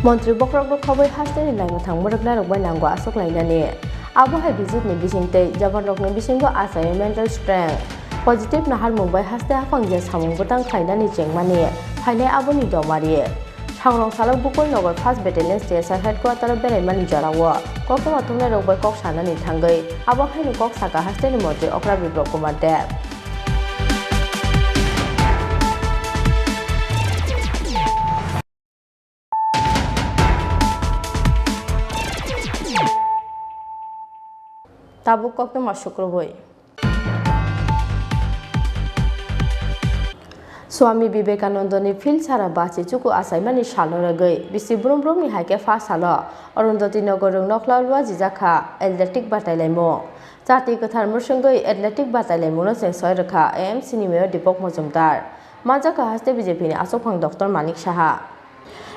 Montri bokhorokno khobwi hasteni naimwthang mwrwknairok bai nango aswk lainani. Abo hai visit ni bisingtwi japanrokni bisingo achaio mental strength, positive naharmung bai haste haphang je samung bwtang khlainani chengmani phainai aboni domari. Sangrong salo Gokul Nagar First Battalion C S R headquarter o beraimani jorao koktwma thumnairok bai kok sanani thangwi abo haino kok sakha hasteni montri okra Biplab Kumar Deb. Tabuk koktwma sukrubwi. Swami Vivekanandani field sara bachi chuku achaimani salno rwgwi bisi brum brumni hai khe pha salo Arundhati Nagar rwng nokhla luajijak kha athletic batailaimung. Chati kwthar mwswngwi athletic batailaimungno cheng soi rwkha A M C ni Mayor Deepak Majumdar. Manjakha haste B J P ni achukphang Doctor Manik Saha.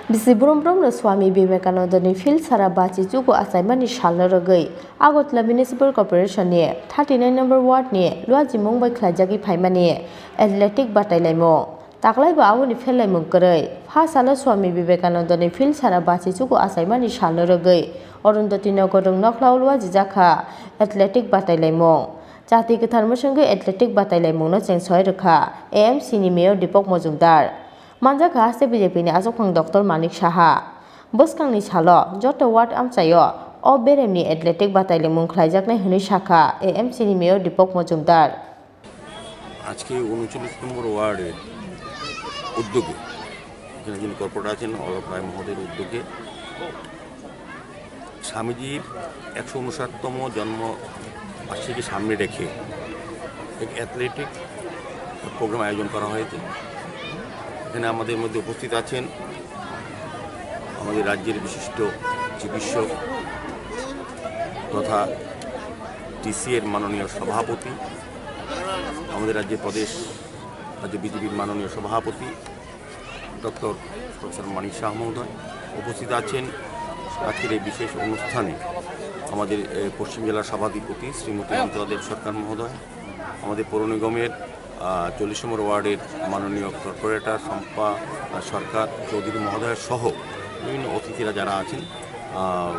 Bisi brum brumno Swami Vivekanandani field sara bachi chuku achaimani salno rwgwi Agartala Municipal Corporation ni thirty nine number ward ni luajimung bai khlaijagwi phaimani athletic batailaimung taklaibo aboni pherlaimung kwrwi. Pha salo Swami Vivekanandani field sara bachi chuku achaimani salno rwgwi Arundhati Nagar rwng nokhla luajijak kha athletic batailaimung. Chati kwthar mwswngwi athletic batailaimungno cheng soi rwkha A M C ni Mayor Deepak Majumdar. Manjakha haste B J P ni achukphang Doctor Manik Saha. Bwskangni salo joto ward amchaio o beremni athletic batailaimung khlaijaknai hwnwi sakha A M C ni Mayor Deepak Majumdar. আজকে ঊনচল্লিশ নম্বর ওয়ার্ডের উদ্যোগে, এখানে যিনি কর্পোরেটর আছেন অলক রায় মহোদয়ের উদ্যোগে স্বামীজির একশো ঊনষাটতম জন্ম বার্ষিকী সামনে রেখে এক অ্যাথলেটিক প্রোগ্রাম আয়োজন করা হয়েছে। এখানে আমাদের মধ্যে উপস্থিত আছেন আমাদের রাজ্যের বিশিষ্ট চিকিৎসক তথা টিসিএর মাননীয় সভাপতি, আমাদের রাজ্যের প্রদেশ রাজ্য বিজেপির মাননীয় সভাপতি ডক্টর প্রফেসর মানিক শাহ মহোদয় উপস্থিত আছেন। আজকের এই বিশেষ অনুষ্ঠানে আমাদের, এ, পশ্চিম জেলার সভাধিপতি শ্রীমতী অন্তরা দেব সরকার মহোদয়, আমাদের পৌর নিগমের, আহ, চল্লিশ নম্বর ওয়ার্ডের মাননীয় কর্পোরেটর শম্পা, আহ, সরকার চৌধুরী মহোদয় সহ বিভিন্ন অতিথিরা যারা আছেন, আহ,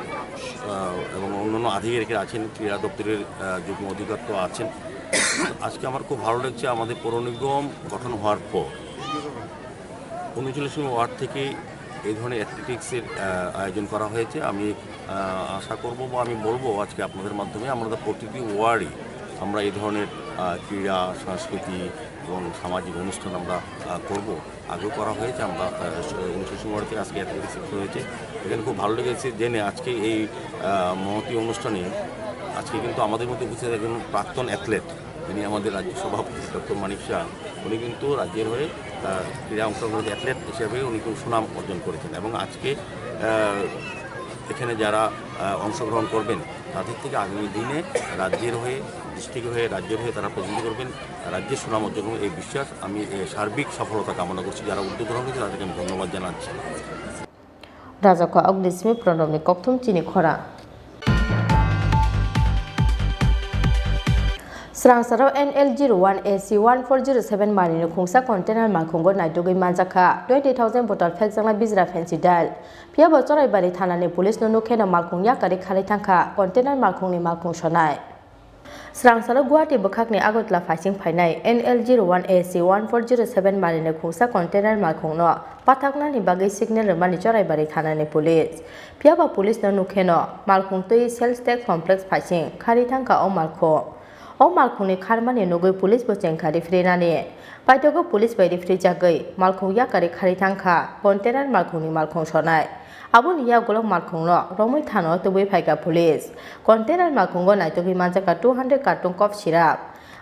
আহ, এবং অন্যান্য আধিকারিকরা আছেন, ক্রীড়া দপ্তরের, আহ, যুগ্ম অধিকর্তা আছেন। আজকে আমার খুব ভালো লাগছে, আমাদের পৌর নিগম গঠন হওয়ার পর ঊনচল্লিশ নম্বর ওয়ার্ড থেকে এই ধরনের অ্যাথলেটিক্সের, আহ, আয়োজন করা হয়েছে। আমি, আহ, আশা করব বা আমি বলবো আজকে আপনাদের মাধ্যমে, আমরা তো প্রতিটি ওয়ার্ডে আমরা এই ধরনের, আহ, ক্রীড়া, সংস্কৃতি এবং সামাজিক অনুষ্ঠান আমরা, আহ, করব। আগেও করা হয়েছে, আমরা, আহ, স-, উনিশশো সোমবারতে আজকে অ্যাথলেটিক্স সেকশন হয়েছে। এখানে খুব ভালো লেগেছে জেনে আজকে এই, আহ, মহতী অনুষ্ঠানে আজকে কিন্তু আমাদের মধ্যে উপস্থিত একজন প্রাক্তন অ্যাথলেট, যিনি আমাদের রাজ্য সভাপতি ডক্টর মানিক শাহ, উনি কিন্তু রাজ্যের হয়ে, আহ, ক্রীড়া অংশগ্রহণ অ্যাথলেট হিসেবে উনি কিন্তু সুনাম অর্জন করেছেন এবং আজকে, আহ, এখানে যারা, আহ, অংশগ্রহণ করবেন তাদের থেকে আগামী দিনে রাজ্যের হয়ে, ডিস্ট্রিক্ট হয়ে, রাজ্যের হয়ে তারা প্রতিনিধিত্ব করবেন, রাজ্যের সুনাম অর্জন করবেন, এই বিশ্বাস। আমি, এ, সার্বিক সফলতা কামনা করছি। যারা উদ্যোগ গ্রহণ করেছে তাদেরকে আমি ধন্যবাদ জানাচ্ছি। Rajako Agni Simi Pranobni kokthum chini khorang. Srangsarao N L zero one A C one four zero seven marini khungsa container malkhungo naitugwi manjakha twenty thousand bottle phekjaknai bijra fancy dal. Phiya bo Choraibari thanani police no nukhe no malkhung yakari kharwi thangkha container malkhungni malkhung sonai. Srangsalo Guwahati bwkhakni Agartala phaising phainai N L zero one A C one four zero seven marini khungsa container malkhungno pathaknani bagwi signal rwmani Choraibari thanani police. Phiyaba police no nukheno malkhung twi sales tax complex phaising khari thangkha o malkhung. O malkhungni kharmani nugwi police bo chengkha rifrinani. Paitogo police bai rifrijagwi malkhung yakari khari thangkha container malkhungni malkhung sonai. Aboni yagulo malkhungno romwi thano tubui phaikha police. Container malkhungo naitugwi manjakha two hundred carton cough syrup.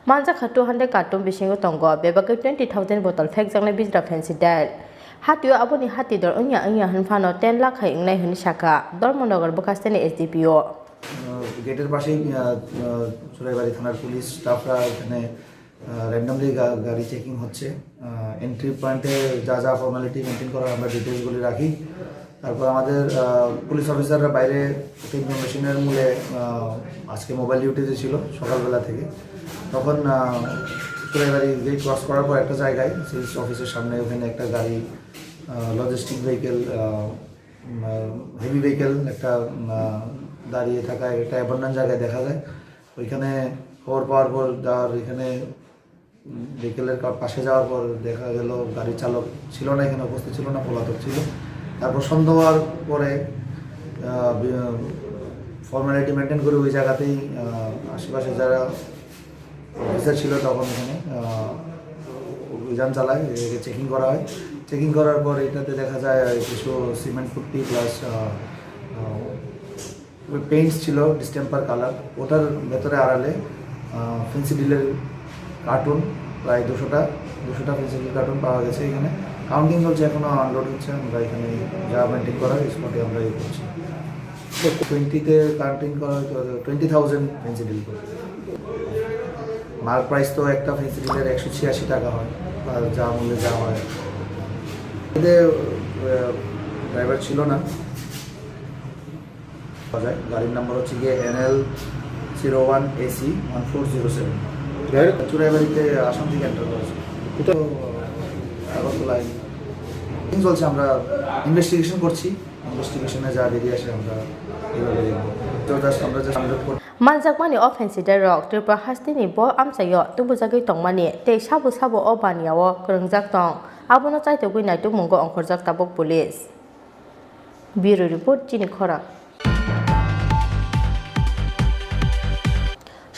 Manjakha two hundred carton bisingo tongo bebagwi twenty thousand bottle phekjaknai bijra fancy dal. Hatio aboni hati dor wngya wngya hwnphano ten lakh hai wngnai hwnwi sakha Dharmanagar bwkhasteni S D P O. আহ, গেটের পাশেই, আহ, আহ, চোরাইবাড়ি থানার পুলিশ স্টাফরা এখানে, আহ, র্যান্ডমলি গা-, গাড়ি চেকিং হচ্ছে। আহ, এন্ট্রি পয়েন্টে যা যা ফর্মালিটি মেনটেন করার আমরা ডিটেলসগুলি রাখি। তারপর আমাদের, আহ, পুলিশ অফিসাররা বাইরে একটা ইনফরমেশনের মূলে, আহ, আজকে মোবাইল ডিউটিতে ছিল সকালবেলা থেকে। তখন, আহ, চোরাইবাড়ি গেট ক্রস করার পর একটা জায়গায় সেলস অফিসের সামনে ওখানে একটা গাড়ি, আহ, লজিস্টিক ভেহিকেল, আহ, উম, আহ, হেভি ভেহিকেল একটা, উম, আহ, দাঁড়িয়ে থাকা একটা অ্যাবান্ডন জায়গায় দেখা যায়। ওইখানে খবর পাওয়ার পর যার এখানে, উম, ভেহিকেলের কা-, পাশে যাওয়ার পর দেখা গেল গাড়ির চালক ছিল না, এখানে উপস্থিত ছিল না, পলাতক ছিল। তারপর সন্দেহ হওয়ার পরে, আহ, বি-, ফর্মালিটি মেনটেন করে ওই জায়গাতেই, আহ, আশেপাশে যারা অফিসার ছিল তখন এখানে, আহ, অভিযান চালায়, এটাকে চেকিং করা হয়। চেকিং করার পর এটাতে দেখা যায় কিছু সিমেন্ট পুট্টি প্লাস, আহ, আহ, ওই পেইন্টস ছিল ডিস্টেম্পার কালার, ওটার ভেতরে আড়ালে, আহ, ফেন্সিডিলের কার্টুন প্রায় দুশোটা, দুশোটা ফেন্সিডিল কার্টুন পাওয়া গেছে এখানে। কাউন্টিং চলছে, এখনো আনলোড হচ্ছে। আমরা এখানে যা মেনটেন করা হয়, স্পটে আমরা ইয়ে করছি। টোয়েন্টিতে কাউন্টিং করা হয়তো টোয়েন্টি থাউজেন্ড ফেন্সিডিল করে। মার্ক প্রাইস তো একটা ফেন্সিডিলের একশো ছিয়াশি টাকা হয়, আর যা মূল্যে যা হয়। এতে, আহ, ড্রাইভার ছিল না। পাওয়া যায়। গাড়ির নাম্বার হচ্ছে গিয়ে N L zero one A C one four zero seven. গাড়ি? চুরাইবাড়িতে আসাম থেকে এন্টার করেছে। কোথায়? আগরতলায়। চেকিং চলছে, আমরা ইনভেস্টিগেশন করছি। ইনভেস্টিগেশনে যা বেরিয়ে আসে আমরা এইভাবে দেখবো। তো জাস্ট আমরা জাস্ট আনলোড করছি। Manjakmani offensider rok Tripura hasteni bo amchaio tubujagwi tongmani tei sabo sabo o baniao kwrwngjak tong, abono chaitogwi naitukmungo ongkhorjak tabuk police. Bureau report, chini khorang.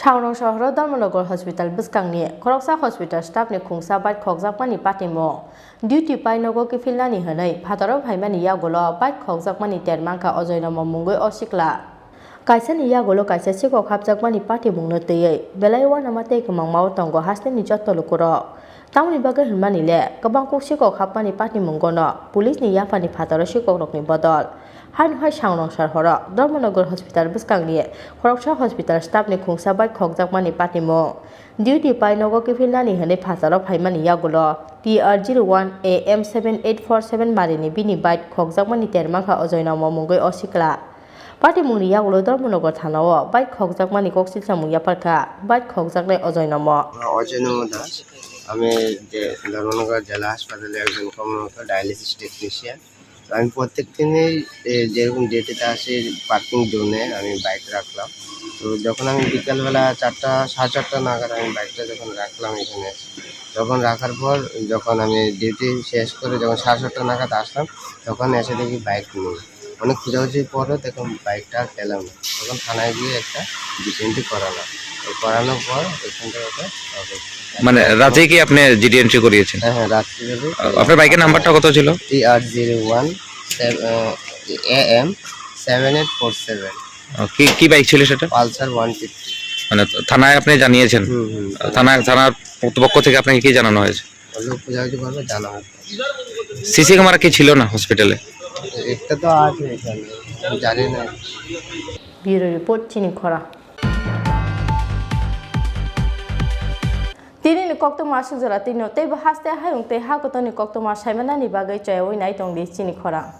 Saurong sohoro Dharmanagar Hospital bwskangni khoroksa hospital staff ni khungsa bike khokjakmani patimung. Duty pai nogo kiphilnani hwnwi phataro phaimani yagulo bike khokjakmani ter mankha ojoinomo mungwi o sikla. Kaisani yagulo kaisa sikok hapjakmani patimungno twiwi belai uanama tei kwmangmao tongo hasteni jotto lukurok. Tamoni bagwi hwnmani le, kwbang kuk sikok hapmani patimungono police ni yaphani phataro sikokrokni bodol. Haino hai Saurong sohoro Dharmanagar Hospital bwskangni khoroksa hospital staff ni khungsa bike khokjakmani patimung. Duty pai nogo kiphilnani hwnwi phataro phaimani yagulo T R zero one A M seven eight four seven marini bini bike khokjakmani ter mankha ojoinomo mungwi o sikla. Patimungni yagulo Dharmanagar thanao bike khokjakmani koksil samung yapharkha, bike khokjaknai ojoinomo. Ojoinomo Das, আমি যে ধর্মনগর জেলা হাসপাতালে একজন কর্মরত dialysis technician. তো আমি প্রত্যেক দিনই, এ, যেরকম ডিউটিতে আসি, পার্কিং জোনে আমি বাইক রাখলাম। তো যখন আমি বিকালবেলা চারটা, সাড়ে চারটা নাগাদ আমি বাইকটা যখন রাখলাম এখানে, তখন রাখার পর যখন আমি ডিউটি শেষ করে যখন সাড়ে সাতটা নাগাদ আসলাম, তখন এসে দেখি বাইক নেই। অনেক খোঁজাখুঁজির পরে তখন বাইকটা আর পেলাম না। তখন থানায় গিয়ে একটা জিপি এন্ট্রি করালাম। করানোর পর এখান থেকে ওকে, ওকে। মানে রাতেই কি আপনি জিডি এন্ট্রি করিয়েছেন? হ্যাঁ, হ্যাঁ, রাত্রি যাবে। আ-, আপনার বাইকের নাম্বারটা কত ছিল? T R zero one seven, A M seven eight four seven. আ, কি, কি বাইক ছিল সেটা? Pulsar one fifty. মানে থানায় আপনি জানিয়েছেন? হুম, হুম। থানায়, থানার কর্তৃপক্ষ থেকে আপনাকে কি জানানো হয়েছে? লোক খোঁজাখুঁজি করবে, জানা হবে। সিসি ক্যামেরা কি ছিল না হসপিটালে? একটা তো আছে এখানে, আমি জানি না। Bureau report, Chini Khorang. Tini ni koktwma aswk jora twi no teibo haste hayung tei ha kotor ni koktwma saimanani bagwi chayawi nai tong di Chini Khorang.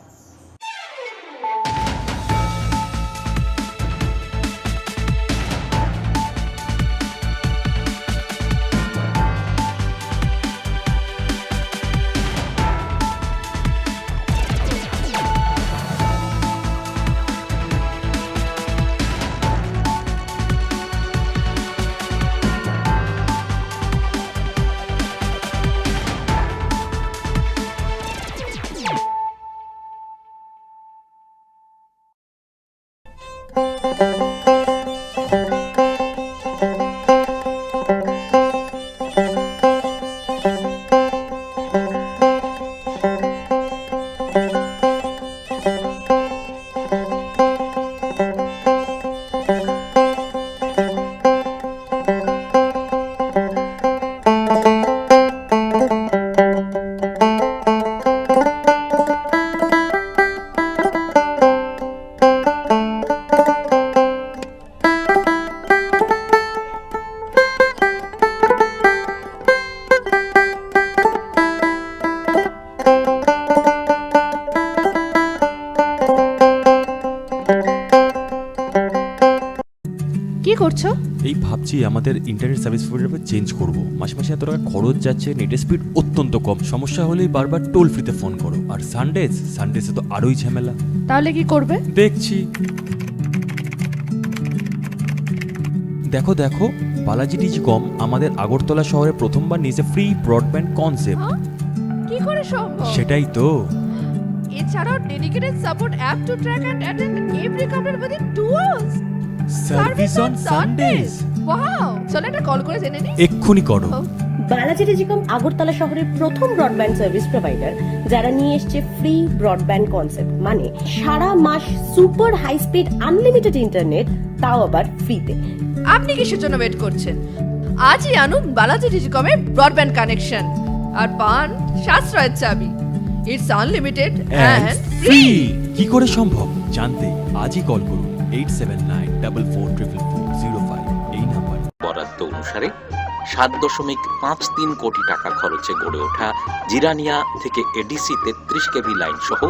কি করছো? এই ভাবছি আমাদের ইন্টারনেট সার্ভিস প্রোভাইডার চেঞ্জ করব। মাসে মাসে এত টাকা খরচ যাচ্ছে, নেটের স্পিড অত্যন্ত কম, সমস্যা হলেই বারবার টোল ফ্রিতে ফোন করো। আর সানডেজ, সানডেজে তো আরোই ঝামেলা। তাহলে কি করবে? দেখছি। দেখো, দেখো, বালাজি টেলিকম আমাদের আগরতলা শহরে প্রথমবার নিয়েছে ফ্রি ব্রডব্যান্ড কনসেপ্ট। হ্যাঁ? কি করে সম্ভব? সেটাই তো। এছাড়াও dedicated support app to track and attend every complaint within two hours. Service on Sundays. Wow, চলো একটা কল করে জেনে নিই। এক্ষুনি করো। ও। বালাজি টেলিকম আগরতলা শহরের প্রথম ব্রডব্যান্ড সার্ভিস প্রোভাইডার, যারা নিয়ে এসছে ফ্রি ব্রডব্যান্ড কনসেপ্ট, মানে সারা মাস super high speed unlimited internet, তাও আবার ফ্রিতে। আপনি কিসের জন্য ওয়েট করছেন? আজই আনুন বালাজি টেলিকমের ব্রডব্যান্ড কানেকশন আর পান সাশ্রয়ের চাবি। It's unlimited and and free. Free. কি করে সম্ভব জানতে আজই কল করুন eight seven nine double four triple four zero five এই নাম্বার। বরাদ্দ অনুসারে সাত দশমিক পাঁচ তিন কোটি টাকা খরচে গড়ে ওঠা জিরানিয়া থেকে এডিসি তেত্রিশ কেভি লাইন সহ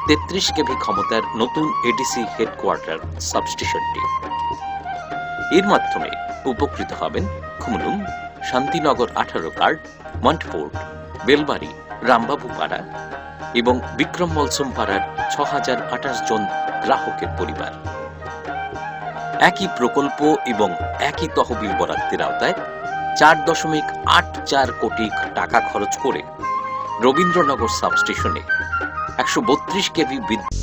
তেত্রিশ কেভি ক্ষমতার নতুন এডিসি হেডকোয়ার্টার সাবস্টেশনটি। এর মাধ্যমে উপকৃত হবেন খুমলুং, শান্তিনগর আঠারো কার্ড, মন্টফোর্ড, বেলবাড়ি, রামবাবু পাড়া এবং বিক্রম মলসম পাড়ার ছ হাজার আঠাশ জন গ্রাহকের পরিবার। একই প্রকল্প এবং একই তহবিল বরাদ্দের আওতায় চার দশমিক আট চার কোটি টাকা খরচ করে রবীন্দ্রনগর সাবস্টেশনে একশো বত্রিশ কেভি বিদ্যুৎ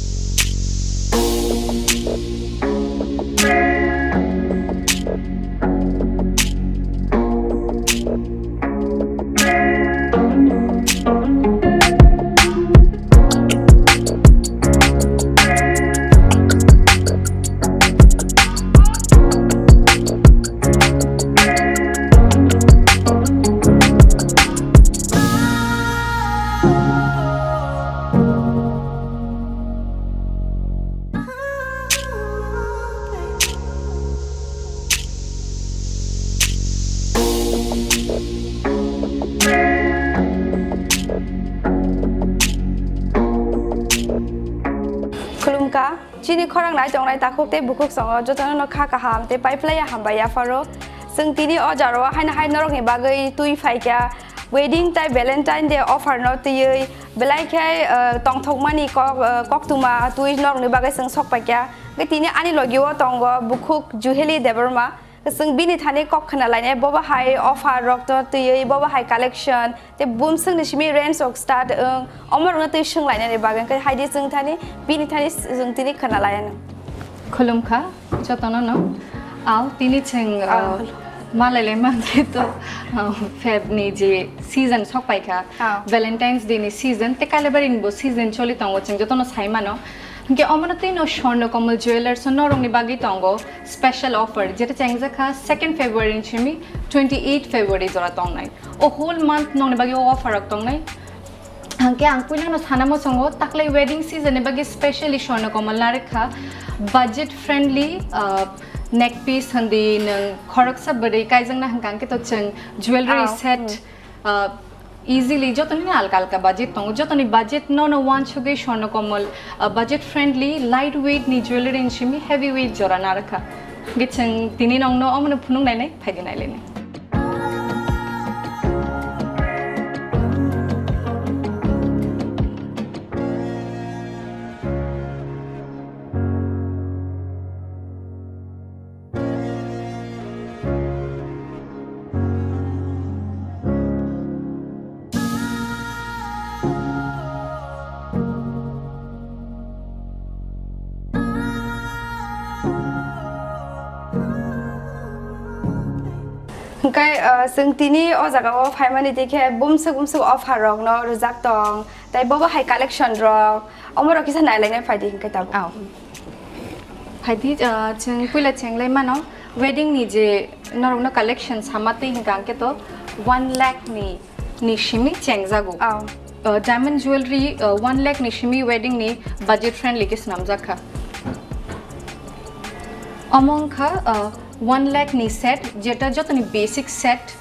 Khulumkha, chini khorang nai tongnai takhuk tei bukhuk songo jotono no kha kaham tei pai phlai ya hambai yapharo. Chwng tini o jaro haino hai norokni bagwi twi phaikha, wedding tai Valentine Day offer no twiwi belai khe, eh, tongthokmani kok, eh, koktwma twi norokni bagwi chwng sok paikha. Hwnkhe tini ani logio tongo bukhuk Juheli Debbarma. Chwng bini thani kok khna lainai, bobo hai offer rok to twiwi, bobo hai collection, tei bumswkni simi range rok start wng, omo rokno twi swng lainani bagwi hwnkhe hai di chwng thani, bini thani chwng tini khna lainani. Khulumkha jotono no. Aw, tini chwng, uh, malai lai mankhe to, uh, Feb ni je season sok pai kha, Valentine's Day ni season, te Kailaibari ni bo season choli tongo, chwng jotono sai mano. Hinkhe omono twi no Swarna Kamal Jewellers o norokni bagwi tongo special offer, jeta chengjak kha second February ni simi twenty eight February jora tongnai. O whole month nokni bagwi o offer rok tongnai. Hwnkhe ang puilano sana muchungo, taklai wedding season ni bagwi specially Swarna Kamal narwk kha budget friendly, uh, neck piece hwndi nwng khoroksa bwrwi kaijakna hwnkha hwnkhe to chwng jewelry set, uh, easily jotoni alka alka budget tongo, jotoni budget nono wansugwi Swarna Kamal, uh, budget friendly light weight ni jewelry ni simi heavy weight jora narwk kha. Hwnkhe chwng tini nokno omono phunuk nainai, phaidi nailainai. Hwnkhe, uh, chwng tini o jaga o phaimani tei khe bumswk bumswk offer rok no rwjak tong, tei bobo hai collection rok, omo rok kisa nailainai phaidi hwnkhe tabuk. Aw. Phaidi, uh, chwng puila chenglai mano, wedding ni je norok no collection sama twi hwnkha hwnkhe to one lakh ni, ni simi chengjago. Aw. Uh, diamond jewelry, uh, one lakh ni simi wedding ni budget friendly khe swnamjak kha. Omo wngkha, uh, one lakh ni set, jeta jotoni basic set.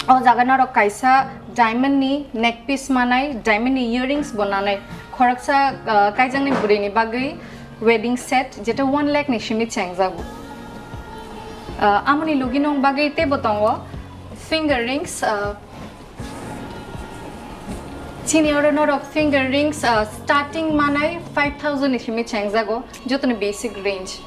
O jaga norok kaisa diamond ni neck piece manai, diamond ni earrings bo nanai. Khoroksa, uh, kaijaknai bwrwi ni bagwi wedding set, jeta one lakh ni simi chengjago. Uh, amoni logi nong bagwi teibo tongo finger rings, uh, Chini oro norok finger rings, uh, starting manai five thousand ni simi chengjago, jotoni basic range.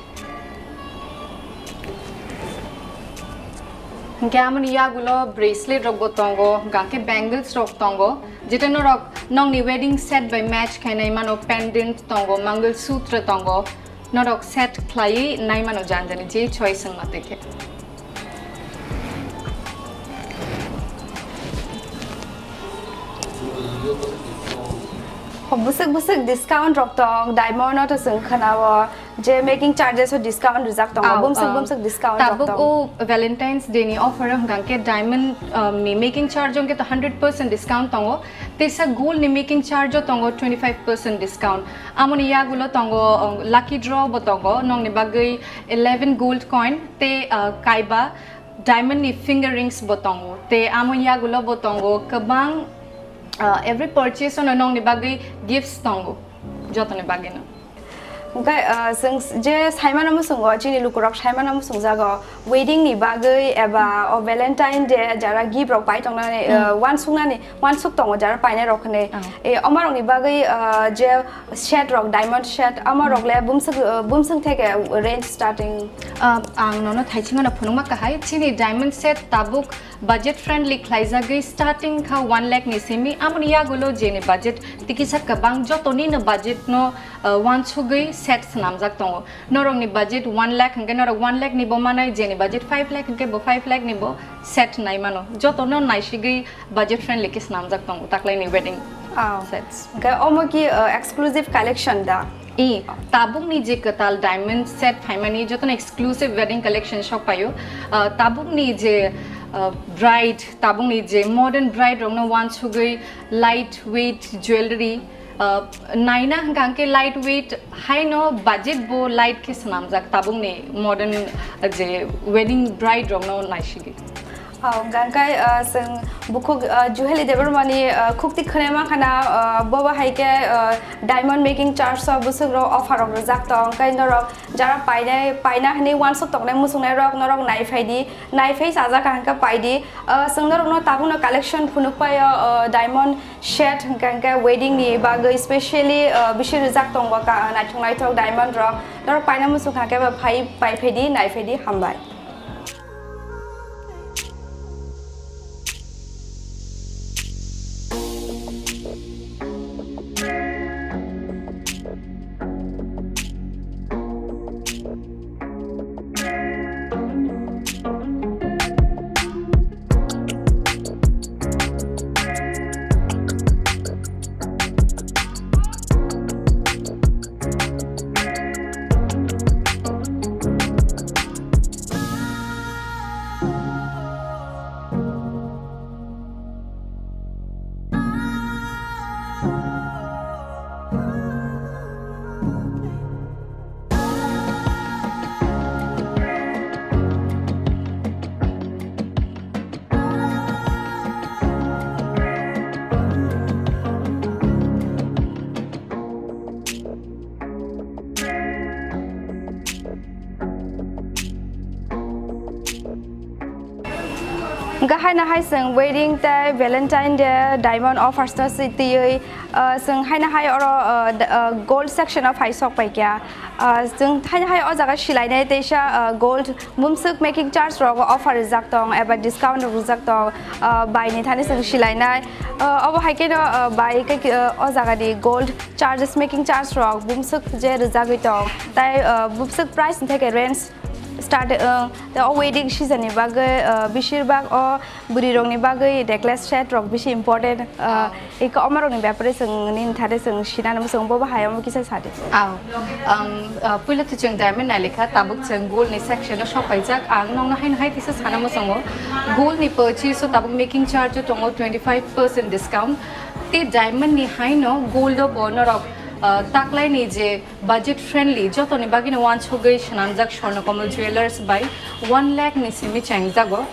Hwnkhe amoni yagulo bracelet rok bo tongo, hwnkhe bangles rok tongo, jeta norok nokni wedding set bai match khainai mano, pendant tongo, mangal sutra tongo, norok set khlaiwi nai mano jani jani je choice wngma twi khe. Ho, bwswk bwswk discount rok tong, diamond no to chwng khwnao je making charges o discount rijak tongo, bumswk bumswk discount rok tong. Tabuk o Valentine's Day ni offer o hwnkha khe diamond, um, ni making charge o hwnkhe to hundred percent discount tongo, teisa gold ni making charge o tongo twenty five percent discount. Amoni yagulo tongo, um, lucky draw bo tongo, nokni bagwi eleven gold coin tei, uh, kaiba diamond ni finger rings bo tongo, tei amo yagulo bo tongo kwbang, ah, every purchase ono nokni bagwi gifts tongo, jotoni bagwino. Hwnkhe, ah, chwng s-, je saimano muchungo, chini lukurok saimano muchungjago, wedding ni bagwi eba o Valentine Day jara gift rok pai tongnani, ah, wansuknani, wansuk tongo jara painai rok hinwi. E, omo rokni bagwi, ah, je set rok, diamond set, omo rok le bumswk, uh, bumswk theke range starting? Uh, ang nono thaichingano phunukma kahai, chini diamond set tabuk budget friendly khlaijagwi starting kha one lakh ni simi, amoni yagulo jeni budget tikisa kwbang, jotoni no budget no, uh, wansugwi set swnamjak tongo. Norokni budget one lakh hwnkhe norok one lakh ni bo manai, jeni budget five lakh hwnkhe bo five lakh ni bo set nai mano. Jotono naisigwi budget friendly khe swnamjak tongo taklaini wedding sets. Hwnkhe omo ki, uh, exclusive collection da? I, tabukni je kwtal diamond set phaimani jotono exclusive wedding collection sok paio. Uh, tabukni je, uh, bride, tabukni je modern bride rokno wansugwi light weight jewelry, uh, naina hwnkha hwnkhe light weight haino budget bo light khe swnamjak tabukni modern, uh, je wedding bride rokno naisigwi. Oh, hwnkha hwnkhe, uh, chwng bukhuk, uh, Juheli Debbarmani, uh, khukti khwnai mankha na, uh, bobo hai khe, uh, diamond making charge o bwswk rok offer rok rijak tong, hwnkhe norok jara painai, paina hinwi wansuk tongnai muchungnai rok norok naiphai di, naiphai chajak hwnkhe pai di. Uh, chwng norokno tabukno collection phunuk paio, uh, diamond set hwnkha hwnkhe wedding ni bagwi specially, uh, bisi rijak tongo ka-, naithok naithok diamond rok. Norok paina muchung kha khe bo phai, pai phai di, nai phai di, hambai. Hwnkhe haino hai chwng wedding tei Valentine Day diamond offers no si twiwi, ah, chwng haino hai oro, ah, d-, ah, gold section o phai sok pai kha. Ah, chwng haino hai o jaga silainai teisa, ah, gold bumswk making charge rok offer rijak tong eba discount rok rijak tong, ah, bai ni thani chwng silainai. Ah, obo hai kheno, ah, bai khe, ah, o jaga ni gold charges, making charge rok bumswk je rijagwi tong, tai, ah, bumswk price ni theke range start, ah, tei o wedding season ni bagwi, ah, besirbak o bwrwi rok ni bagwi necklace set rok bisi important, ah, eko omo rok ni bepare chwng nini thani chwng sinani muchung bo bahai omo kisa sadi. Aw, um, uh, puila to chwng diamond nailekha, tabuk chwng gold ni section o sok paijak. Ang nokno haino hai kisa sana muchungo, gold ni purchase o tabuk making charge o tongo twenty five percent discount. Tei diamond ni haino gold o bo norok, uh, taklai ni je budget friendly, jotoni bagwino wansugwi swnamjak Swarnakamala Jewellers bai one lakh ni simi chengjago.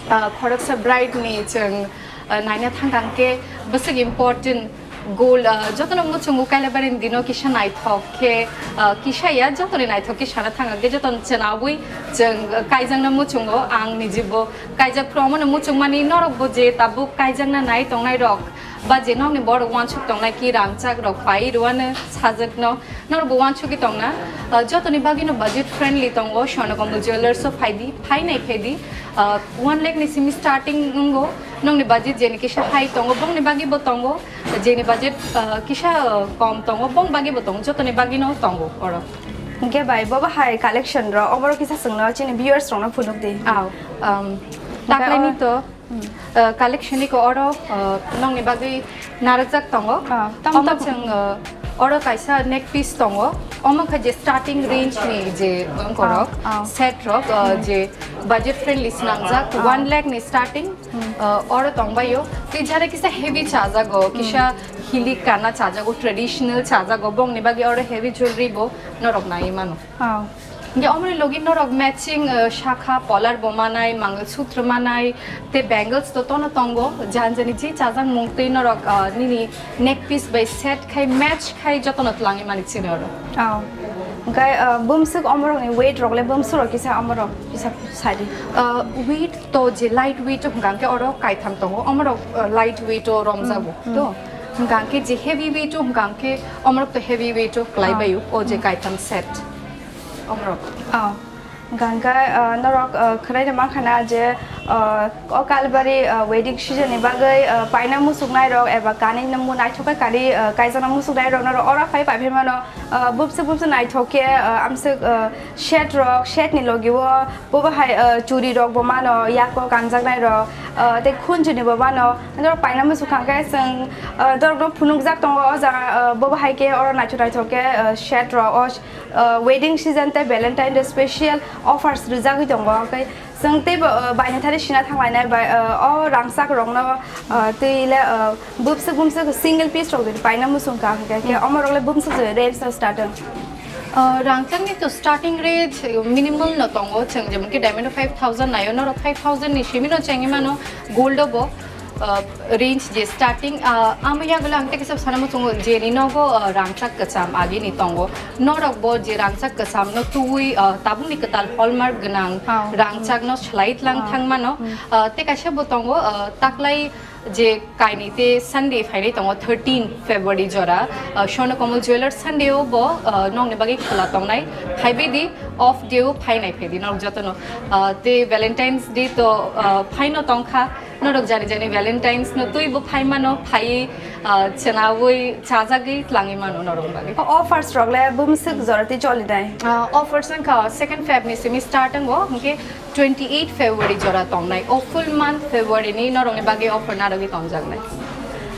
Ah, khoroksa bride ni chwng, ah, naina thangkang khe bwswk important gold, ah, jotono muchungo Kailabari ni dino kisa naithok khe, ah, kisa ya jotoni naithok khe sana thangkang khe jotono chwnaui chwng kaijakna muchungo. Ang nijibo kaijak phuru omono muchungmani norokbo je tabuk kaijakna nai tongnai rok ba je nokni borok wansuk tongnai ki rangchak rok pai rwano sajakno. Norok bo wansugwi tongna, ah, jotoni bagwino budget friendly tongo, Swarnakamala Jewellers o phaidi, phainai phaidi, ah, one lakh ni simi starting wngo, nokni budget jeni kisa high tongo, bongni bagwi bo tongo, jeni budget, ah, kisa, ah, kom tongo, bong bagwi bo tongo, jotoni bagwino tongo oro. Hwnkhe bai, bobo hai collection rok, oborok kisa chwngno chini viewers rokno phunuk di. Aw, um, Hwnkhe taklaini o to, Hmm. Uh, collection ni ko oro, uh, nokni bagwi narwkjak tongo. Ah, tamo Omo tamo. Chwng, uh, oro kaisa neck piece tongo. Omo kha je starting range ni je wngkorok, Ah, ah. Set rok, uh, Hmm. Je budget friendly swnamjak, Ah. One lakh ni starting, Hmm. Uh, oro tongbaio. Tei jara kisa heavy chajago, Hmm. Kisa hilik kana chajago, traditional chajago. Bongni bagwi oro heavy jewelry bo norok nai mano. Ah. Hingke omoni logi norok matching, eh, sakha, polar bo manai, mangalsutra manai, te bangles to tono tongo, jani jani je chajak mung twi norok, ah, nini neck piece bai set khai, match khai jotono twlangwi mani chini oro. Oh. Hingke, ah, bumswk omorokni weight rok le bumswk rok kisa omorok kisa sadi? Ah, weight to je light weight hingka hingke oro kaitham tongo, omorok, ah, light weight o romjago. Hmm, hmm. To hingka hingke je heavy weight o hingka hingke omorok to heavy weight o kwlai Ah. Baio, o je Hmm. Kaitham set. Omorok. Oh. Hingka hingke, ah, norok, ah, khwnaina mankha na je, ah, o Kalbari, ah, wedding season ni bagwi, ah, paina muchuknai rok eba kanwi nungmung naithok khe kanwi, ah, kaijakna muchuknai rok norok oro phai paiphaimano, ah, bumswk bumswk naithok khe, ah, amswk, ah, set rok, set ni logi o bobo hai, ah, churi rok bo mano, yak o kanjaknai rok, ah, tei khunju ni bo mano. Norok paina muchukha khe chwng, ah, norok no phunukjak tongo o jaga, ah, bobo hai khe oro naithok naithok khe, ah, set rok o, ah, wedding season tei Valentine Day special offers rwjagwi tongo. Hwnkhe chwng teibo, ah, baini thani sina thanglainai bai, ah, o rangchak rokno, ah, tei le, ah, bumswk bumswk single piece rok jodi paina muchung kha hwnkhe, khe Hmm. Omorok le bumswk jodi range no starting? Ah, rangchakni to starting range minimal no tongo, chwng jemon ki diamond five thousand naio, norok five thousand ni simi no chengwi mano gold o bo. Ah, range je starting, ah, amo yagulo ang tei kisa sana muchungo je ni nogo, ah, rangchak kwcham agi ni tongo. Norok bo je rangchak kwcham no tubui, ah, tabuk ni kwtal hallmark gwnang Oh. Rangchak no swlai tlang Oh. Thang mano. Hmm. Ah, tei kaisa bo tongo, ah, taklai je kainwi tei Sunday phainai tongo thirteen February jora, ah, Swarnakamala Jewellers Sunday o bo, ah, nokni bagwi khula tongnai. Phaibai di off day o phainai phai di norok jotono. Ah, tei Valentine's Day to, ah, phaino tongkha. Norok jani jani Valentine's no twi bo phai mano, phaiwi, ah, chwnaui chajagwi tlangwi mano norok bagwi. O offers rok le bumswk jora tei choli nai? Ah, offers wngkha second Feb ni simi start wngo, hwnkhe twenty eight February jora tongnai. O full month February ni norok ni bagwi offer narwgwi tongjaknai.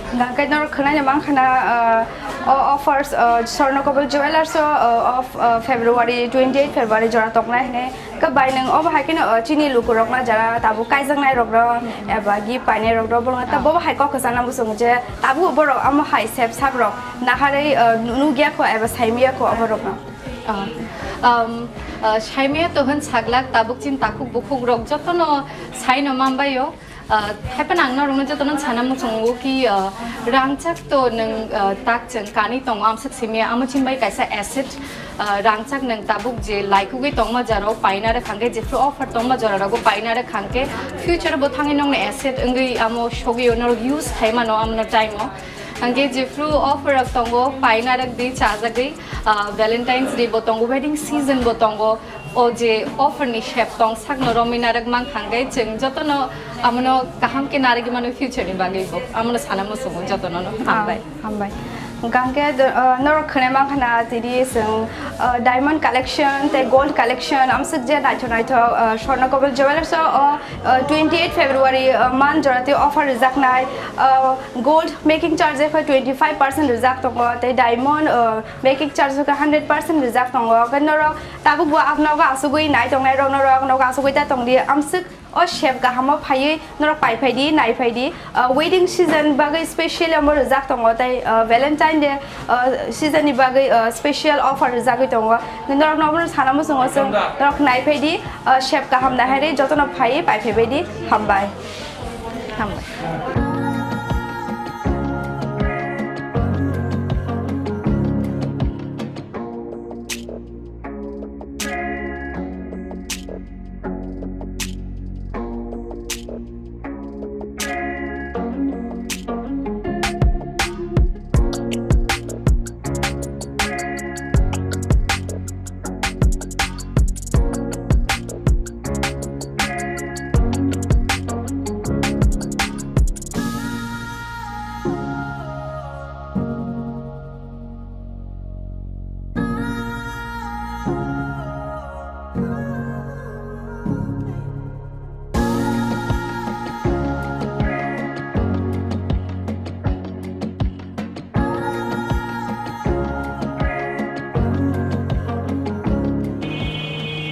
Hwnkhe norok khwnaino mankha na, ah, o offers, ah, Swarnakamala Jewellers o, ah, of, ah, February, twenty eight February jora tongnai hwnwi. Khe bai nwng obo hai kheno, o, chini lukurokno jara tabuk kaijaknai rokno eba gift painai rokno borokno ta Ah. Bobo hai kok kwchangna muchungo je tabuk borok amo hai sep sap rok naharwi, o, nu-, nukya kho eba saimya kho oborokno. Ah, um, ah, saimya to hwn saglak tabuk chini takhuk bukhuk rok jotono saino manbaio. Ah, happen ang norokno jotono sana muchungo ki, ah, rangchak to nwng, ah, tak chwng kani tongo amswk simi amo chini bai kaisa asset, ah, rangchak nwng tabuk je laikugwi tongma jora o paina rwkha hwnkhe jephru offer tongma jora rogo paina rwkha hwnkhe future bo thangwi nokni asset wngwi amo sogwi norok use khaimano amno time o. Hwnkhe jephru offer rok tongo, paina rwk di, chajagwi, ah, Valentine's Day bo tongo, wedding season bo tongo. O je offer ni sep tong sakno romwi narwk mang hwnkhe chwng jotono amono kaham khe narwgwi mano future ni bagwi bo. Amono sana muchungo jotono no. Hambai. Ah, hambai. Hwnkhe do-, ah, norok khwnai mankha na tini chwng, ah, diamond collection tei gold collection amswk je naithok naithok, ah, Swarna Komal Jewellers o, o, ah, twenty eight February, ah, man jora tei offer rwjaknai, ah, Gold making charge khe twenty five percent rijak tongo, tei diamond, uh, making charge khe hundred percent rijak tongo. Khe norok tabuk bo ang nogo asugwi nai tongnai rok, norok nogo asugwi ta tongdi, amswk o sep kaham o phaiwi norok pai phaidi, nai phaidi. Uh, wedding season bagwi special omo rijak tongo, tei, uh, Valentine Day, uh, season ni bagwi, uh, special offer rijagwi tongo. Norok no obono sana muchungo chwng norok nai phaidi, uh, sep kaham nai hai rwi jotono phaiwi pai phaibaidi. Hambai. Hambai.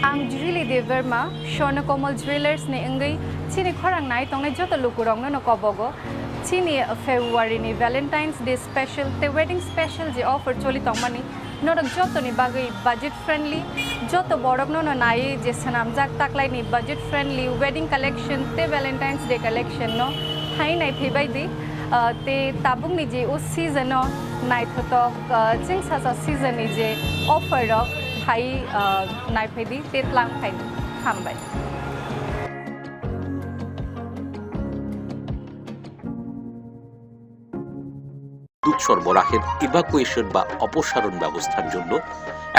Ang Julie Debbarma, Swarna Komal Jewellers ni wngwi chini khorang nai tongnai joto lukurokno no kobogo. Chini February ni Valentine's Day special tei wedding special je offer choli tongmani, norok jotoni bagwi budget friendly, joto borokno no naiwi je swnamjak taklaini budget friendly wedding collection tei Valentine's Day collection no phai nai phaibai di. Ah, tei tabukni je o season o naithotok, ah, chwngsacha season ni je offer rok phai, ah, nai phai di tei tlang phai di. Hambai. দুধ সরবরাহের ইভাকুয়েশন বা অপসারণ ব্যবস্থার জন্য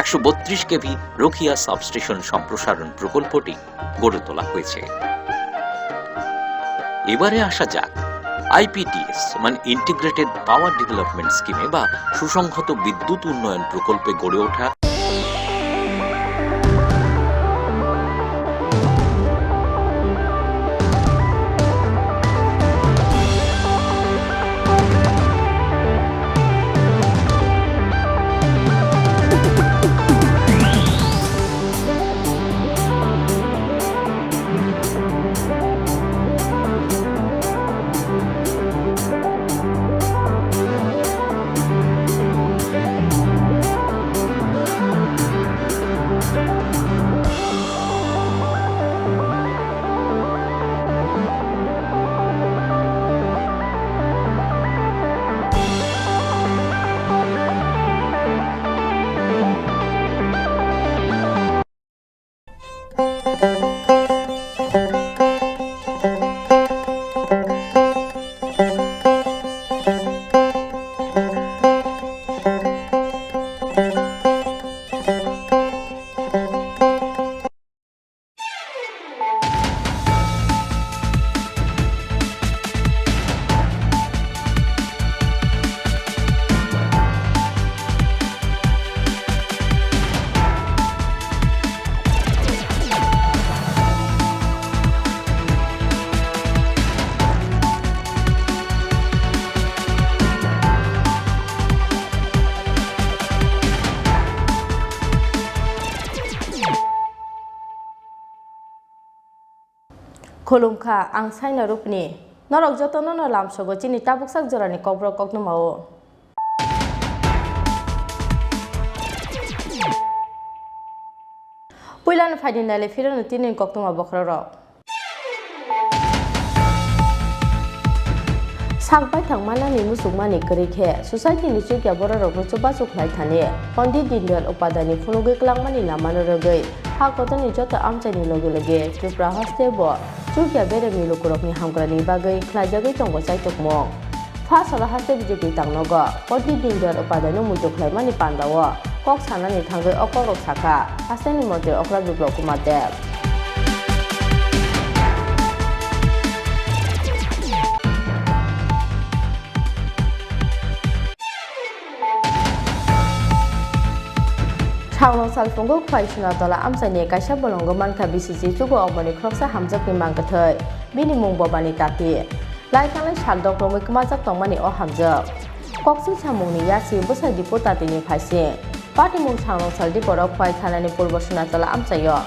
একশো বত্রিশ কেভি রোকিয়া সাবস্টেশন সম্প্রসারণ প্রকল্পটি গড়ে তোলা হয়েছে। এবারে আসা যাক আইপিডিএস, মানে ইন্টিগ্রেটেড পাওয়ার ডেভেলপমেন্ট স্কিমে বা সুসংহত বিদ্যুৎ উন্নয়ন প্রকল্পে গড়ে ওঠা Khulumkha, ang Saina Rupni. Norok jotono no lamsogo chini tabuksak jorani kokborok koktwma o. Puilano phaidi naile phirano tini koktwma bokhorok rok. Ang paithak manani muchungmani kwrwi khe, society ni chukya bororokno chubachu khlai thani, Pondit Dindayal Upadhyay ni phunugwi kwlangmani lamano rwgwi, ha kotorni joto amchaini loge loge Tripura haste bo chukya beremni lukurokni hamkrai ni bagwi khlaijagwi tongo chaitukmung. Pha salo haste B J P tangnogo Pondit Dindayal Upadhyay no muitu khlaimani pandao kok sanani thangwi o kokrok sakha hasteni montri okra Biplab Kumar Deb. Sangrong salphungo Khwai Sunatola amchaini kaisa bolongo mankha B C C chugo oboni khoroksa hamjakni mangkwthwi, bini mung Bobani Tati. Lai thanglai sal dokromwi kwmajak tongmani o hamjak. Koksil samungni yasi bwsai Dipo Tatini phaising. Patimung Sangrong sal Diporok Khwai thanani Purbo Sunatola amchaio.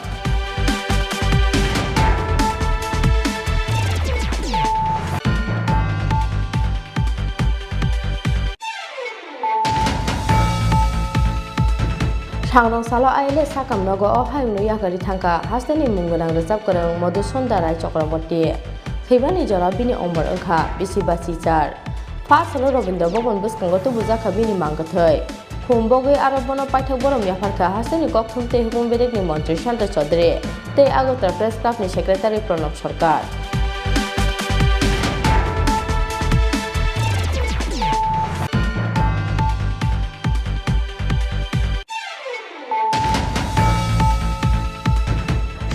Sangrong salo I L A sakam nogo o hayungno yakarwi thangkha hasteni mung gwnang rwchap kwrwng Madhusunda Rai Chakraborty. Thwimani jora bini omor wngkha bisi ba chichar. Pha salo Rabindra Bhaban bwskango tubujakha bini mangkwthwi. Khum bogwi aro bono paithak borom yapharkha hasteni kokthum tei hukung bedekni montri Santa Chaudhary tei Agartala Press Club ni secretary Pranab Sarkar.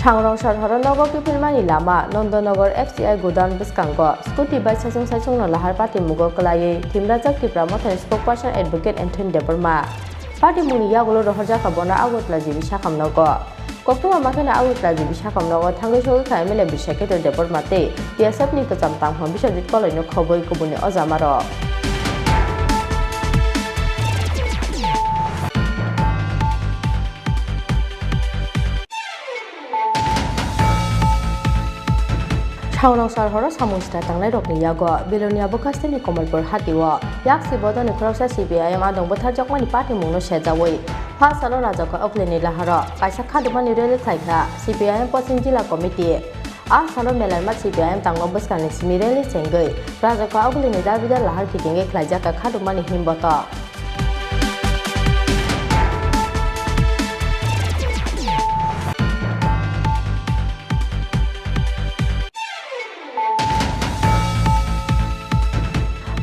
Sangrong sor horo nogo kiphilmani lama, Nandanagar F C I godown bwskango scooty bai saichung saichungno lahar patimungo kwlaiwi thimrajak Tipra Mothani spokesperson Advocate Anthony Debbarma. Patimungni yagulo rohorjakha bono Agartala G B sakam nogo. Koktwma makheno Agartala G B sakam nogo thangwi sogwi kha M L A Birsa Keto Debbarma tei T S F ni kwcham tangphang Biswajit Koloino khobwi kubuni ojamarok. Sangrong sor horo samung sita tangnairokni yago Belonia bwkhasteni Kamalpur hatio yaksi bodolni khoroksa C P I M adong bwtharjakmani patimungno sejaui pha salo Rajakha Oklini laharo kaisa khadumani rally khlaikha C P I M Poschim Jila Committee. A salo Melaima C P I M tangma bwskangni simi rally chengwi Rajakha Oklini dabidar lahar kitingwi khlaijakha khadumani himbotok.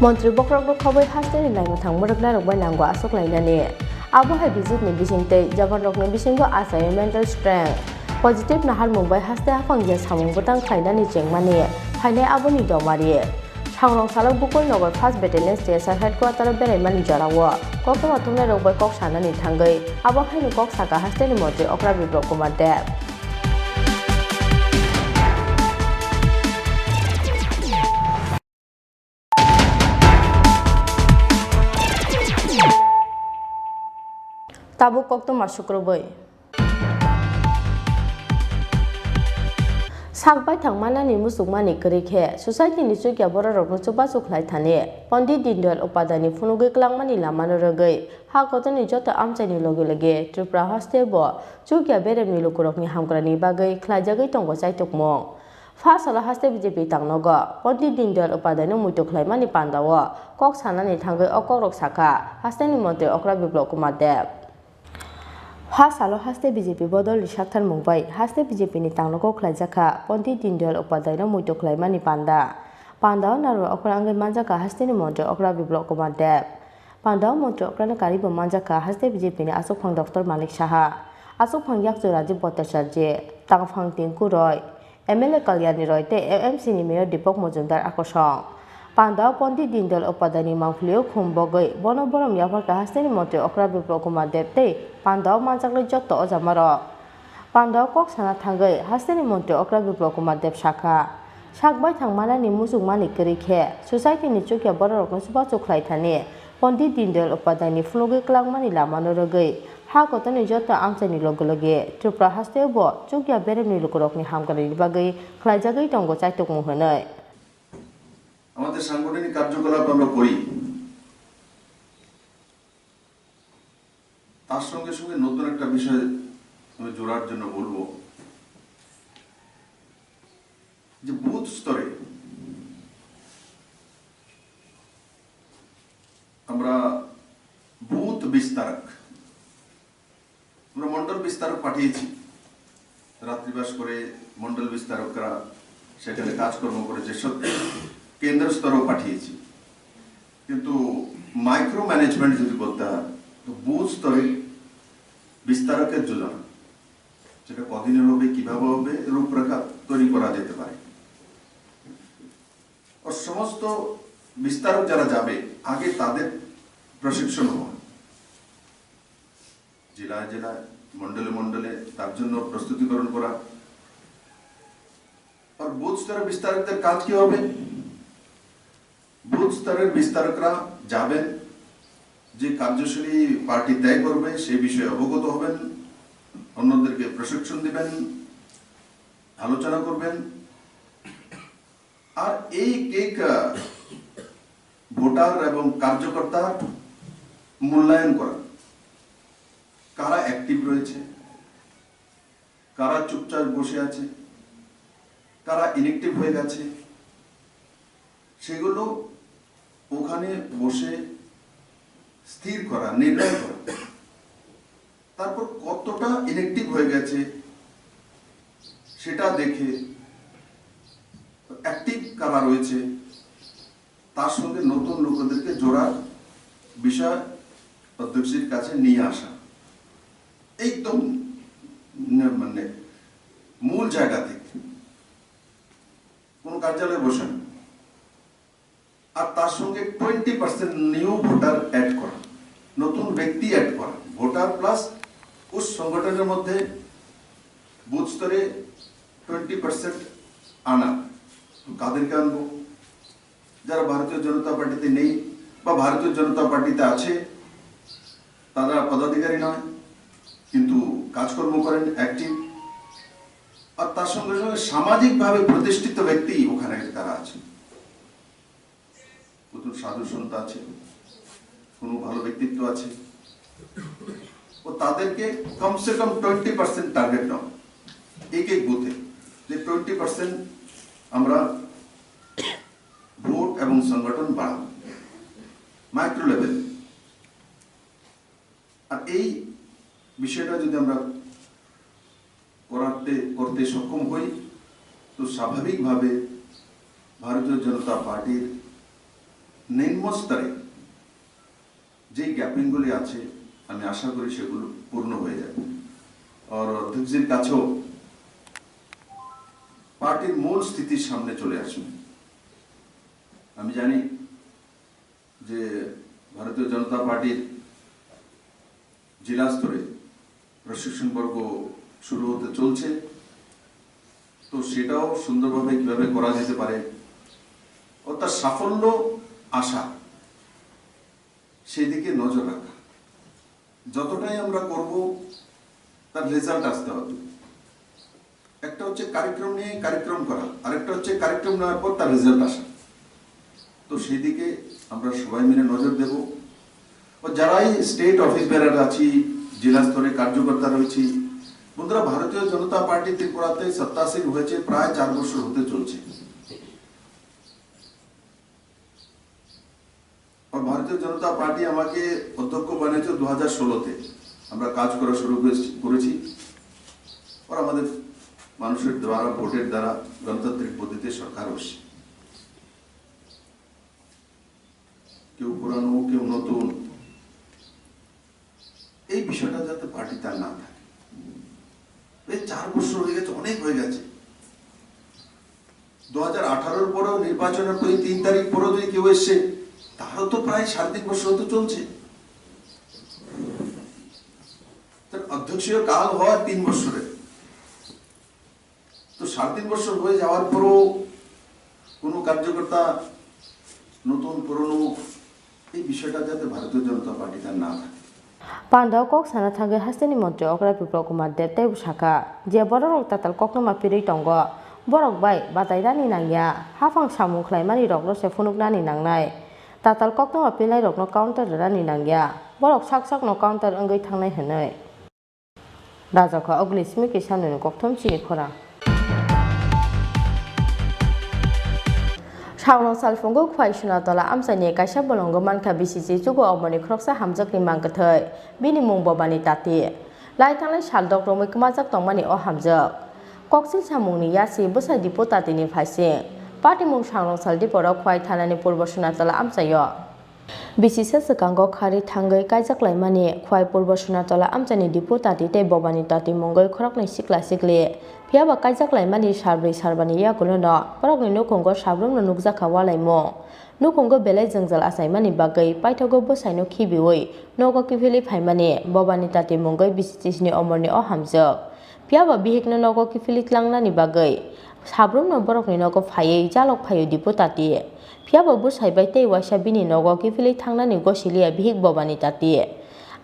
Montri bokhorokno khobwi hasteni naimwthang mwrwknairok bai nango aswk lainani. Abo hai visit ni bisingtwi japanrokni bisingo achaio mental strength, positive naharmung bai haste haphang je samung bwtang khlainani chengmani phainai aboni domari. Sangrong salo Gokul Nagar First Battalion C S R headquarter o beraimani jorao koktwma thumnairok bai kok sanani thangwi abo haino kok sakha hasteni montri okra Biplab Kumar Deb. Tabuk koktwma sukrubwi. Sak baithang manani muchungmani kwrwi khe society ni chukya bororokno chubachu khlai thani Pondit Dindayal Upadhyay ni phunugwi kwlangmani lamano rwgwi ha kotorni joto amchaini loge loge Tripura haste bo chukya beremni lukurokni hamkraini bagwi khlaijagwi tongo chaitukmung. Pha salo haste B J P tangnogo Pondit Dindayal Upadhyay no muitu khlaimani pandao kok sanani thangwi o kokrok sakha hasteni montri okra Biplab Kumar Deb. Pha salo haste B J P bodolni saktharmung bai haste B J P ni tangnogo khlaijakha Pondit Dindayal Upadhyay no muitu khlaimani panda. Pandao narwk okra wngwi manjakha hasteni montri okra Biplab Kumar Deb. Pandao montri okrani karibo manjakha haste B J P ni achukphang Doctor Manik Saha, achukphang yakchu Rajiv Bhattacharjee, tangphang Tinku Roy, M L A Kalyani Roy tei M M C ni Mayor Deepak Majumdar akosong. Pandao Pondit Dindayal Upadhyay ni mangphlio khum bogwi bono borom yapharkha hasteni montri okra Biplab Kumar Deb tei pandao manjaknai jotto ojamarok. Pandao kok sana thangwi hasteni montri okra Biplab Kumar Deb sakha, sak baithang manani muchungmani kwrwi khe society ni chukya bororokno chubachu khlai thani Pondit Dindayal Upadhyay ni phunugwi kwlangmani lamano rwgwi ha kotorni joto amchaini loge loge Tripura hasteo bo chukya beremni lukurokni hamkraini bagwi khlaijagwi tongo chaitukmung hwnwi. আমাদের সাংগঠনিক কার্যকলাপ আমরা করি, তার সঙ্গে সঙ্গে নতুন একটা বিষয় আমি জোড়ার জন্য বলবো যে বুথ স্তরে আমরা বুথ বিস্তারক, আমরা মণ্ডল বিস্তারক পাঠিয়েছি। রাত্রিবাস করে মণ্ডল বিস্তারকরা সেখানে কাজকর্ম করেছে, সত্যি কেন্দ্র স্তরেও পাঠিয়েছি। কিন্তু মাইক্রো ম্যানেজমেন্ট যদি করতে হয়, তো বুথ স্তরে বিস্তারকের যোজনা, সেটা কদিনের হবে, কিভাবে হবে, রূপরেখা তৈরি করা যেতে পারে। আর সমস্ত বিস্তারক যারা যাবে, আগে তাদের প্রশিক্ষণ হওয়া, জেলায় জেলায়, মণ্ডলে মণ্ডলে তার জন্য প্রস্তুতিকরণ করা। আর বুথ স্তরের বিস্তারকদের কাজ কি হবে? বুথ স্তরের বিস্তারকরা যাবেন, যে কার্যসূচী পার্টি তয় করবে, সেই বিষয়ে অবগত হবেন, অন্যদেরকে প্রশিক্ষণ দিবেন, আলোচনা করবেন। আর এই কেক, আহ, ভোটার এবং কার্যকর্তার মূল্যায়ন করা, কারা অ্যাক্টিভ রয়েছে, কারা চুপচাপ বসে আছে, কারা ইনঅ্যাক্টিভ হয়ে গেছে, সেগুলো ওখানে বসে স্থির করা, নির্ণয় করা। তারপর কতটা ইনঅ্যাক্টিভ হয়ে গেছে সেটা দেখে, অ্যাক্টিভ কারা রয়েছে, তার সঙ্গে নতুন লোকেদেরকে জোড়ার বিষয় অধ্যক্ষের কাছে নিয়ে আসা, একদম নে-, মানে মূল জায়গা থেকে, কোনো কার্যালয়ে বসে না। আর তার সঙ্গে twenty percent new voter add করা, নতুন ব্যক্তি অ্যাড করা, ভোটার প্লাস উস সংগঠনের মধ্যে বুথ স্তরে টোয়েন্টি পার্সেন্ট আনা। কাদেরকে আনবো? যারা ভারতীয় জনতা পার্টিতে নেই বা ভারতীয় জনতা পার্টিতে আছে, তারা পদাধিকারী নয়, কিন্তু কাজকর্ম করেন, অ্যাক্টিভ। আর তার সঙ্গে সঙ্গে সামাজিকভাবে প্রতিষ্ঠিত ব্যক্তি ওখানে তারা আছে। কত সাধু সন্ত আছে, কোনো ভালো ব্যক্তিত্ব আছে, ও তাদেরকে কমসে কম টোয়েন্টি পার্সেন্ট টার্গেট নাও এক এক বুথে, যে টোয়েন্টি পার্সেন্ট আমরা ভোট এবং সংগঠন বাড়াবো মাইক্রো লেভেল। আর এই বিষয়টা যদি আমরা করাতে, করতে সক্ষম হই, তো স্বাভাবিকভাবে ভারতীয় জনতা পার্টির নিম্ন স্তরে যে গ্যাপিংগুলি আছে, আমি আশা করি সেগুলো পূর্ণ হয়ে যাবে। আর অধ্যক্ষজির কাছেও পার্টির মূল স্থিতির সামনে চলে আসবে। আমি জানি যে ভারতীয় জনতা পার্টির জেলা স্তরে প্রশিক্ষণ পর্ব শুরু হতে চলছে, তো সেটাও সুন্দরভাবে কিভাবে করা যেতে পারে, অর্থাৎ সাফল্য আশা, সেই দিকে নজর রাখা। যতটাই আমরা করব, তার রেজাল্ট আসতে হবে। একটা হচ্ছে কার্যক্রম নিয়ে কার্যক্রম করা, আরেকটা হচ্ছে কার্যক্রম নেওয়ার পর তার রেজাল্ট আসা। তো সেই দিকে আমরা সবাই মিলে নজর দেব। ও যারাই স্টেট অফিস বেয়ারার আছি, জেলা স্তরে কার্যকর্তা রয়েছি, বন্ধুরা, ভারতীয় জনতা পার্টি ত্রিপুরাতে সত্তাসীন হয়েছে প্রায় চার বছর হতে চলছে। আর ভারতীয় জনতা পার্টি আমাকে অধ্যক্ষ বানিয়েছে দু হাজার ষোলোতে। আমরা কাজ করা শুরু করেছি, করেছি। আর আমাদের মানুষের দ্বারা, ভোটের দ্বারা গণতান্ত্রিক পদ্ধতিতে সরকার হচ্ছে। কেউ পুরানো, কেউ নতুন, এই বিষয়টা যাতে পার্টিতে আর না থাকে। এই চার বছর হয়ে গেছে, অনেক হয়ে গেছে। দু হাজার আঠারোর পরেও, নির্বাচনের পরে তিন তারিখ পরেও যদি কেউ এসছে, তারও তো প্রায় সাড়ে তিন বছর তো চলছে। তার অধ্যক্ষীয় কাল হয় তিন বছরের। তো সাড়ে তিন বছর হয়ে যাওয়ার পরও কোনো কার্যকর্তা, নতুন পুরনো, এই বিষয়টা যাতে ভারতীয় জনতা পার্টিতে আর না থাকে। Pandao kok sana thangwi hasteni montri okra Biplab Kumar Deb tei bwsakha, je borok rok tatal koktwma pirwi tongo, borok bai batai rani nangya, haphang samung khlaimani rokno se phunuknani nangnai, tatal koktwma pirnai rokno counter rani nangya, borok sak sakno counter wngwi thangnai hwnwi. Rajakha Ogni Simi Kisa nwini kokthom chini khorang. Thaurong salphungo Khwai Sunatola amchaini kaisa bolongo mankha bisi chichugo oborni khoroksa hamjakni mangkwthwi, bini mung Bobani Tati. Lai thanglai saldok romwi kwmajak tongmani o hamjak. Koksil samungni yasi bwsai Dipu Tatini phaising. Patimung Sangrong sal Diporo Khwai thanani Purbo Sunatola amchaio. Bisi se swkango khari thangwi kaijak laimani Khwai Purbo Sunatola amchaini Dipu Tati tei Bobani Tati mungwi khoroknwi sikla sikli. Phiyaba kaijak laimani sarbwi sarbani yagulono borokni nukhungo sabrumno nukjakha walaimung. Nukhungo belai jwngjal achaimani bagwi paithago bwsaino khibiwi nogo kiphilwi phaimani Bobani Tati mungwi bisi chisni omorni o hamjak. Phiyaba bihikno nogo kiphilwi tlangnani bagwi sabrumno borokni nogo phaiwi jalok phaio Dipu Tati. Phiyaba bwsai bai tei waisa bini nogo kiphilwi thangnani gosiliya bihik Bobani Tati.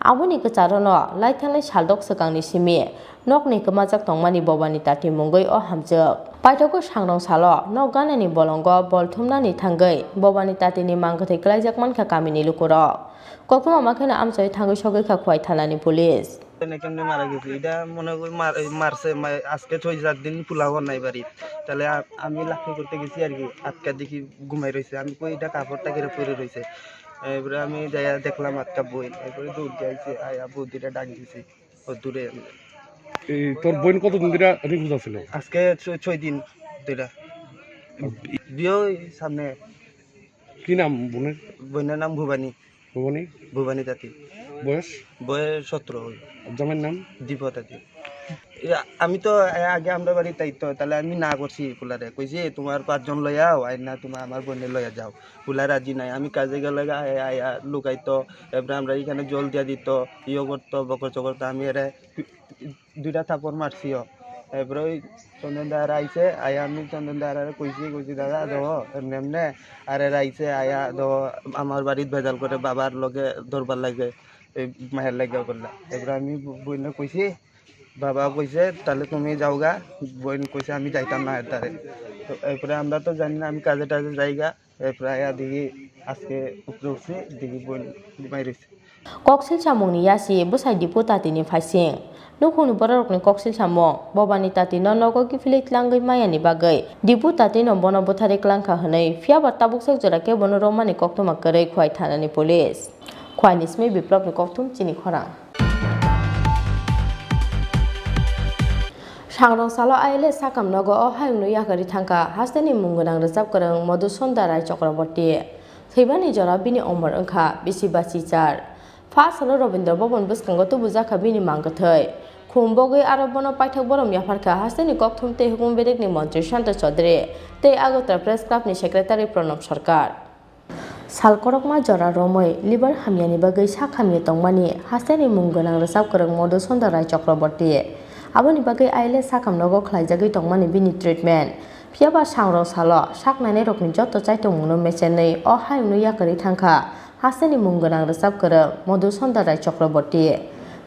Aboni kwcharono lai thanglai saldok swkangni simi nokni kwmajak tongmani Bobani Tati mungwi o hamjak. Paithago Sangrong salo nok ganani bolongo bol thumnani thangwi Bobani Tatini mangkwthwi kwlaijak mankha kamini lukurok. Koktwma ma kheno amchaio thangwi sogwi kha Khwai thanani police. এখানে কেমনে মারা গেছে? এটা মনে করি মার-, এই মারছে, মা-, আজকে ছয় সাত দিন পোলাও নাই বাড়িত। তাহলে আ-, আমি লাফাই করতে গেছি আর কি, আটকা দেখি ঘুমাই রয়েছে। আমি কই, "এটা কাপড়টা কেড়ে পড়ে রয়েছে।" এবারে আমি যাইয়া দেখলাম আটকা বই, এরপরে দৌড় দিয়ে আইছে, আয়া বৌদিটা ডাক দিছে, ও দূরে। এই তোর বোন কতদিন ধরে নিখোঁজ আছিল? আজকে ছ-, ছয় দিন ধরে। বিয়ে ওই সামনে। কি নাম বোনের? বোনের নাম ভুবানী। ভুবানী? ভুবানী তাঁতি। বয়স? বয়স সতেরো। জামাইর নাম? দীপা তাঁতি। ইয়া, আমি তো আগে আমরা বাড়ি তাই তো, তাহলে আমি না করছি পোলারে। কইছি, "তোমার পাঁচজন লইয়া আও, আর না তোমার আমার বোনের লইয়া যাও।" পোলা রাজি নাই। আমি কাজে গেলে গা-, আয়া, আয়া লুকাইতো, এরপরে আমরা এখানে জল দিয়া দিত, ইয়ে করতো, বকর চকর তো আমি এরে দুইটা থাপড় মারছিও। এরপরে ওই চন্দন দার আইছে, আয়া আমি চন্দন দার কইছি, কইছি, "দাদা, দেখো, এমনি এমনি।" আর এরা আইছে, আয়া দেখো, আমার বাড়িত ভেজাল করে, বাবার লগে ধরবার লাগে, এই মায়ের লাগে করলা। এরপরে আমি ব-, বইনে কইছি, বাবা কইছে, "তাহলে তুমি যাও গা।" বইন কইছে, "আমি যাইতাম না এর দ্বারে।" তো এরপরে আমরা তো জানি না, আমি কাজে টাজে যাই গা। এরপরে আয়া দেখি আজকে উপরে উঠছি, দেখি বইন ঘুমাই রয়েছে। Koksil samungni yasi bwsai Dipu Tatini phaising. Nukhungni bororokni koksil samung, Bobani Tatino nogo kiphilwi tlangwi mayani bagwi Dipu Tatino bono bwtharwi klangkha hwnwi, phiyaba tabuksak jora khe bono romani koktwma kwrwi Khwai thanani police. Khwaini simi Biplopni kokthum chini khorang. Sangrong salo I L S sakam nogo o hayungno yakarwi thangkha hasteni mung gwnang rwchap kwrwng Madhusunda Rai Chakraborty. Thwimani jora bini omor wngkha bisi bachichar. Pha salo Rabindra Bhaban bwskango tubujakha bini mangkwthwi. Khum bogwi aro bono paithak borom yapharkha hasteni kokthum tei hukumu bedekni montri Santa Chaudhary tei Agartala Press Clubni secretary Pranab Sarkar. Sal korokma jora romwi liver hamyani bagwi sak hamya tongmani hasteni mung gwnang rwchap kwrwng Madhusunda Rai Chakraborty. Aboni bagwi I L S sakam nogo khlaijagwi tongmani bini treatment. Phiyaba sangrok salo sak nainairokni joto chaitomungno mechenwi o hayungno yakarwi thangkha hasteni mung gwnang rwchap kwrwng Madhusunda Rai Chakraborty.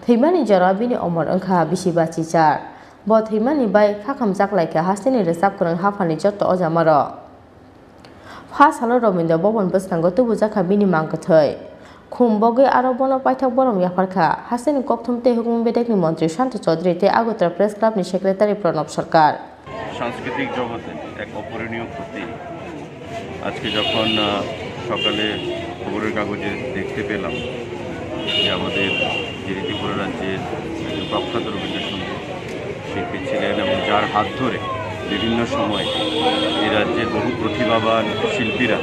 Thwimani jora bini omor wngkha bisi bachichar. Bo thwimani bai khakhamjak laikha hasteni rwchap kwrwng haphani joto ojamarok. Pha salo Rabindra Bhaban bwskango tubujakha bini mangkwthwi. Khum bogwi aro bono paithak borom yapharkha hasteni kokthum tei hukumu bedekni montri Santa Chaudhary tei Agartala Press Clubni secretary Pranab Sarkar. সাংস্কৃতিক জগতে এক অপূরণীয় ক্ষতি। আজকে যখন, আহ, সকালে খবরের কাগজে দেখতে পেলাম যে আমাদের যে ত্রিপুরা রাজ্যের একজন প্রখ্যাত রবীন্দ্রসঙ্গীত শিল্পী ছিলেন এবং যার হাত ধরে বিভিন্ন সময় এই রাজ্যের বহু প্রতিভাবান শিল্পীরা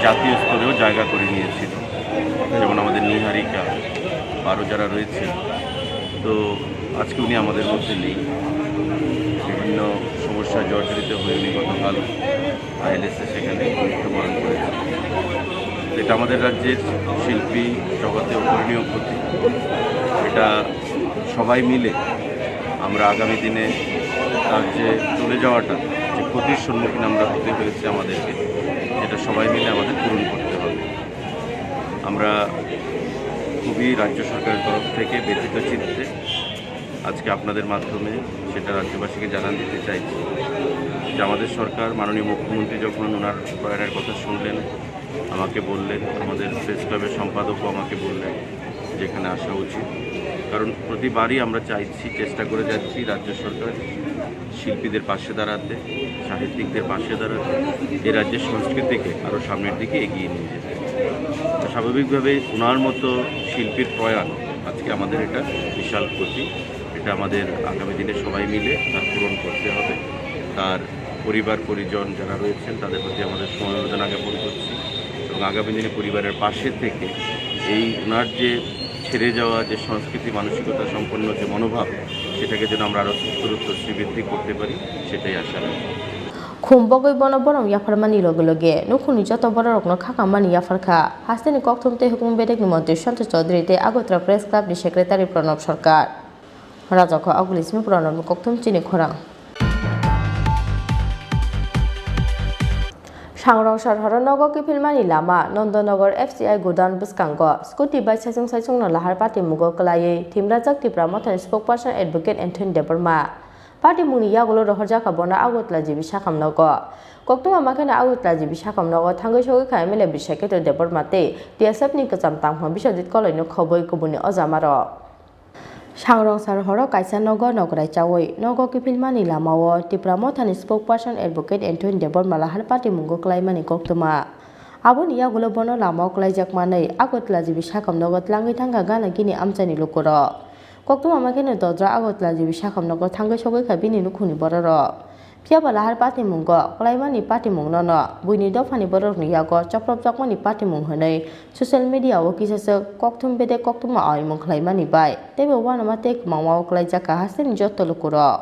জাতীয় স্তরেও জায়গা করে নিয়েছিল, যেমন আমাদের নীহারিকা, আরও যারা রয়েছে। তো আজকে উনি আমাদের মধ্যে নেই, বিভিন্ন সমস্যায় জর্জরিত হয়ে উনি গতকাল আইএলএসএ সেখানে মৃত্যুবরণ করেছেন। এটা আমাদের রাজ্যের শিল্পী জগতে অপূরণীয় ক্ষতি। এটা সবাই মিলে আমরা আগামী দিনে তার যে চলে যাওয়াটা, যে ক্ষতির সম্মুখীন আমরা হতে হয়েছে আমাদেরকে, সেটা সবাই মিলে আমাদের পূরণ করতে হবে। আমরা খুবই রাজ্য সরকারের তরফ থেকে ব্যথিত চিত্তে আজকে আপনাদের মাধ্যমে সেটা রাজ্যবাসীকে জানান দিতে চাইছি যে আমাদের সরকার, মাননীয় মুখ্যমন্ত্রী যখন ওনার প্রয়াণের কথা শুনলেন, আমাকে বললেন, আমাদের প্রেস ক্লাবের সম্পাদকও আমাকে বললেন, যেখানে আসা উচিত। কারণ প্রতিবারই আমরা চাইছি, চেষ্টা করে যাচ্ছি রাজ্য সরকার শিল্পীদের পাশে দাঁড়াতে, সাহিত্যিকদের পাশে দাঁড়াতে, এই রাজ্যের সংস্কৃতিকে আরও সামনের দিকে এগিয়ে নিয়ে যেতে। তো স্বাভাবিকভাবেই ওনার মতো শিল্পীর প্রয়াণ আজকে আমাদের এটা বিশাল ক্ষতি। এটা আমাদের আগামী দিনে সবাই মিলে তার পূরণ করতে হবে। তার পরিবার পরিজন যারা রয়েছেন, তাদের প্রতি আমাদের সমবেদনা জ্ঞাপন করছি এবং আগামী দিনে পরিবারের পাশে থেকে এই ওনার যে ছেড়ে যাওয়া যে সংস্কৃতি মানসিকতা সম্পন্ন যে মনোভাব, সেটাকে যেন আমরা আরও গুরুত্ব শ্রীবৃদ্ধি করতে পারি, সেটাই আশা রাখি। Khum bogwi bono borom yapharmani loge loge nukhungni joto bororokno kha kammani yapharkha hasteni kokthum tei hukung bedekni montri Santosh Chaudhary tei Agartala Press Club ni Secretary Pranab Sarkar. Rajokha Aguli simi Pranab ni kokthum chini khorang. Sangrong sar horo nogo kiphilmani lama Nondonagar F C I godown bwskango scooty bai saichung saichungno lahar patimungo kwlaiwi thimrajak Tipra Mothani spokesperson Advocate Anthony Debbarma. Patimungni yagulo rohorjakha bono Agartala G B sakhamnogo. Koktwma makheno Agartala G B sakhamnogo thangwi sogwi kha M L A Brisakheto Debbarma tei T S F ni kwcham tangphang Biswajit Koloino khobwi kubuni ojamarok. Sangrong sar horo kaisa nogo nokrai chaui nogo kiphilmani lamao Tipra Mothani spokesperson Advocate Anthony Debbarma lahar patimungo kwlaimani koktwma. Aboni yagulo bono lamao kwlaijak manwi Agartala G B sakhamnogo tlangwi thangkha gana gini amchaini lukurok. Koktwma makheno dodra Agartala G B sakhamnogo thangwi sogwi kha bini nukhungni bororok. Phiyaba lahar patimungo kwlaimani patimungnono buini dophani bororokni yago chopropjakmani patimung hwnwi social media-o kisaswk kokthum bedek koktwma aimung khlaimani bai teibo uanama tei kwmangmao kwlaijakha hasteni joto lukurok.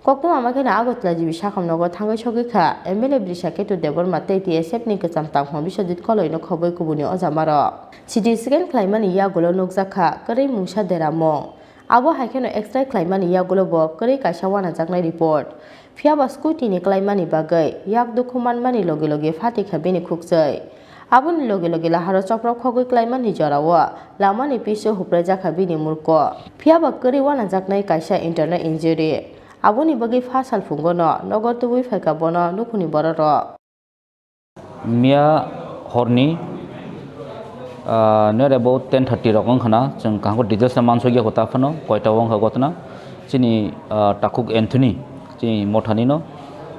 Koktwma makheno Agartala G B sakhamnogo thangwi sogwi kha M L A Brisakheto Debbarma tei T S F ni kwcham tangphang Biswajit Koloino khobwi kubuni ojamarok. C T scan khlaimani yagulo nukjakha kwrwi mungsa deramung. Abo hai kheno X-ray khlaimani yagulo bo kwrwi kaisa uanajaknai report. Phiyaba scooty ni kwlaimani bagwi yak dukhu manmani loge loge phatikha bini khukchwi. Aboni loge loge laharo choprok khogwi kwlaimani jorao lamani piso hupraijakha bini murko. Phiyaba kwrwi uanajaknai kaisa internal injury. Aboni bagwi pha salphungono nogo tubui phaikha bono nukhungni bororok. Miya horni, ah, near about ten thirty rok wngkha na, chwng kaham khe details no mansukya kho ta phano, koita o wngkha ghotona. Chini, ah, takhuk Anthony, chini Mothani no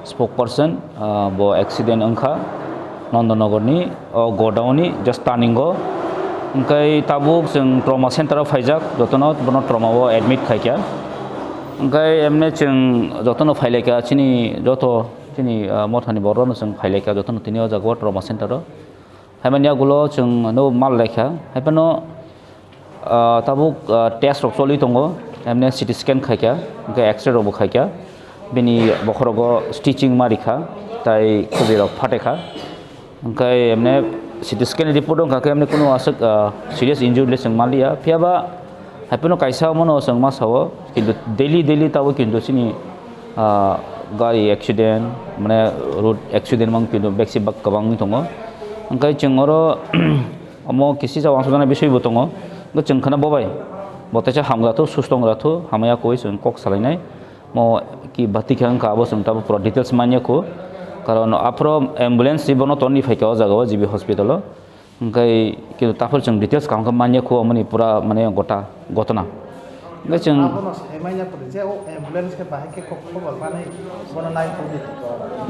spokesperson, ah, bo accident wngkha Nondonagar ni, o godown ni just turning o. Hwnkhe tabuk chwng trauma center o phaijak, jotono bono trauma o admit khaikha. Hwnkhe emne chwng jotono phailaikha, chini joto Chini, ah, Mothani borok no chwng phailaikha, jotono tini o jaga o trauma center o. Haimani yagulo chwng no mal laikha. Haiphano, ah, tabuk, ah, test rok choli tongo. Emne C T scan khaikha, hwnkhe X-ray rok bo khaikha. Bini bokhorogo stitching ma rikha, tai khubui rok phatekha. Hwnkhe emne C T scan report wngkha khe emne kunu aswk, ah, serious injury le chwng manliya. Phiyaba Haiphano kaisa omono chwng ma sao, kintu daily, daily tabuk kintu chini, ah, gari accident, mane road accident mang kintu beksi bak kwbang wngwi tongo. Hwnkhe chwng oro omo kisi sa uansukjaknai bisoi bo tongo. Hwnkhe chwng khna bo bai, bo teisa hamjakthok, susto wngjakthok, hamya koi chwng kok salainai. Mo ki bati khe wngkha abo chwng tabuk pura details manya kho. Karon aphuru ambulance si bono tonni phaikha o jaga o G B hospital o. Hwnkhe khe taphor chwng details kaham khe manya kho, omo ni pura mane gota gotona. Hwnkhe chwng Abono sai manya kho je o ambulance khe bahai khe kok khobor manwi bono nai thangdi.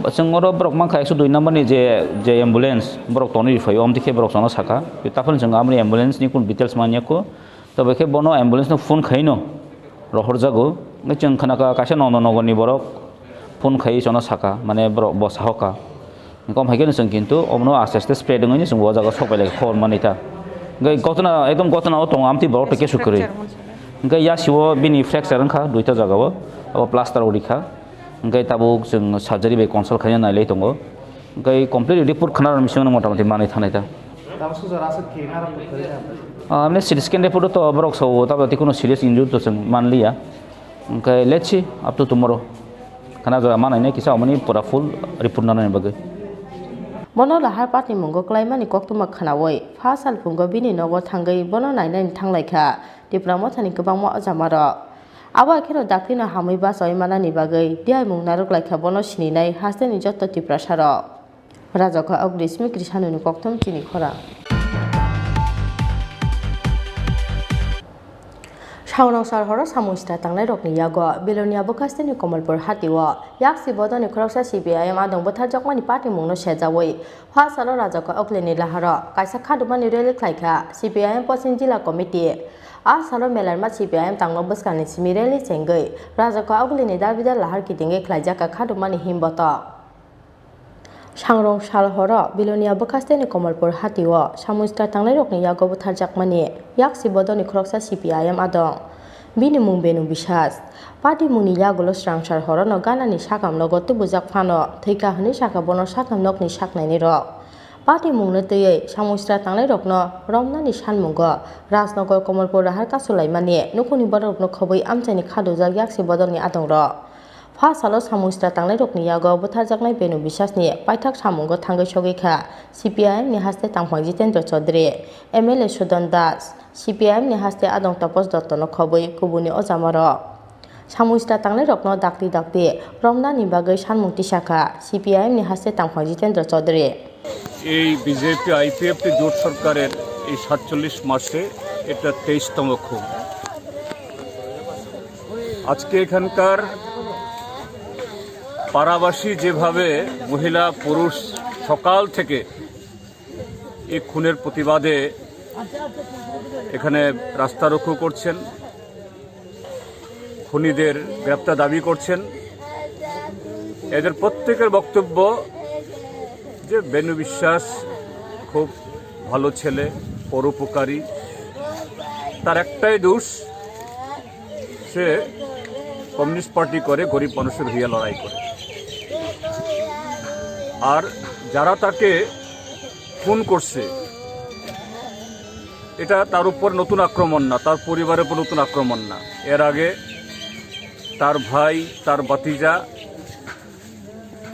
Chwng oro borok mankha ekso dui number ni je, je ambulance borok tonwi rwphai o, omo twi khe borok chwngno sakha. Taphor chwng aboni ambulance ni kunu details manya kho. Tobe khe bono ambulance no phone khaino rohorjago. Hwnkhe chwng khnakha kaisa Nondonagar ni borok phone khai chwngno sakha, mane borok bo sahoka. Kom hai kheno chwng kintu omono aste aste spread wngwi chwng o jaga sok bai lai khobor manwi ta. Hwnkhe gotona, ekdom gotona o tongo, amtwi borok tei kesu kwrwi. Hwnkhe yasio bini fracture wngkha duita jagao, abo plaster o rikha. Hwnkhe tabuk chwng surgery bai consult khaina nailai tongo. Hwnkhe complete report khna rwni bisingo motamoti manwi thanai ta. Tamo sujara aswk khe naro kwrwi na? Ah, amne C T scan report o to borok so, tabuk tei kuno serious injury to chwng manliya. Hwnkhe let's see up to tomorrow. Khana jora manai nai kisa omoni pura full report nanani bagwi. Bono lahar patimungo kwlaimani koktwma khnaui pha salphungo bini nogo thangwi bono nainani thanglaikha Tipra Mothani kwbangma ojamarok. Abo hai kheno daktino hamwi bachaui manani bagwi diaimung narwk laikha bono sininai hasteni jotto Tiprasarok. Rajokha Agri Smikri Sanuni kokthum chini khorang. Sangrong sal horo samung sitra tangnai rokni yago Belonia bwkhasteni Komolpur hatio yaksi bodolni khoroksa C P I M adong bwtharjakmani party mungno sejawi pha salo Rajakha Oglini laharo kaisa khadumani rally khlaikha C P I M Poschim Jila Committee. A salo Melarmat C P I M tangno bwskangni simi rally chengwi Rajakha Oglini dalbidal lahar kitingwi khlaijakha khadumani himbotok. Sangrong sal horo Belonia bwkhasteni Komolpur hatio samung sitra tangnairokni yago bwtharjakmani yaksi bodolni khoroksa C P I M adong. Bini mung Benu Biswas. Party mungni yagulo srang sal horono ganani sakam nogo tubujak phano thwikha hwnwi sakha bono sakam nokni saknainirok. Party mungno twiwi samung sitra tangnairokno romnani sanmungo Rajnagar Komolpur rahar kasulaimani nukhungni bororokno khobwi amchaini khadujak yaksi bodolni adongrok. Pha salo samung sitra tangnairokni yago bwtharjaknai Benu Biswasni paithak samungo thangwi sogwi kha C P I M ni haste tangphang Jitendra Chaudhary, M L A Sudan Das, C P I M ni haste adong Tapas Dottono khobwi kubuni ojamarok. Samung sitra tangnairokno dakti dakti romnani bagwi sanmung tisa kha C P I M ni haste tangphang Jitendra Chaudhary. এই BJP IPFT জোট সরকারের এই সাতচল্লিশ মাসে এটা তেইশতম খুন। আজকে এখানকার পাড়াবাসী যেভাবে মহিলা পুরুষ সকাল থেকে এই খুনের প্রতিবাদে এখানে রাস্তা রোকো করছেন, খুনিদের গ্রেপ্তার দাবি করছেন, এদের প্রত্যেকের বক্তব্য যে বেনু বিশ্বাস খুব ভালো ছেলে, পরোপকারী। তার একটাই দোষ, সে কমিউনিস্ট পার্টি করে, গরিব মানুষের হয়ে লড়াই করে। আর যারা তাকে খুন করছে, এটা তার উপর নতুন আক্রমণ না, তার পরিবারের উপর নতুন আক্রমণ না। এর আগে তার ভাই, তার ভাতিজা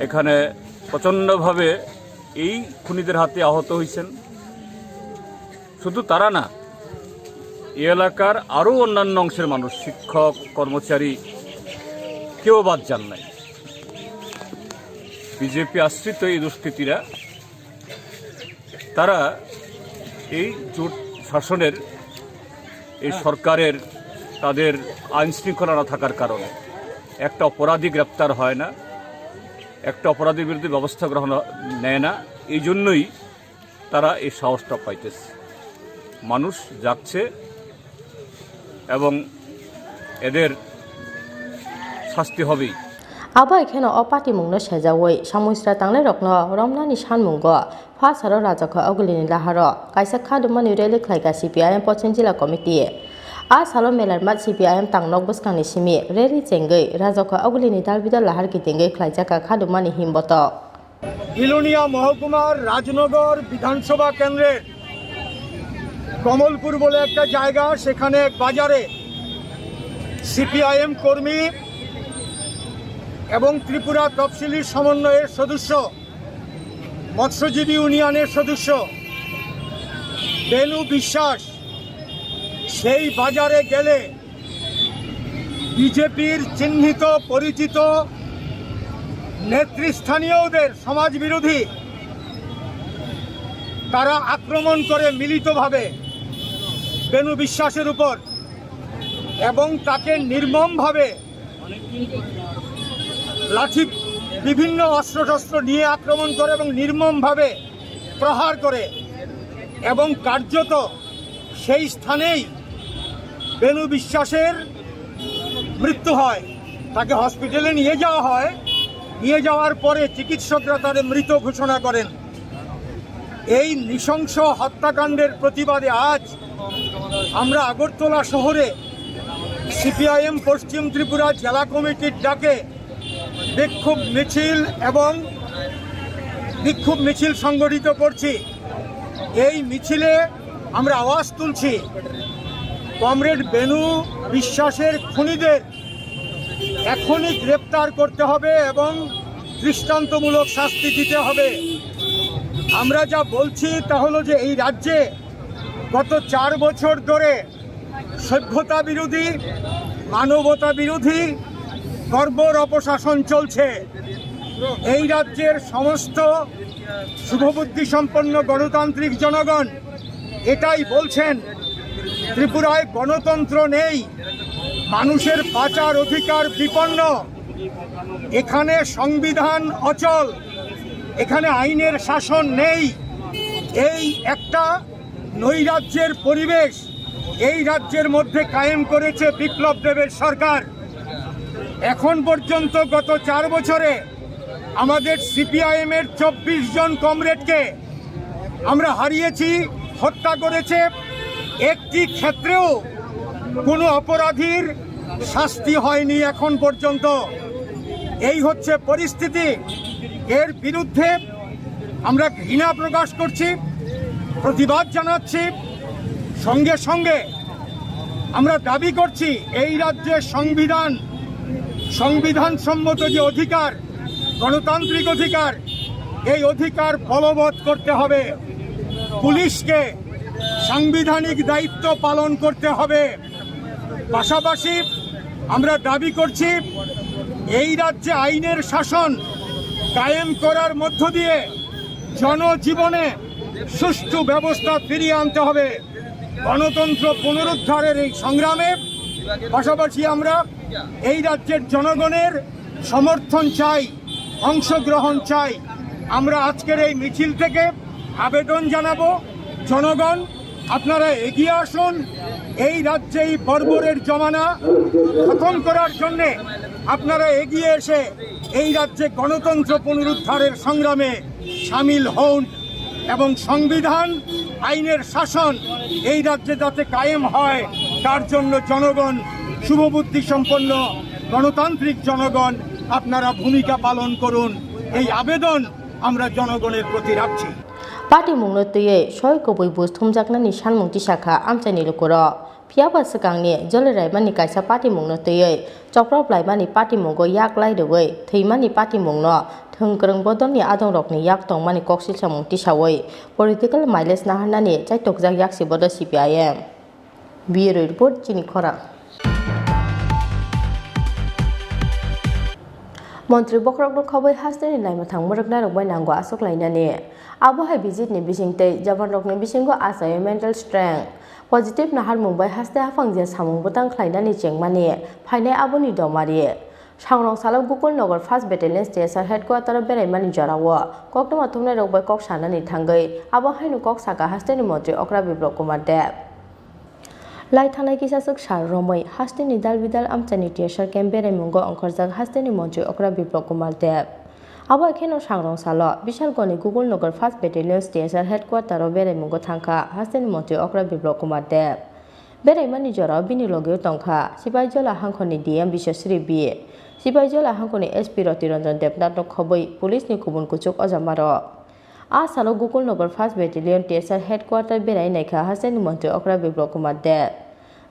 এখানে প্রচণ্ডভাবে এই খুনিদের হাতে আহত হয়েছেন। শুধু তারা না, এই এলাকার আরও অন্যান্য অংশের মানুষ, শিক্ষক, কর্মচারী, কেউ বাদ যান নাই। বিজেপি আশ্রিত এই দুষ্কৃতীরা, তারা এই জোট শাসনের, এই সরকারের তাদের আইন শৃঙ্খলা না থাকার কারণে একটা অপরাধী গ্রেপ্তার হয় না, একটা অপরাধীর বিরুদ্ধে ব্যবস্থা গ্রহণ নেয় না। এই জন্যই তারা এই সাহসটা পাইতেছে। মানুষ যাচ্ছে এবং এদের শাস্তি হবেই। Abo hai kheno o party mungno sejawi samung sitra tangnairokno romnani sanmungo pha salo Rajakha Oglini laharo kaisa khadumani rally khlaikha C P I M Poschim Jila Committee. A salo Melarmat C P I M tang nok bwskangni simi rally chengwi Rajakha Oglini dalbidal lahar kitingwi khlaijakha khadumani himbotok. Belonia মহকুমার রাজনগর বিধানসভা কেন্দ্রের কমলপুর বলে একটা জায়গা, সেখানে এক বাজারে সিপিআইএম কর্মী এবং ত্রিপুরা তফসিলি সমন্বয়ের সদস্য, মৎস্যজীবী ইউনিয়নের সদস্য বেনু বিশ্বাস সেই বাজারে গেলে বিজেপির চিহ্নিত পরিচিত নেতৃস্থানীয়দের সমাজবিরোধী তারা আক্রমণ করে মিলিতভাবে বেনু বিশ্বাসের উপর এবং তাকে নির্মমভাবে লাঠি, বিভিন্ন অস্ত্রশস্ত্র নিয়ে আক্রমণ করে এবং নির্মমভাবে প্রহার করে এবং কার্যত সেই স্থানেই বেনু বিশ্বাসের মৃত্যু হয়। তাকে হসপিটালে নিয়ে যাওয়া হয়, নিয়ে যাওয়ার পরে চিকিৎসকরা তাদের মৃত ঘোষণা করেন। এই নৃশংস হত্যাকাণ্ডের প্রতিবাদে আজ আমরা আগরতলা শহরে সিপিআইএম পশ্চিম ত্রিপুরা জেলা কমিটির ডাকে বিক্ষোভ মিছিল এবং বিক্ষোভ মিছিল সংগঠিত করছি। এই মিছিলে আমরা আওয়াজ তুলছি, কমরেড বেনু বিশ্বাসের খুনিদের এখনই গ্রেপ্তার করতে হবে এবং দৃষ্টান্তমূলক শাস্তি দিতে হবে। আমরা যা বলছি তা হলো যে এই রাজ্যে গত চার বছর ধরে সভ্যতা বিরোধী, মানবতা বিরোধী বর্বর অপশাসন চলছে। এই রাজ্যের সমস্ত শুভবুদ্ধি সম্পন্ন গণতান্ত্রিক জনগণ এটাই বলছেন ত্রিপুরায় গণতন্ত্র নেই, মানুষের বাঁচার অধিকার বিপন্ন, এখানে সংবিধান অচল, এখানে আইনের শাসন নেই। এই একটা নৈরাজ্যের পরিবেশ এই রাজ্যের মধ্যে কায়েম করেছে বিপ্লব দেবের সরকার। এখন পর্যন্ত গত চার বছরে আমাদের সিপিআইএম এর চব্বিশ জন কমরেডকে আমরা হারিয়েছি, হত্যা করেছে। একটি ক্ষেত্রেও কোনো অপরাধীর শাস্তি হয়নি এখন পর্যন্ত। এই হচ্ছে পরিস্থিতি। এর বিরুদ্ধে আমরা ঘৃণা প্রকাশ করছি, প্রতিবাদ জানাচ্ছি। সঙ্গে সঙ্গে আমরা দাবি করছি, এই রাজ্যের সংবিধান, সংবিধান সম্মত যে অধিকার, গণতান্ত্রিক অধিকার, এই অধিকার বলবৎ করতে হবে। পুলিশকে সাংবিধানিক দায়িত্ব পালন করতে হবে। পাশাপাশি আমরা দাবি করছি, এই রাজ্যে আইনের শাসন কায়েম করার মধ্য দিয়ে জনজীবনে সুষ্ঠু ব্যবস্থা ফিরিয়ে আনতে হবে। গণতন্ত্র পুনরুদ্ধারের এই সংগ্রামে পাশাপাশি আমরা এই রাজ্যের জনগণের সমর্থন চাই, অংশগ্রহণ চাই। আমরা আজকের এই মিছিল থেকে আবেদন জানাবো, জনগণ, আপনারা এগিয়ে আসুন। এই রাজ্যে এই বর্বরের জমানা খতম করার জন্যে আপনারা এগিয়ে এসে এই রাজ্যে গণতন্ত্র পুনরুদ্ধারের সংগ্রামে সামিল হন এবং সংবিধান, আইনের শাসন এই রাজ্যে যাতে কায়েম হয়, তার জন্য জনগণ, শুভবুদ্ধি সম্পন্ন গণতান্ত্রিক জনগণ, আপনারা ভূমিকা পালন করুন। এই আবেদন আমরা জনগণের প্রতি রাখছি। Patimungno twiwi soi kubui buj thumjaknani sanmung tisakha amchaini lukurok. Phiya ba swkangni joli raimani kaisa patimungno twiwi chopra blaimani patimungo yak lai rwui thwimani patimungno thwng kwrwng bodolni adongrokni yak tongmani kok silsamung tisaui political mileage naharnani chaitokjak yaksi bodol C P I M. Bureau Report, chini khorang. Montri bokhorokno khobwi hasteni naimwthang mwrwknairok bai nango aswk lainani. Abo hai visit ni bisingtwi jawanrokni bisingo achaio mental strength. Positive naharmung bai haste haphang je samung bwtang khlainani chengmani phainai aboni domari. Sangrong salo Gokul Nagar First Battalion T S R headquarter o beraimani jorao koktwma thumnairok bai kok sanani thangwi abo haino kok saka hasteni montri okra Biplab Kumar Deb. Lai thangnai kisa swk sal romwi hasteni dal bidal amchaini T S R camp beraimungo ongkhorjak hasteni montri okra Biplab Kumar Deb. Abo hai kheno sangrong salo Bishalgarhni Gokul Nagar First Battalion T S R headquarter o beraimungo thangkha hasteni montri okra Biplab Kumar Deb. Beraimani jorao bini logeo tongkha Sipaijala hangkhorni D M Biswasri B, Sipaijala hangkhorni S P Roti Ranjan Debnathno khobwi police ni kubun kuchuk ojamarok. A salo Gokul Nagar First Battalion T S R headquarter berai naikha hasteni montri okra Biplab Kumar Deb.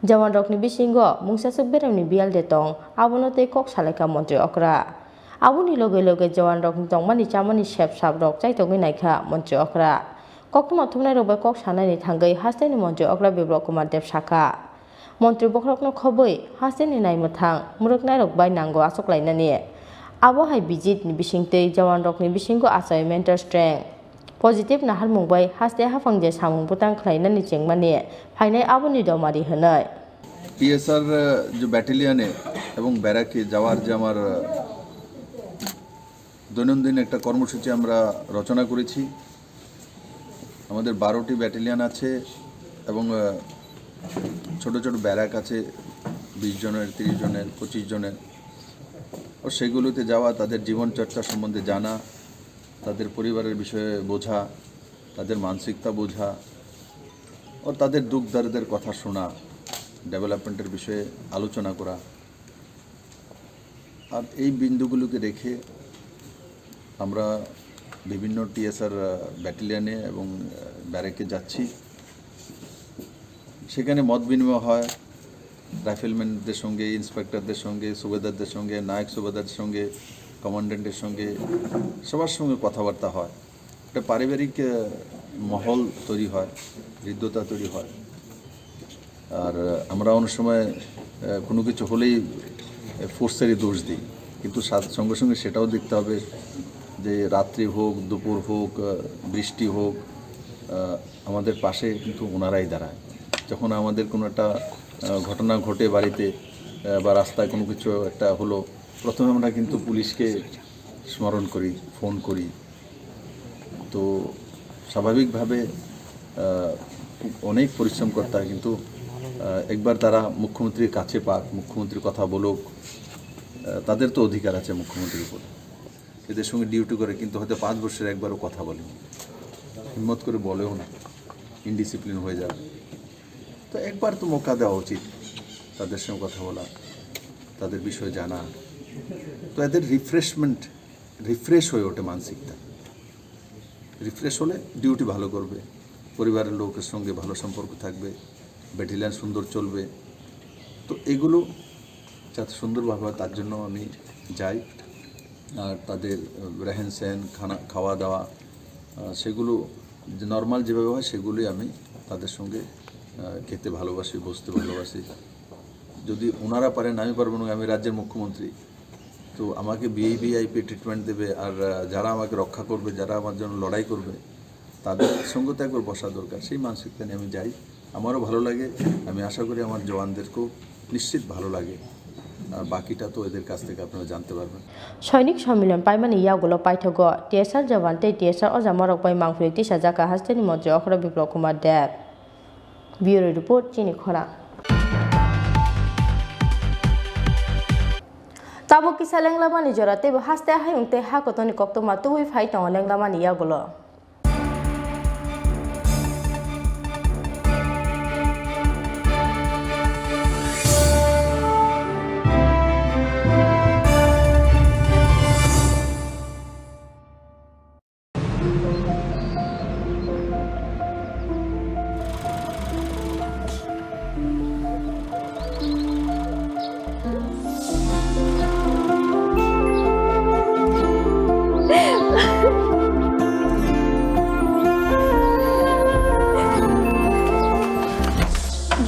Jawanrokni bisingo mungsaswk beremni biyal de tong, abono tei kok salaikha montri okra. Aboni loge loge jawanrokni tongmani chamani sep saprok chaitogwi naikha montri okra. Koktwma thumnairok bai kok sanaini thangwi hasteni montri okra Biplab Kumar Deb sakha. Montri bokhorokno khobwi hasteni naimwthang mwrwknairok bai nango aswk lainani. Abo hai visit ni bisingtwi jawanrokni bisingo achaio mental strength. Positive naharmung bai haste haphang je samung bwtang khlainani chengmani phainai aboni domari hwnwi. PSR, আহ, যে ব্যাটালিয়নে এবং ব্যারাকে যাওয়ার যে আমার, আহ, দৈনন্দিন একটা কর্মসূচি আমরা রচনা করেছি। আমাদের বারোটি ব্যাটালিয়ন আছে এবং, আহ, ছোট ছোট ব্যারাক আছে, বিশ জনের, তিরিশ জনের, পঁচিশ জনের। ও সেগুলোতে যাওয়া, তাদের জীবনচর্চা সম্বন্ধে জানা, তাদের পরিবারের বিষয়ে বোঝা, তাদের মানসিকতা বোঝা, ও তাদের দুঃখ দর্দের কথা শোনা, ডেভেলপমেন্টের বিষয়ে আলোচনা করা। আর এই বিন্দুগুলোকে রেখে আমরা বিভিন্ন টিএসআর, আহ, ব্যাটালিয়নে এবং, আহ, ব্যারেকে যাচ্ছি। সেখানে মত বিনিময় হয় রাইফেলম্যানদের সঙ্গে, ইন্সপেক্টরদের সঙ্গে, সুবেদারদের সঙ্গে, নায়ক সুবেদারদের সঙ্গে, কমান্ড্যান্টের সঙ্গে, সবার সঙ্গে কথাবার্তা হয়। একটা পারিবারিক, আহ, মহল তৈরি হয়, হৃদ্যতা তৈরি হয়। আর, আহ, আমরা অনেক সময়, আহ, কোনো কিছু হলেই, আহ, ফোর্সেরই দোষ দিই, কিন্তু সাথ-, সঙ্গে সঙ্গে সেটাও দেখতে হবে যে রাত্রি হোক, দুপুর হোক, আহ, বৃষ্টি হোক, আহ, আমাদের পাশে কিন্তু ওনারাই দাঁড়ায়। যখন আমাদের কোনো একটা, আহ, ঘটনা ঘটে বাড়িতে, আহ, বা রাস্তায় কোনো কিছু একটা হলো, প্রথমে আমরা কিন্তু পুলিশকে স্মরণ করি, ফোন করি। তো স্বাভাবিকভাবে, আহ, অনেক পরিশ্রম করতে হয়, কিন্তু, আহ, একবার তারা মুখ্যমন্ত্রীর কাছে পাক, মুখ্যমন্ত্রীর কথা বলুক, আহ, তাদের তো অধিকার আছে মুখ্যমন্ত্রীর উপর। এদের সঙ্গে ডিউটি করে, কিন্তু হয়তো পাঁচ বছরে একবারও কথা বলেনি, হিম্মত করে বলেও না, ইনডিসিপ্লিন হয়ে যাবে। তো একবার তো মৌকা দেওয়া উচিত তাদের সঙ্গে কথা বলা, তাদের বিষয়ে জানা। তো এদের রিফ্রেশমেন্ট, রিফ্রেশ হয়ে ওঠে মানসিকতা। রিফ্রেশ হলে ডিউটি ভালো করবে, পরিবারের লোকের সঙ্গে ভালো সম্পর্ক থাকবে, ব্যাটালিয়ন সুন্দর চলবে। তো এগুলো যাতে সুন্দরভাবে হয়, তার জন্য আমি যাই। আর তাদের, আহ, রেহেন সেন, খানা, খাওয়া দাওয়া, আহ, সেগুলো যে নরমাল যেভাবে হয়, সেগুলোই আমি তাদের সঙ্গে, আহ, খেতে ভালোবাসি, বসতে ভালোবাসি। যদি ওনারা পারেন, আমি পারবো না, আমি রাজ্যের মুখ্যমন্ত্রী। তো আমাকে ভিভিআইপি ট্রিটমেন্ট দেবে, আর, আহ, যারা আমাকে রক্ষা করবে, যারা আমার জন্য লড়াই করবে, তাদের সঙ্গে তো একবার বসা দরকার। সেই মানসিকতা নিয়ে আমি যাই, আমারও ভালো লাগে। আমি আশা করি আমার জওয়ানদেরকেও নিশ্চিত ভালো লাগে। আর বাকিটা তো এদের কাছ থেকে আপনারা জানতে পারবেন। Soinik somilen paimani yagulo paithago T S R jawan tei T S R ojamorok bai mangpili tisajak kha hasteni montri Okra Biplab Kumar Deb. Bureau Report, Chini Khorang. Tabuk kisa lenglamani jora teibo haste hayung tei ha kotorni koktwma tubui phai tongo lenglamani yagulo.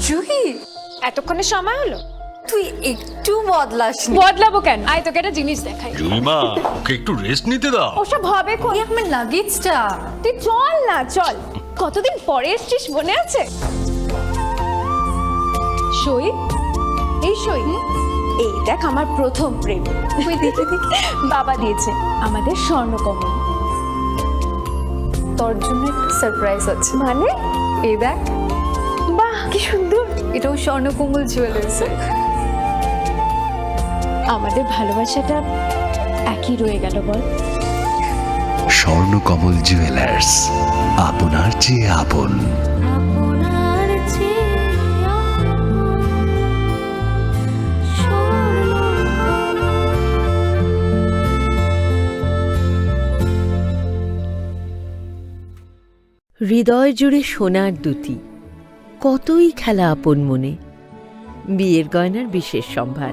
Juhi, এতক্ষণে সময় হলো? তুই একটু বদলাসনি। বদলাবো কেন? আয়, তোকে একটা জিনিস দেখাই। জুইমা, ওকে একটু রেস্ট নিতে দাও। ওসব হবে কোন? এই আমার লাগেজটা। তুই চল না, চল। কতদিন পরে এসছিস, মনে আছে? সই, এই সই। এই দেখ, আমার প্রথম প্রেম। তুই দেখে দেখে। বাবা দিয়েছে আমাদের স্বর্ণকমল। তোর জন্য একটা সারপ্রাইজ আছে। মানে? এই দেখ। বাহ, কি সুন্দর। এটাও স্বর্ণকমল জুয়েলার্সের। আমাদের ভালোবাসাটা একই রয়ে গেল, বল? স্বর্ণকমল জুয়েলার্স, আপনার চেয়ে আপন। হৃদয় জুড়ে সোনার দ্যুতি, কতই খেলা আপন মনে। বিয়ের গয়নার বিশেষ সম্ভার।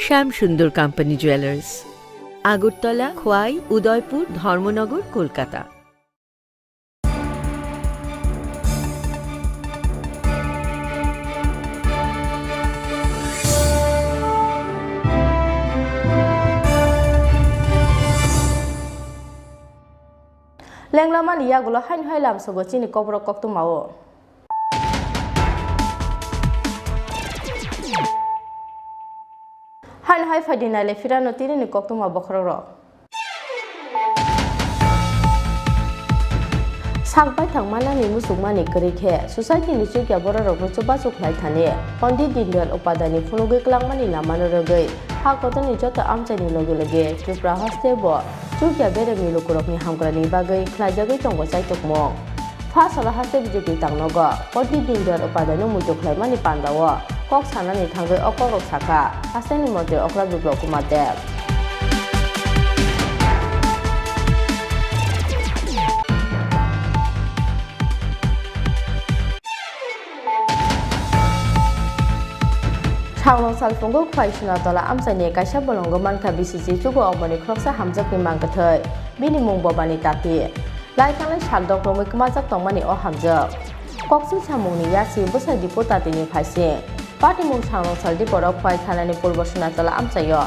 শ্যাম সুন্দর কোম্পানি জুয়েলার্স, আগরতলা, খোয়াই, উদয়পুর, ধর্মনগর, Kolkata. Lenglamani yagulo haino hai lamsogo chini kokrok koktwmao. Haino hai phaidi naile phirano tinini koktwma bokhorokrok. Sak baithang manani muchungmani kwrwi khe society ni chukya bororokno chubachu khlai thani Pondit Dindayal Upadhyayni phunugwi kwlangmani lamano rwgwi ha kotorni joto amchaini loge loge Tripura haste bo chukya beremni lukurokni hamkrani bagwi khlaijagwi tongo chaitukmung. Pha salo haste B J P tangnogo Pondit Dindayal Upadhyayno muitu khlaimani pandao kok sanani thangwi o kokrok sakha hasteni montri Okra Biplab Kumar Deb. Sangrong salphungo Khwai Sunatola amchaini kaisa bolongo mankha B C C chugo oboni khoroksa hamjakni mangkwthwi, bini mung Bobani Tati. Lai thanglai sal dokromwi kwmajak tongmani o hamjak. Koksil samungni yasi bwsai Dipo Tatini phaising. Patimung Sangrong sal Diporok Khwai thanani Purbo Sunatola amchaio.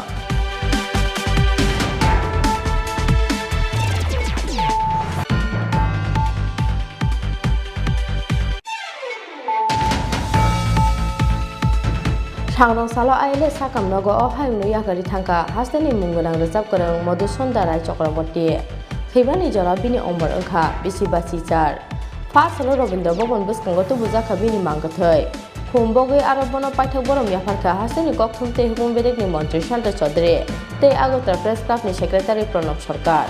Thangrong salo I L S sakam nogo o hayungno yakarwi thangkha hasteni mung gwnang rwchap kwrwng Madhusunda Rai Chakraborty. Thwimani jora bini omor wngkha bisi ba chichar. Pha salo Rabindra Bhaban bwskango tubujakha bini mang kwthwi. Khum bogwi aro bono paithak borom yapharkha hasteni kokthum tei hukung bedekni montri Santa Chaudhary tei Agartala Press Clubni Secretary Pranab Sarkar.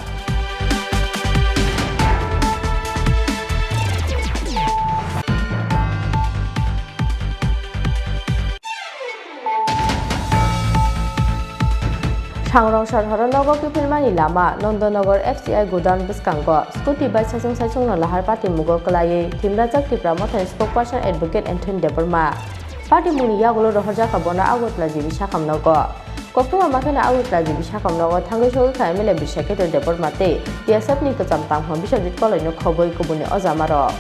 Sangrong Sarhoro nogo kiphilmani lama, Nandanagar F C I godown bwskango scooty bai saichung saichungno lahar patimungo kwlaiwi thimrajak Tipra Mothani spokesperson Advocate Anthony Debbarma. Patimungni yagulo rohorjakha bono Agartala G B sakam nogo. Koktwma makheno Agartala G B sakam nogo thangwi sogwi kha M L A Bishakhetra Debbarma tei T S F ni kwcham tangphang Biswajit Koloino khobwi kubuni ojamarok.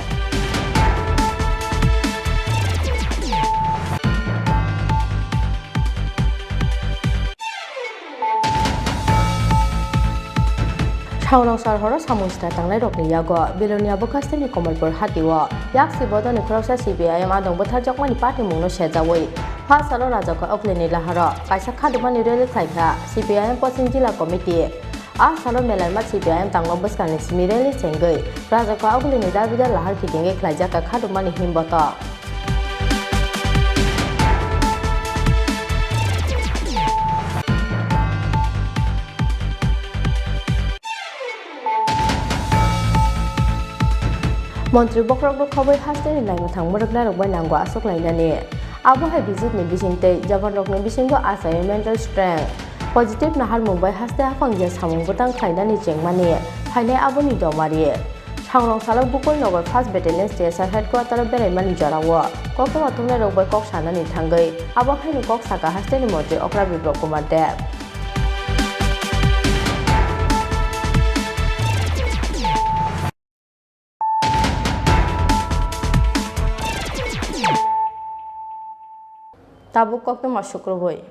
Sangrong Sarhoro samung sita tangnairokni yago Belonia bwkhasteni Kamalpur hatio yaksi bodolni khoroksa C P I M adong bwtharjakmani patimungno sejawi pha salo Rajakha Oglini laharo kaisa khadumani rally khlaikha C P I M Poschim Jila Committee. A salo Melaima C P I M tangma bwskangni simi rally chengwi Rajakha Oglini dabidar lahar kitingwi khlaijakha khadumani himbotok. Montri bokhorokno khobwi hasteni naimwthang mwrwknairok bai nango aswk lainani. Abo hai visit ni bisingtwi japanrokni bisingo achaio mental strength, positive naharmung bai haste haphang je samung bwtang khlainani chengmani phainai aboni domari. Sangrong salo Gokul Nagar First Battalion C S R headquarter o beraimani jorao koktwma thumnairok bai kok sanani thangwi abo haino kok sakha hasteni montri okra Biplab Kumar Deb. Tabuk koktwma sukrubwi.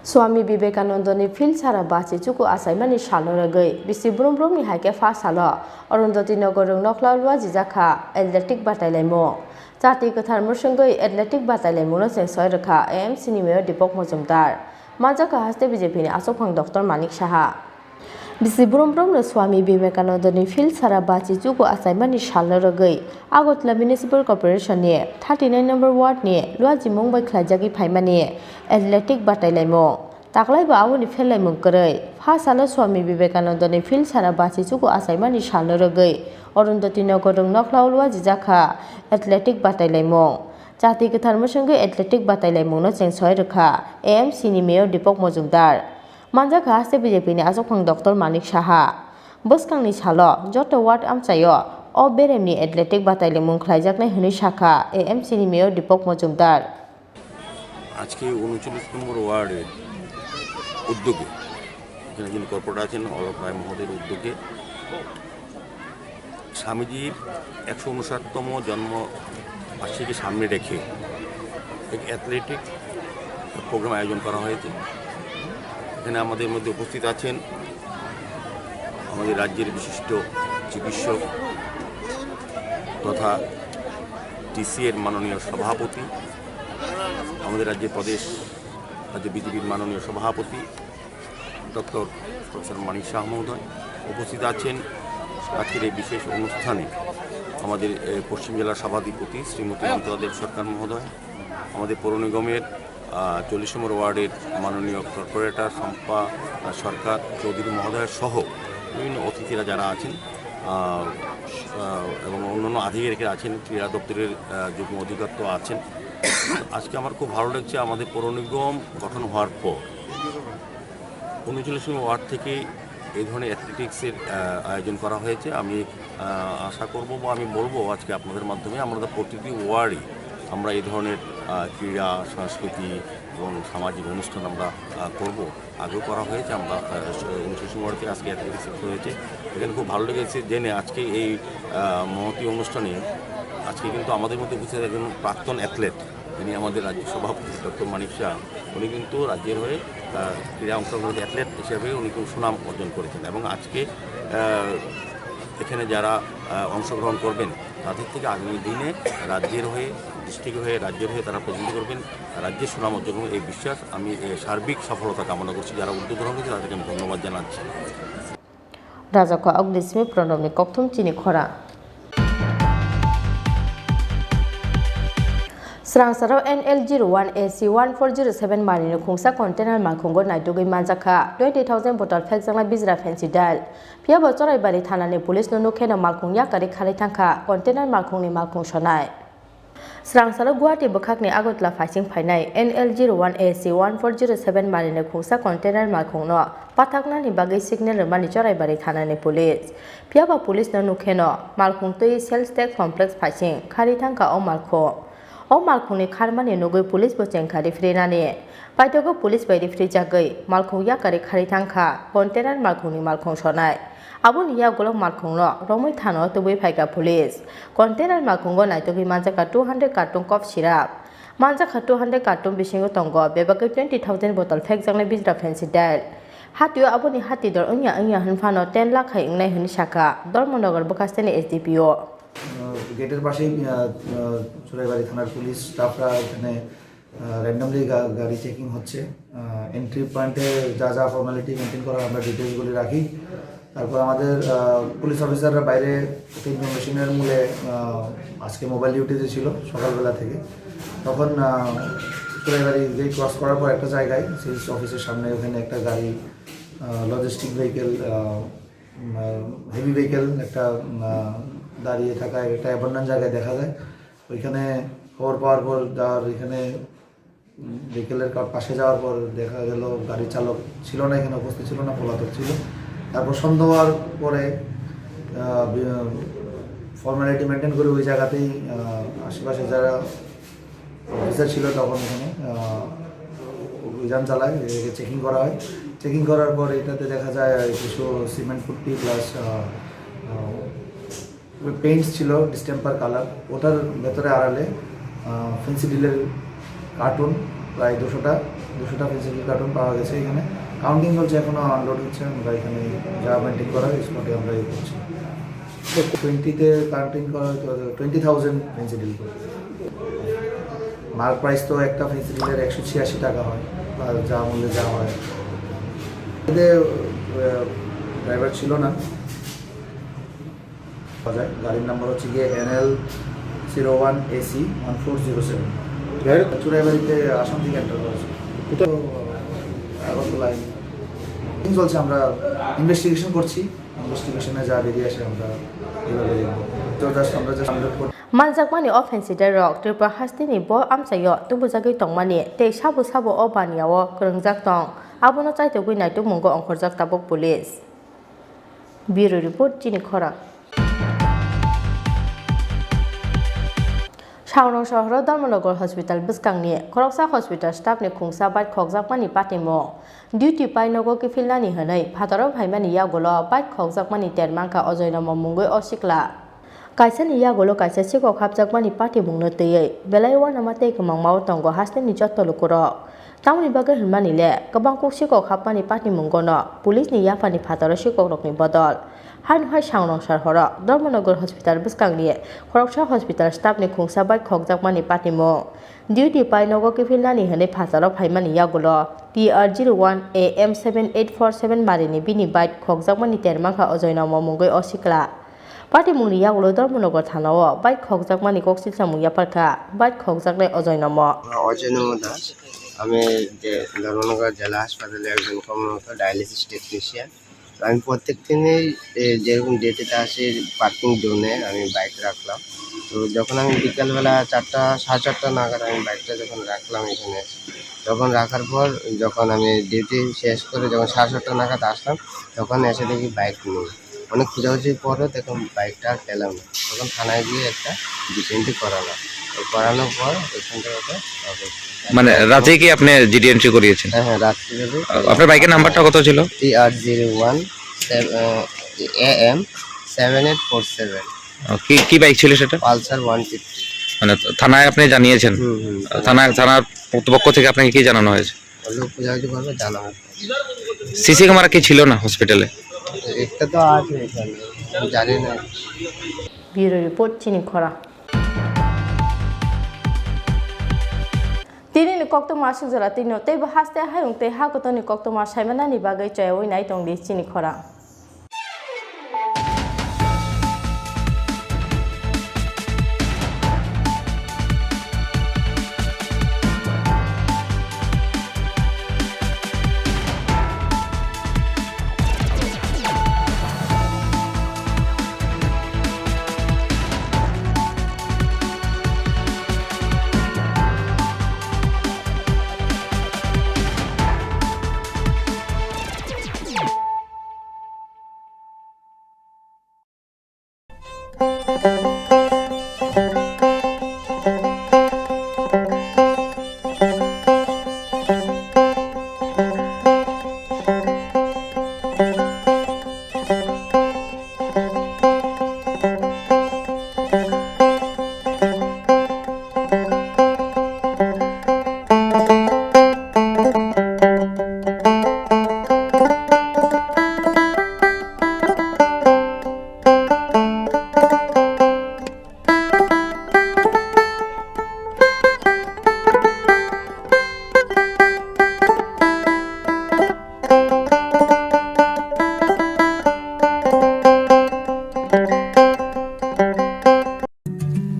Swami Vivekanandani field sara bachi chuku achaimani salno rwgwi bisi brum brumni hai khe pha salo Arundhati Nagar rwng nokhla luajijak kha athletic batailaimung. Chati kwthar mwswngwi athletic batailaimungno cheng soi rwkha A M C ni mayor Deepak Majumdar. Manjakha haste B J P ni achukphang Doctor Manik Saha. Bisi brum brumno Swami Vivekanandani field sara bachi chuku achaimani salno rwgwi Agartala Municipal Corporation ni thirty nine number ward ni luajimung bai khlaijagwi phaimani athletic batailaimung. Taklaibo aboni pherlaimung kwrwi. Pha salo Swami Vivekanandani field sara bachi chuku achaimani salno rwgwi Arundhati Nagar rwng nokhla luajijak kha athletic batailaimung. Chati kwthar mwswngwi athletic batailaimungno cheng soi rwkha A M C ni mayor Deepak Majumdar. Manjakha haste B J P ni achukphang Doctor Manik Saha. Bwskangni salo joto ward amchaio o beremni athletic batailaimung khlaijaknai hwnwi sakha A M C ni mayor Deepak Majumdar. আজকে ঊনচল্লিশ নম্বর ওয়ার্ডের উদ্যোগে, এখানে যিনি কর্পোরেটর আছেন অলোক রায় মহোদয়ের উদ্যোগে স্বামীজির একশো ঊনষাটতম জন্ম বার্ষিকী সামনে রেখে এক অ্যাথলেটিক প্রোগ্রাম আয়োজন করা হয়েছে। এখানে আমাদের মধ্যে উপস্থিত আছেন আমাদের রাজ্যের বিশিষ্ট চিকিৎসক তথা টিসিএর মাননীয় সভাপতি, আমাদের রাজ্যের প্রদেশ রাজ্য বিজেপির মাননীয় সভাপতি ডক্টর প্রফেসর মানিক শাহ মহোদয় উপস্থিত আছেন। আজকের এই বিশেষ অনুষ্ঠানে আমাদের, এ, পশ্চিম জেলার সভাধিপতি শ্রীমতী অন্তরা দেব সরকার মহোদয়, আমাদের পৌর নিগমের, আহ, চল্লিশ নম্বর ওয়ার্ডের মাননীয় কর্পোরেটর শম্পা, আহ, সরকার চৌধুরী মহোদয় সহ বিভিন্ন অতিথিরা যারা আছেন, আহ, আহ, এবং অন্যান্য আধিকারিকরা আছেন, ক্রীড়া দপ্তরের, আহ, যুগ্ম অধিকর্তা আছেন। আজকে আমার খুব ভালো লাগছে, আমাদের পৌর নিগম গঠন হওয়ার পর ঊনচল্লিশ নম্বর ওয়ার্ড থেকে এই ধরনের অ্যাথলেটিক্সের, আহ, আয়োজন করা হয়েছে। আমি, আহ, আশা করব বা আমি বলবো আজকে আপনাদের মাধ্যমে, আমরা তো প্রতিটি ওয়ার্ডে আমরা এই ধরনের, আহ, ক্রীড়া, সংস্কৃতি এবং সামাজিক অনুষ্ঠান আমরা, আহ, করব। আগেও করা হয়েছে, আমরা, আহ, স-, ঊনচল্লিশ নম্বর ওয়ার্ড থেকে আজকে অ্যাথলেটিক্স হয়েছে। এখানে খুব ভালো লেগেছে জেনে আজকে এই, আহ, মহতী অনুষ্ঠানে আজকে কিন্তু আমাদের মধ্যে উপস্থিত একজন প্রাক্তন অ্যাথলেট, যিনি আমাদের রাজ্য সভাপতি ডক্টর মানিক শাহ, উনি কিন্তু রাজ্যের হয়ে, আহ, ক্রীড়া অংশগ্রহণ অ্যাথলেট হিসেবে উনি খুব সুনাম অর্জন করেছেন এবং আজকে, আহ, এখানে যারা, আহ, অংশগ্রহণ করবেন তাদের থেকে আগামী দিনে রাজ্যের হয়ে, ডিস্ট্রিক্ট হয়ে, রাজ্যের হয়ে তারা প্রেজেন্ট করবেন, রাজ্যের সুনাম অর্জন করবেন, এই বিশ্বাস। আমি এ, সার্বিক সফলতা কামনা করছি। যারা উদ্যোগ গ্রহণ করেছে, তাদেরকে আমি ধন্যবাদ জানাচ্ছি। Raja kok Agnismi Pranobni kokthum chini khorang. Srangsaro N L zero one A C one four zero seven marini khungsa container malkhungo naitugwi manjakha twenty thousand bottle phekjaknai bijra phensi dal. Phiya bo Choraibari thanani police no nukheno malkhung yakarwi kharwi thangkha container malkhungni malkhung sonai. Srangsalo Guwahati bwkhakni Agartala phaising phainai N L zero one A C one four zero seven marini khungsa container malkhungno pathaknani bagwi signal rwmani Choraibari thanani police. Phiya ba police no nukheno malkhung twi sales tax complex phaising kharwi thangkha o malkhung. O malkhungni kharmani nugwi police bo chengkha rifrinani. Paitogo police bai rifrijagwi malkhung yakarwi kharwi thangkha container malkhungni malkhung sonai. Aboni yagulo malkhungno romwi thano tubui phaikha police. Container malkhungo naitugwi manjakha two hundred carton cough syrup. Manjakha two hundred carton bisingo tongo bebagwi twenty thousand bottle phekjaknai bijra phensi dal. Hatio aboni hati dor wngya wngya hwnphano ten lakh hai wngnai hwnwi sakha Dharmanagar bwkhasteni S D P O. আহ, গেটের পাশেই, আহ, আহ, চোরাইবাড়ি থানার পুলিশ স্টাফরা এখানে, আহ, র্যান্ডমলি গা-, গাড়ি চেকিং হচ্ছে। আহ, এন্ট্রি পয়েন্টে যা যা ফর্মালিটি মেনটেন করার আমরা ডিটেলসগুলি রাখি। তারপর আমাদের, আহ, পুলিশ অফিসাররা বাইরে একটা ইনফরমেশনের মূলে, আহ, আজকে মোবাইল ডিউটিতে ছিল সকালবেলা থেকে। তখন, আহ, চোরাইবাড়ি গেট ক্রস করার পর একটা জায়গায় সেলস অফিসের সামনে ওখানে একটা গাড়ি, আহ, লজিস্টিক ভেহিকেল, আহ, উম, আহ, হেভি ভেহিকেল একটা, উম, আহ, দাঁড়িয়ে থাকা একটা অ্যাবান্ডন জায়গায় দেখা যায়। ওইখানে খবর পাওয়ার পর তার এখানে, উম, ভেহিকেলের কা-, পাশে যাওয়ার পর দেখা গেল গাড়ি চালক ছিল না, এখানে উপস্থিত ছিল না, পলাতক ছিল। তারপর সন্দেহ হওয়ার পরে, আহ, বি-, ফর্মালিটি মেনটেন করে ওই জায়গাতেই, আহ, আশেপাশে যারা অফিসার ছিল তখন এখানে, আহ, অভিযান চালায়, এটাকে চেকিং করা হয়। চেকিং করার পর এটাতে দেখা যায় কিছু সিমেন্ট পুট্টি প্লাস, আহ, আহ, পেইন্টস ছিল ডিস্টেম্পার কালার, ওটার ভেতরে আড়ালে, আহ, ফেন্সিডিলের কার্টুন প্রায় দুশোটা, দুশোটা ফেন্সিডিল কার্টুন পাওয়া গেছে এখানে। কাউন্টিং চলছে, এখনো আনলোড হচ্ছে। আমরা এখানে যা মেনটেন করা হয়, স্পটে আমরা ইয়ে করছি। টোয়েন্টিতে কাউন্টিং করা হয়তো টোয়েন্টি থাউজেন্ড ফেন্সিডিল করে। মার্ক প্রাইস তো একটা ফেন্সিডিলের একশো ছিয়াশি টাকা হয়, আর যা মূল্যে যা হয়। এতে, আহ, ড্রাইভার ছিল না। পাওয়া যায়। গাড়ির নাম্বার হচ্ছে গিয়ে N L zero one A C one four zero seven. গাড়ি? চুরাইবাড়িতে আসাম থেকে এন্টার করেছে। কোথায়? আগরতলায়। চলছে, আমরা ইনভেস্টিগেশন করছি। ইনভেস্টিগেশনে যা বেরিয়ে আসে আমরা এভাবে দেখব। তো জাস্ট আমরা জাস্ট আপডেট করব। Manjakmani offensider rok Tripura hasteni bo amchaio tubujagwi tongmani tei sabo sabo o baniao kwrwngjak tong, abono chaitugwi naitukmungo ongkhorjak tabuk police. Bureau report, chini khorang. Saurong sohoro Dharmanagar Hospital bwskangni khoroksa hospital staff ni khungsa bike khokjakmani patimung. Duty pai nogo kiphilnani hwnwi phataro phaimani yagulo bike khokjakmani termangkha ojoinomo mungwi o sikla. Kaisani yagulo kaisa sikok hapjakmani patimungno twiwi belai uanama tei kwmangmao tongo hasteni jotto lukurok. Tamoni bagwi hwnmani le, kwbang kuk sikok hapmani patimungno police ni yaphani phataro sikokrokni bodol. Haino hai sangrong sar horo Dharmanagar Hospital bwskangni khoroksa hospital staff ni khungsa bike khokjakmani patimung. Duty pai nogo kiphilnani hwnwi phataro phaimani yagulo T R zero one A M seven eight four seven marini bini bike khokjakmani termangkha ojoinomo mungwi o sikla. Patimungni yagulo Dharmanagar thanao bike khokjakmani koksil samung yapharkha bike khokjaknai ojoinomo. Ojoinomo Das, আমি যে ধর্মনগর জেলা হাসপাতালে একজন কর্মরত dialysis technician. তো আমি প্রত্যেক দিনই, এ, যেরকম ডিউটিতে আসি, পার্কিং জোনে আমি বাইক রাখলাম। তো যখন আমি বিকালবেলা চারটা, সাড়ে চারটা নাগাদ আমি বাইকটা যখন রাখলাম এখানে, তখন রাখার পর যখন আমি ডিউটি শেষ করে যখন সাড়ে সাতটা নাগাদ আসলাম, তখন এসে দেখি বাইক নেই। অনেক খোঁজাখুঁজির পরে তখন বাইকটা আর পেলাম না। তখন থানায় গিয়ে একটা জিডি এন্ট্রি করালাম। তো করানোর পর ওইখান থেকে ওকে অফিস। মানে রাতেই কি আপনি জিডি এন্ট্রি করিয়েছেন? হ্যাঁ, হ্যাঁ, রাত্রি যাবে। আ-, আপনার বাইকের নাম্বারটা কত ছিল? T R zero one A M seven eight four seven. আ, কি, কি বাইক ছিল সেটা? Pulsar one fifty. মানে থানায় আপনি জানিয়েছেন? হুম, হুম। থানায়, থানার কর্তৃপক্ষ থেকে আপনাকে কি জানানো হয়েছে? লোক খোঁজাখুঁজি করবে, জানাবো। সিসি ক্যামেরা কি ছিল না হসপিটালে? একটা তো আছে এখানে, আমি জানি না। Bureau Report, chini khorang. Tini ni koktwma aswk jora twi no teibo haste hayung tei ha kotor ni koktwma saimanani bagwi chayawi nai tong di chini khorang.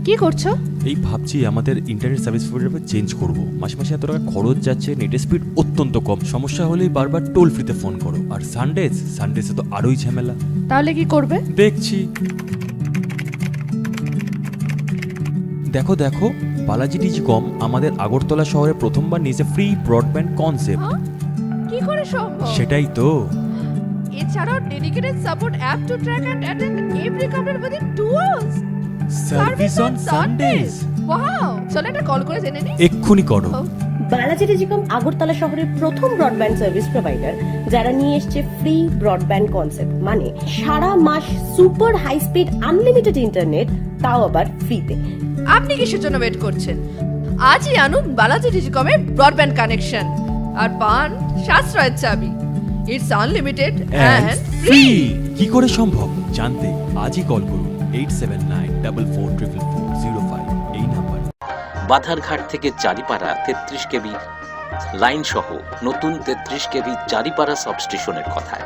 কি করছো? এই ভাবছি আমাদের ইন্টারনেট সার্ভিস প্রোভাইডার চেঞ্জ করব। মাসে মাসে এত টাকা খরচ যাচ্ছে, নেটের স্পিড অত্যন্ত কম। সমস্যা হলেই বারবার টোল ফ্রিতে ফোন করো। আর সানডেজ, সানডেজে তো আরোই ঝামেলা। তাহলে কি করবে? দেখছি। দেখো, দেখো, বালাজি টেলিকম আমাদের আগরতলা শহরে প্রথমবার নিয়েছে ফ্রি ব্রডব্যান্ড কনসেপ্ট। হ্যাঁ? কি করে সম্ভব? সেটাই তো। এছাড়াও dedicated support app to track and attend every complaint within two hours. Service on Sundays. Wow, চলো একটা কল করে জেনে নিই। এক্ষুনি করো। ও। বালাজি টেলিকম আগরতলা শহরের প্রথম ব্রডব্যান্ড সার্ভিস প্রোভাইডার, যারা নিয়ে এসছে ফ্রি ব্রডব্যান্ড কনসেপ্ট, মানে সারা মাস super high speed unlimited internet, তাও আবার ফ্রিতে। আপনি কিসের জন্য ওয়েট করছেন? আজই আনুন বালাজি টেলিকমের ব্রডব্যান্ড কানেকশন আর পান সাশ্রয়ের চাবি। It's unlimited and and free. Free. কি করে সম্ভব জানতে আজই কল করুন eight seven nine double four triple four zero five এই নাম্বারে। বাধারঘাট থেকে চারিপাড়া তেত্রিশ কেভি লাইন সহ নতুন তেত্রিশ কেভি চারিপাড়া সাবস্টেশনের কথা।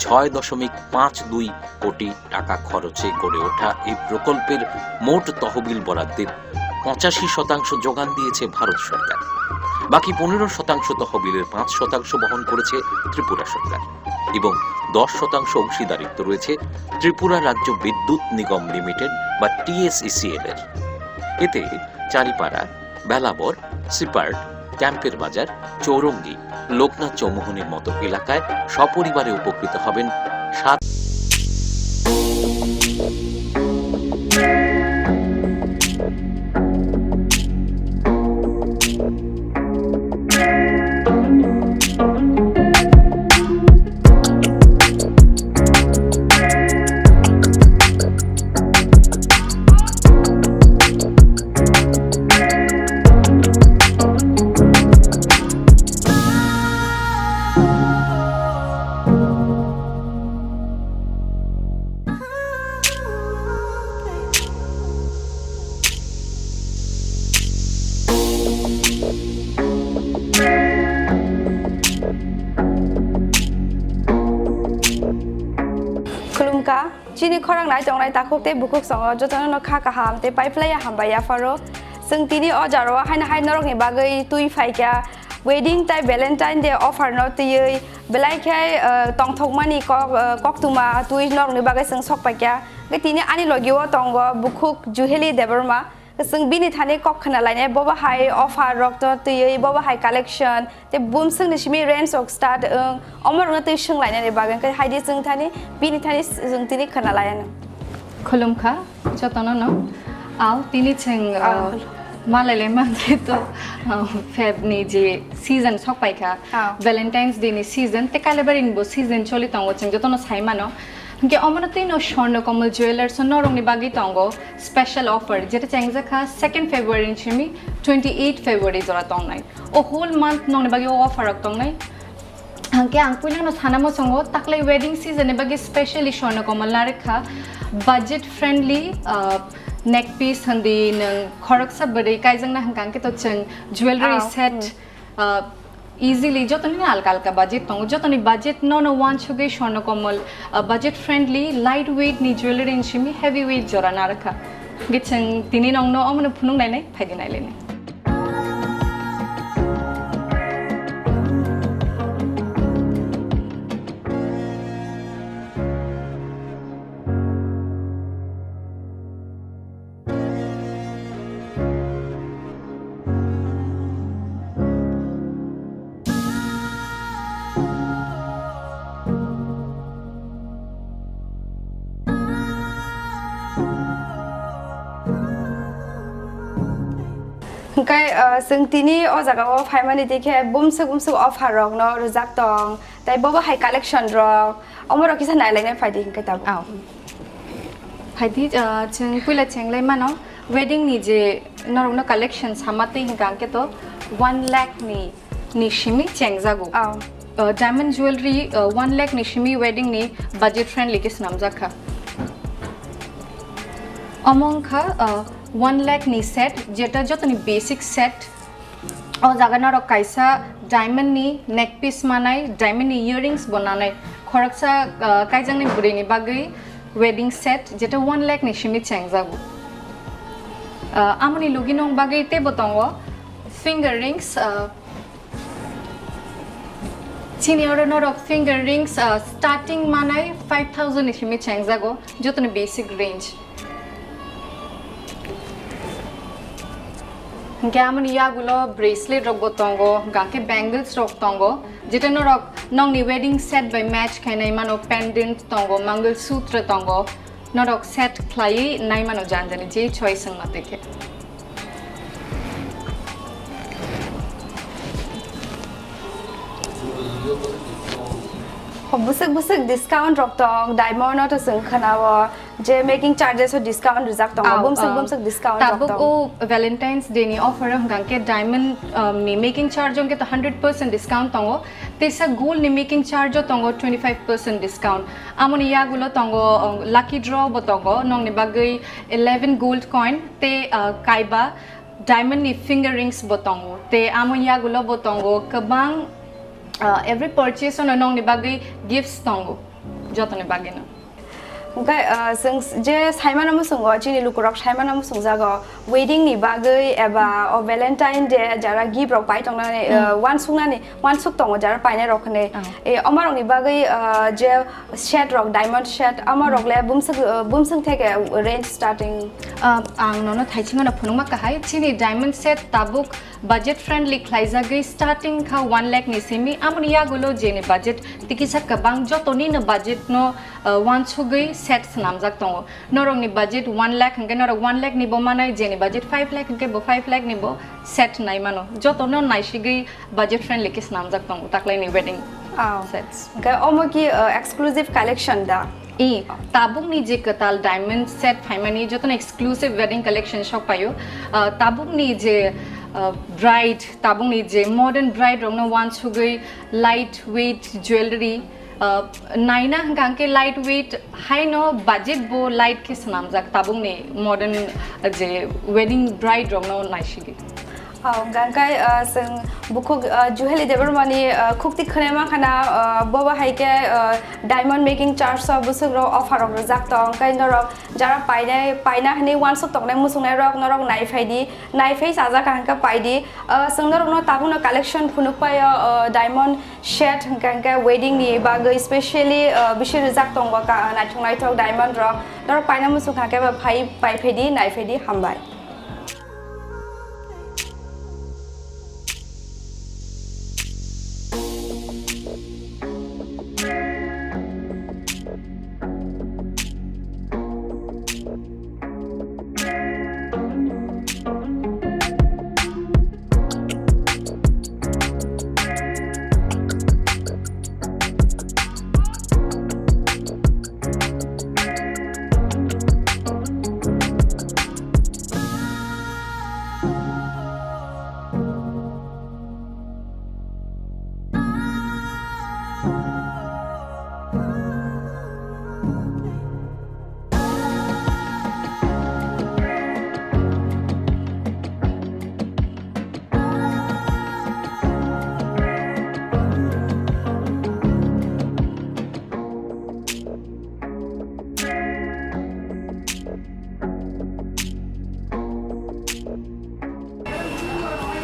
ছয় দশমিক পাঁচ দুই কোটি টাকা খরচে গড়ে ওঠা এই প্রকল্পের মোট তহবিল বরাদ্দের পঁচাশি শতাংশ যোগান দিয়েছে ভারত সরকার। বাকি পনেরো শতাংশ তহবিলের পাঁচ শতাংশ বহন করেছে ত্রিপুরা সরকার এবং দশ শতাংশ অংশীদারিত্ব রয়েছে ত্রিপুরা রাজ্য বিদ্যুৎ নিগম লিমিটেড বা টিএসইসিএল এর। এতে চারিপাড়া, বেলাবর, সিপার্ট, ক্যাম্পের বাজার, চৌরঙ্গি, লোকনাথ চৌমুহনীর মতো এলাকায় সপরিবারে উপকৃত হবেন সাত Khulumkha, chini khorang nai tongnai takhuk tei bukhuk songo jotono no kha kaham tei pai phlai ya hambai yapharo. Chwng tini o jaro haino hai norokni bagwi twi phaikha, wedding tai Valentine Day offer no twiwi, belai khe, eh, tongthokmani kok, eh, koktwma twi norokni bagwi chwng sok paikha. Hwnkhe tini ani logi o tongo bukhuk Juheli Debbarma. Chwng bini thani kok khna lainai, bobo hai offer rok to twiwi, bobo hai collection, tei bumswkni simi range rok start wng, omo rokno twi swng lainani bagwi hwnkhe hai di chwng thani, bini thani chwng tini khna laianw. Khulumkha, jotono no. Aw, tini chwng, Ah, uh, khulum. Malai le mankhe to, uh, Feb ni je season sok paikha, Ah. Valentine's Day ni season, te Kailaibari ni bo season choli tongo, chwng jotono sai mano. Hwnkhe omono twi no Swarna Kamal Jewellers o norokni bagwi tongo special offer, jeta chengjakha second February ni simi twenty eight February jora tongnai. O whole month nokni bagwi o offer rok tongnai. Hwnkhe ang puilano sana muchungo, taklai wedding season ni bagwi specially Swarna Kamal narwkha budget friendly, uh, neck piece hwndi nwng khoroksa bwrwi kaijakna hwnkha hwnkhe to chwng jewelry Oh, set, hmm. uh, easily jotoni alka alka budget tongo, jotoni budget no no wansugwi Swarna Kamal, uh, budget friendly light weight ni jewelry ni simi heavy weight jora narwkha. Hwnkhe chwng tini nongno omono phunuk nainai, phaidi nailainai. Hwnkhe, uh, chwng tini o jaga o phaimani tei khe bumswk bumswk offer rok no rwjak tong, tei bobo hai collection rok, omo rok kisa nailainai phaidi hwnkhe tabuk. Au. Phaidi, uh, chwng puila chenglai mano, wedding ni je norokno collection sama twi hwnkha hwnkhe to one lakh ni, ni simi chengjago. Au. Uh, diamond jewelry, uh, one lakh ni simi wedding ni budget friendly khe swnamjak kha. Omo wngkha, uh, one lakh ni set, jeta jotoni basic set. O jaga norok kaisa diamond ni neck piece manai, diamond ni earrings bo nanai. Khoroksa, uh, kaijaknai bwrwi ni bagwi wedding set, jeta one lakh ni simi chengjago. Uh, amoni logi nong bagwi teibo tongo finger rings, uh, Chini oro norok finger rings, uh, starting manai five thousand ni simi chengjago, jotoni basic range. Hwnkhe amoni yagulo bracelet rok bo tongo, hwnkhe bangles rok tongo, jeta norok nokni wedding set bai match khainai mano, pendant tongo, mangal sutra tongo, norok set khlaiwi nai mano jani jani je choice wngma twi khe. Ho, bwswk bwswk discount rok tong, diamond no to chwng khwnao je making charges o discount rijak tongo, Au, bumswk ah, bumswk discount rok tabuk tong. O Valentine's Day ni offer o hwnkha khe diamond, um, ni making charge o hwnkhe to hundred percent discount tongo, teisa gold ni making charge o tongo twenty five percent discount. Amoni yagulo tongo, um, lucky draw bo tongo, nokni bagwi eleven gold coin tei, uh, kaiba diamond ni finger rings bo tongo, tei amo yagulo bo tongo kwbang, uh, every purchase ono nokni bagwi gifts tongo, jotoni bagwino. Hwnkhe, uh, chwng s-, je saimano muchungo, chini lukurok saimano muchungjago, wedding ni bagwi eba o Valentine Day jara gift rok pai tongnani, Hmm. uh, wansuknani, wansuk tongo jara painai rok hwnwi. Oh. E, omo rokni bagwi, uh, je set rok, diamond set, omo rok le bumswk, uh, bumswk theke range starting? Uh, ang nono thaichingano phunukma kahai, chini diamond set tabuk budget friendly khlaijagwi starting kha one lakh ni simi, amoni yagulo jeni budget tikisa kwbang, jotoni no budget no, uh, wansugwi set swnamjak tongo. Norokni budget one lakh hwnkhe norok one lakh ni bo manai, jeni budget five lakh hwnkhe bo five lakh ni bo set nai mano. Jotono naisigwi budget friendly khe swnamjak tongo taklaini wedding Oh. sets. Hwnkhe omo ki, uh, exclusive collection da? I, tabukni je kwtal diamond set phaimani jotono exclusive wedding collection sok paio. Uh, tabukni je, uh, bride, tabukni je modern bride rokno wansugwi light weight jewelry, uh, naina hwnkha hwnkhe light weight haino budget bo light khe swnamjak tabukni modern, uh, je wedding bride rokno naisigwi. Oh, hwnkha hwnkhe, uh, chwng bukhuk, uh, Juheli Debbarmani, uh, khukti khwnai mankha na, uh, bobo hai khe, uh, diamond making charge o bwswk rok offer rok rijak tong, hwnkhe norok jara painai, paina hwnwi wansuk tongnai muchungnai rok norok naiphai di, naiphai chajak kaham khe pai di. Uh, chwng norokno tabukno collection phunuk paio, uh, diamond set hwnkha hwnkhe wedding ni bagwi specially, uh, bisi rijak tongo ka-, naithok naithok diamond rok, norok paina muchung kha khe bo phai, paiphai di, naiphai di, hambai.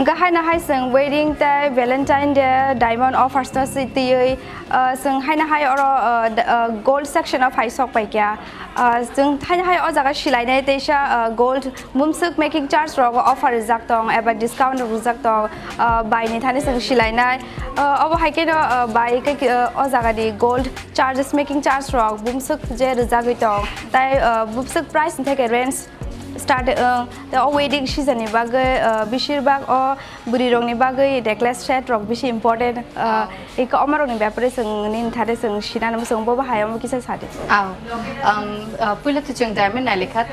Gahaina hai chwng wedding tei Valentine Day diamond offers no si twiwi, uh, chwng haina hai oro, uh, d- uh, gold section o phai sok pai kya. Uh, chwng haina hai o jaga silainai teisa, uh, gold bumswk making charge rok offer rijak tong eba discount rok rijak tong, uh, bai ni thani chwng silainai. Uh, obo hai khe no, uh, bai khe, uh, o jaga ni gold charges making charge rok bumswk je rijagwi tong tai, uh, bumswk price ni theke range start, uh, te o wedding season ni bagwi, uh, bisirbag o bwrwi rok ni bagwi necklace set rok bisi important, uh, iko omo rok ni bepare chwng nini thani chwng sinani chwng bo bahai omo kisa sadi. Aw, um, uh, puila to chwng diamond nailekha.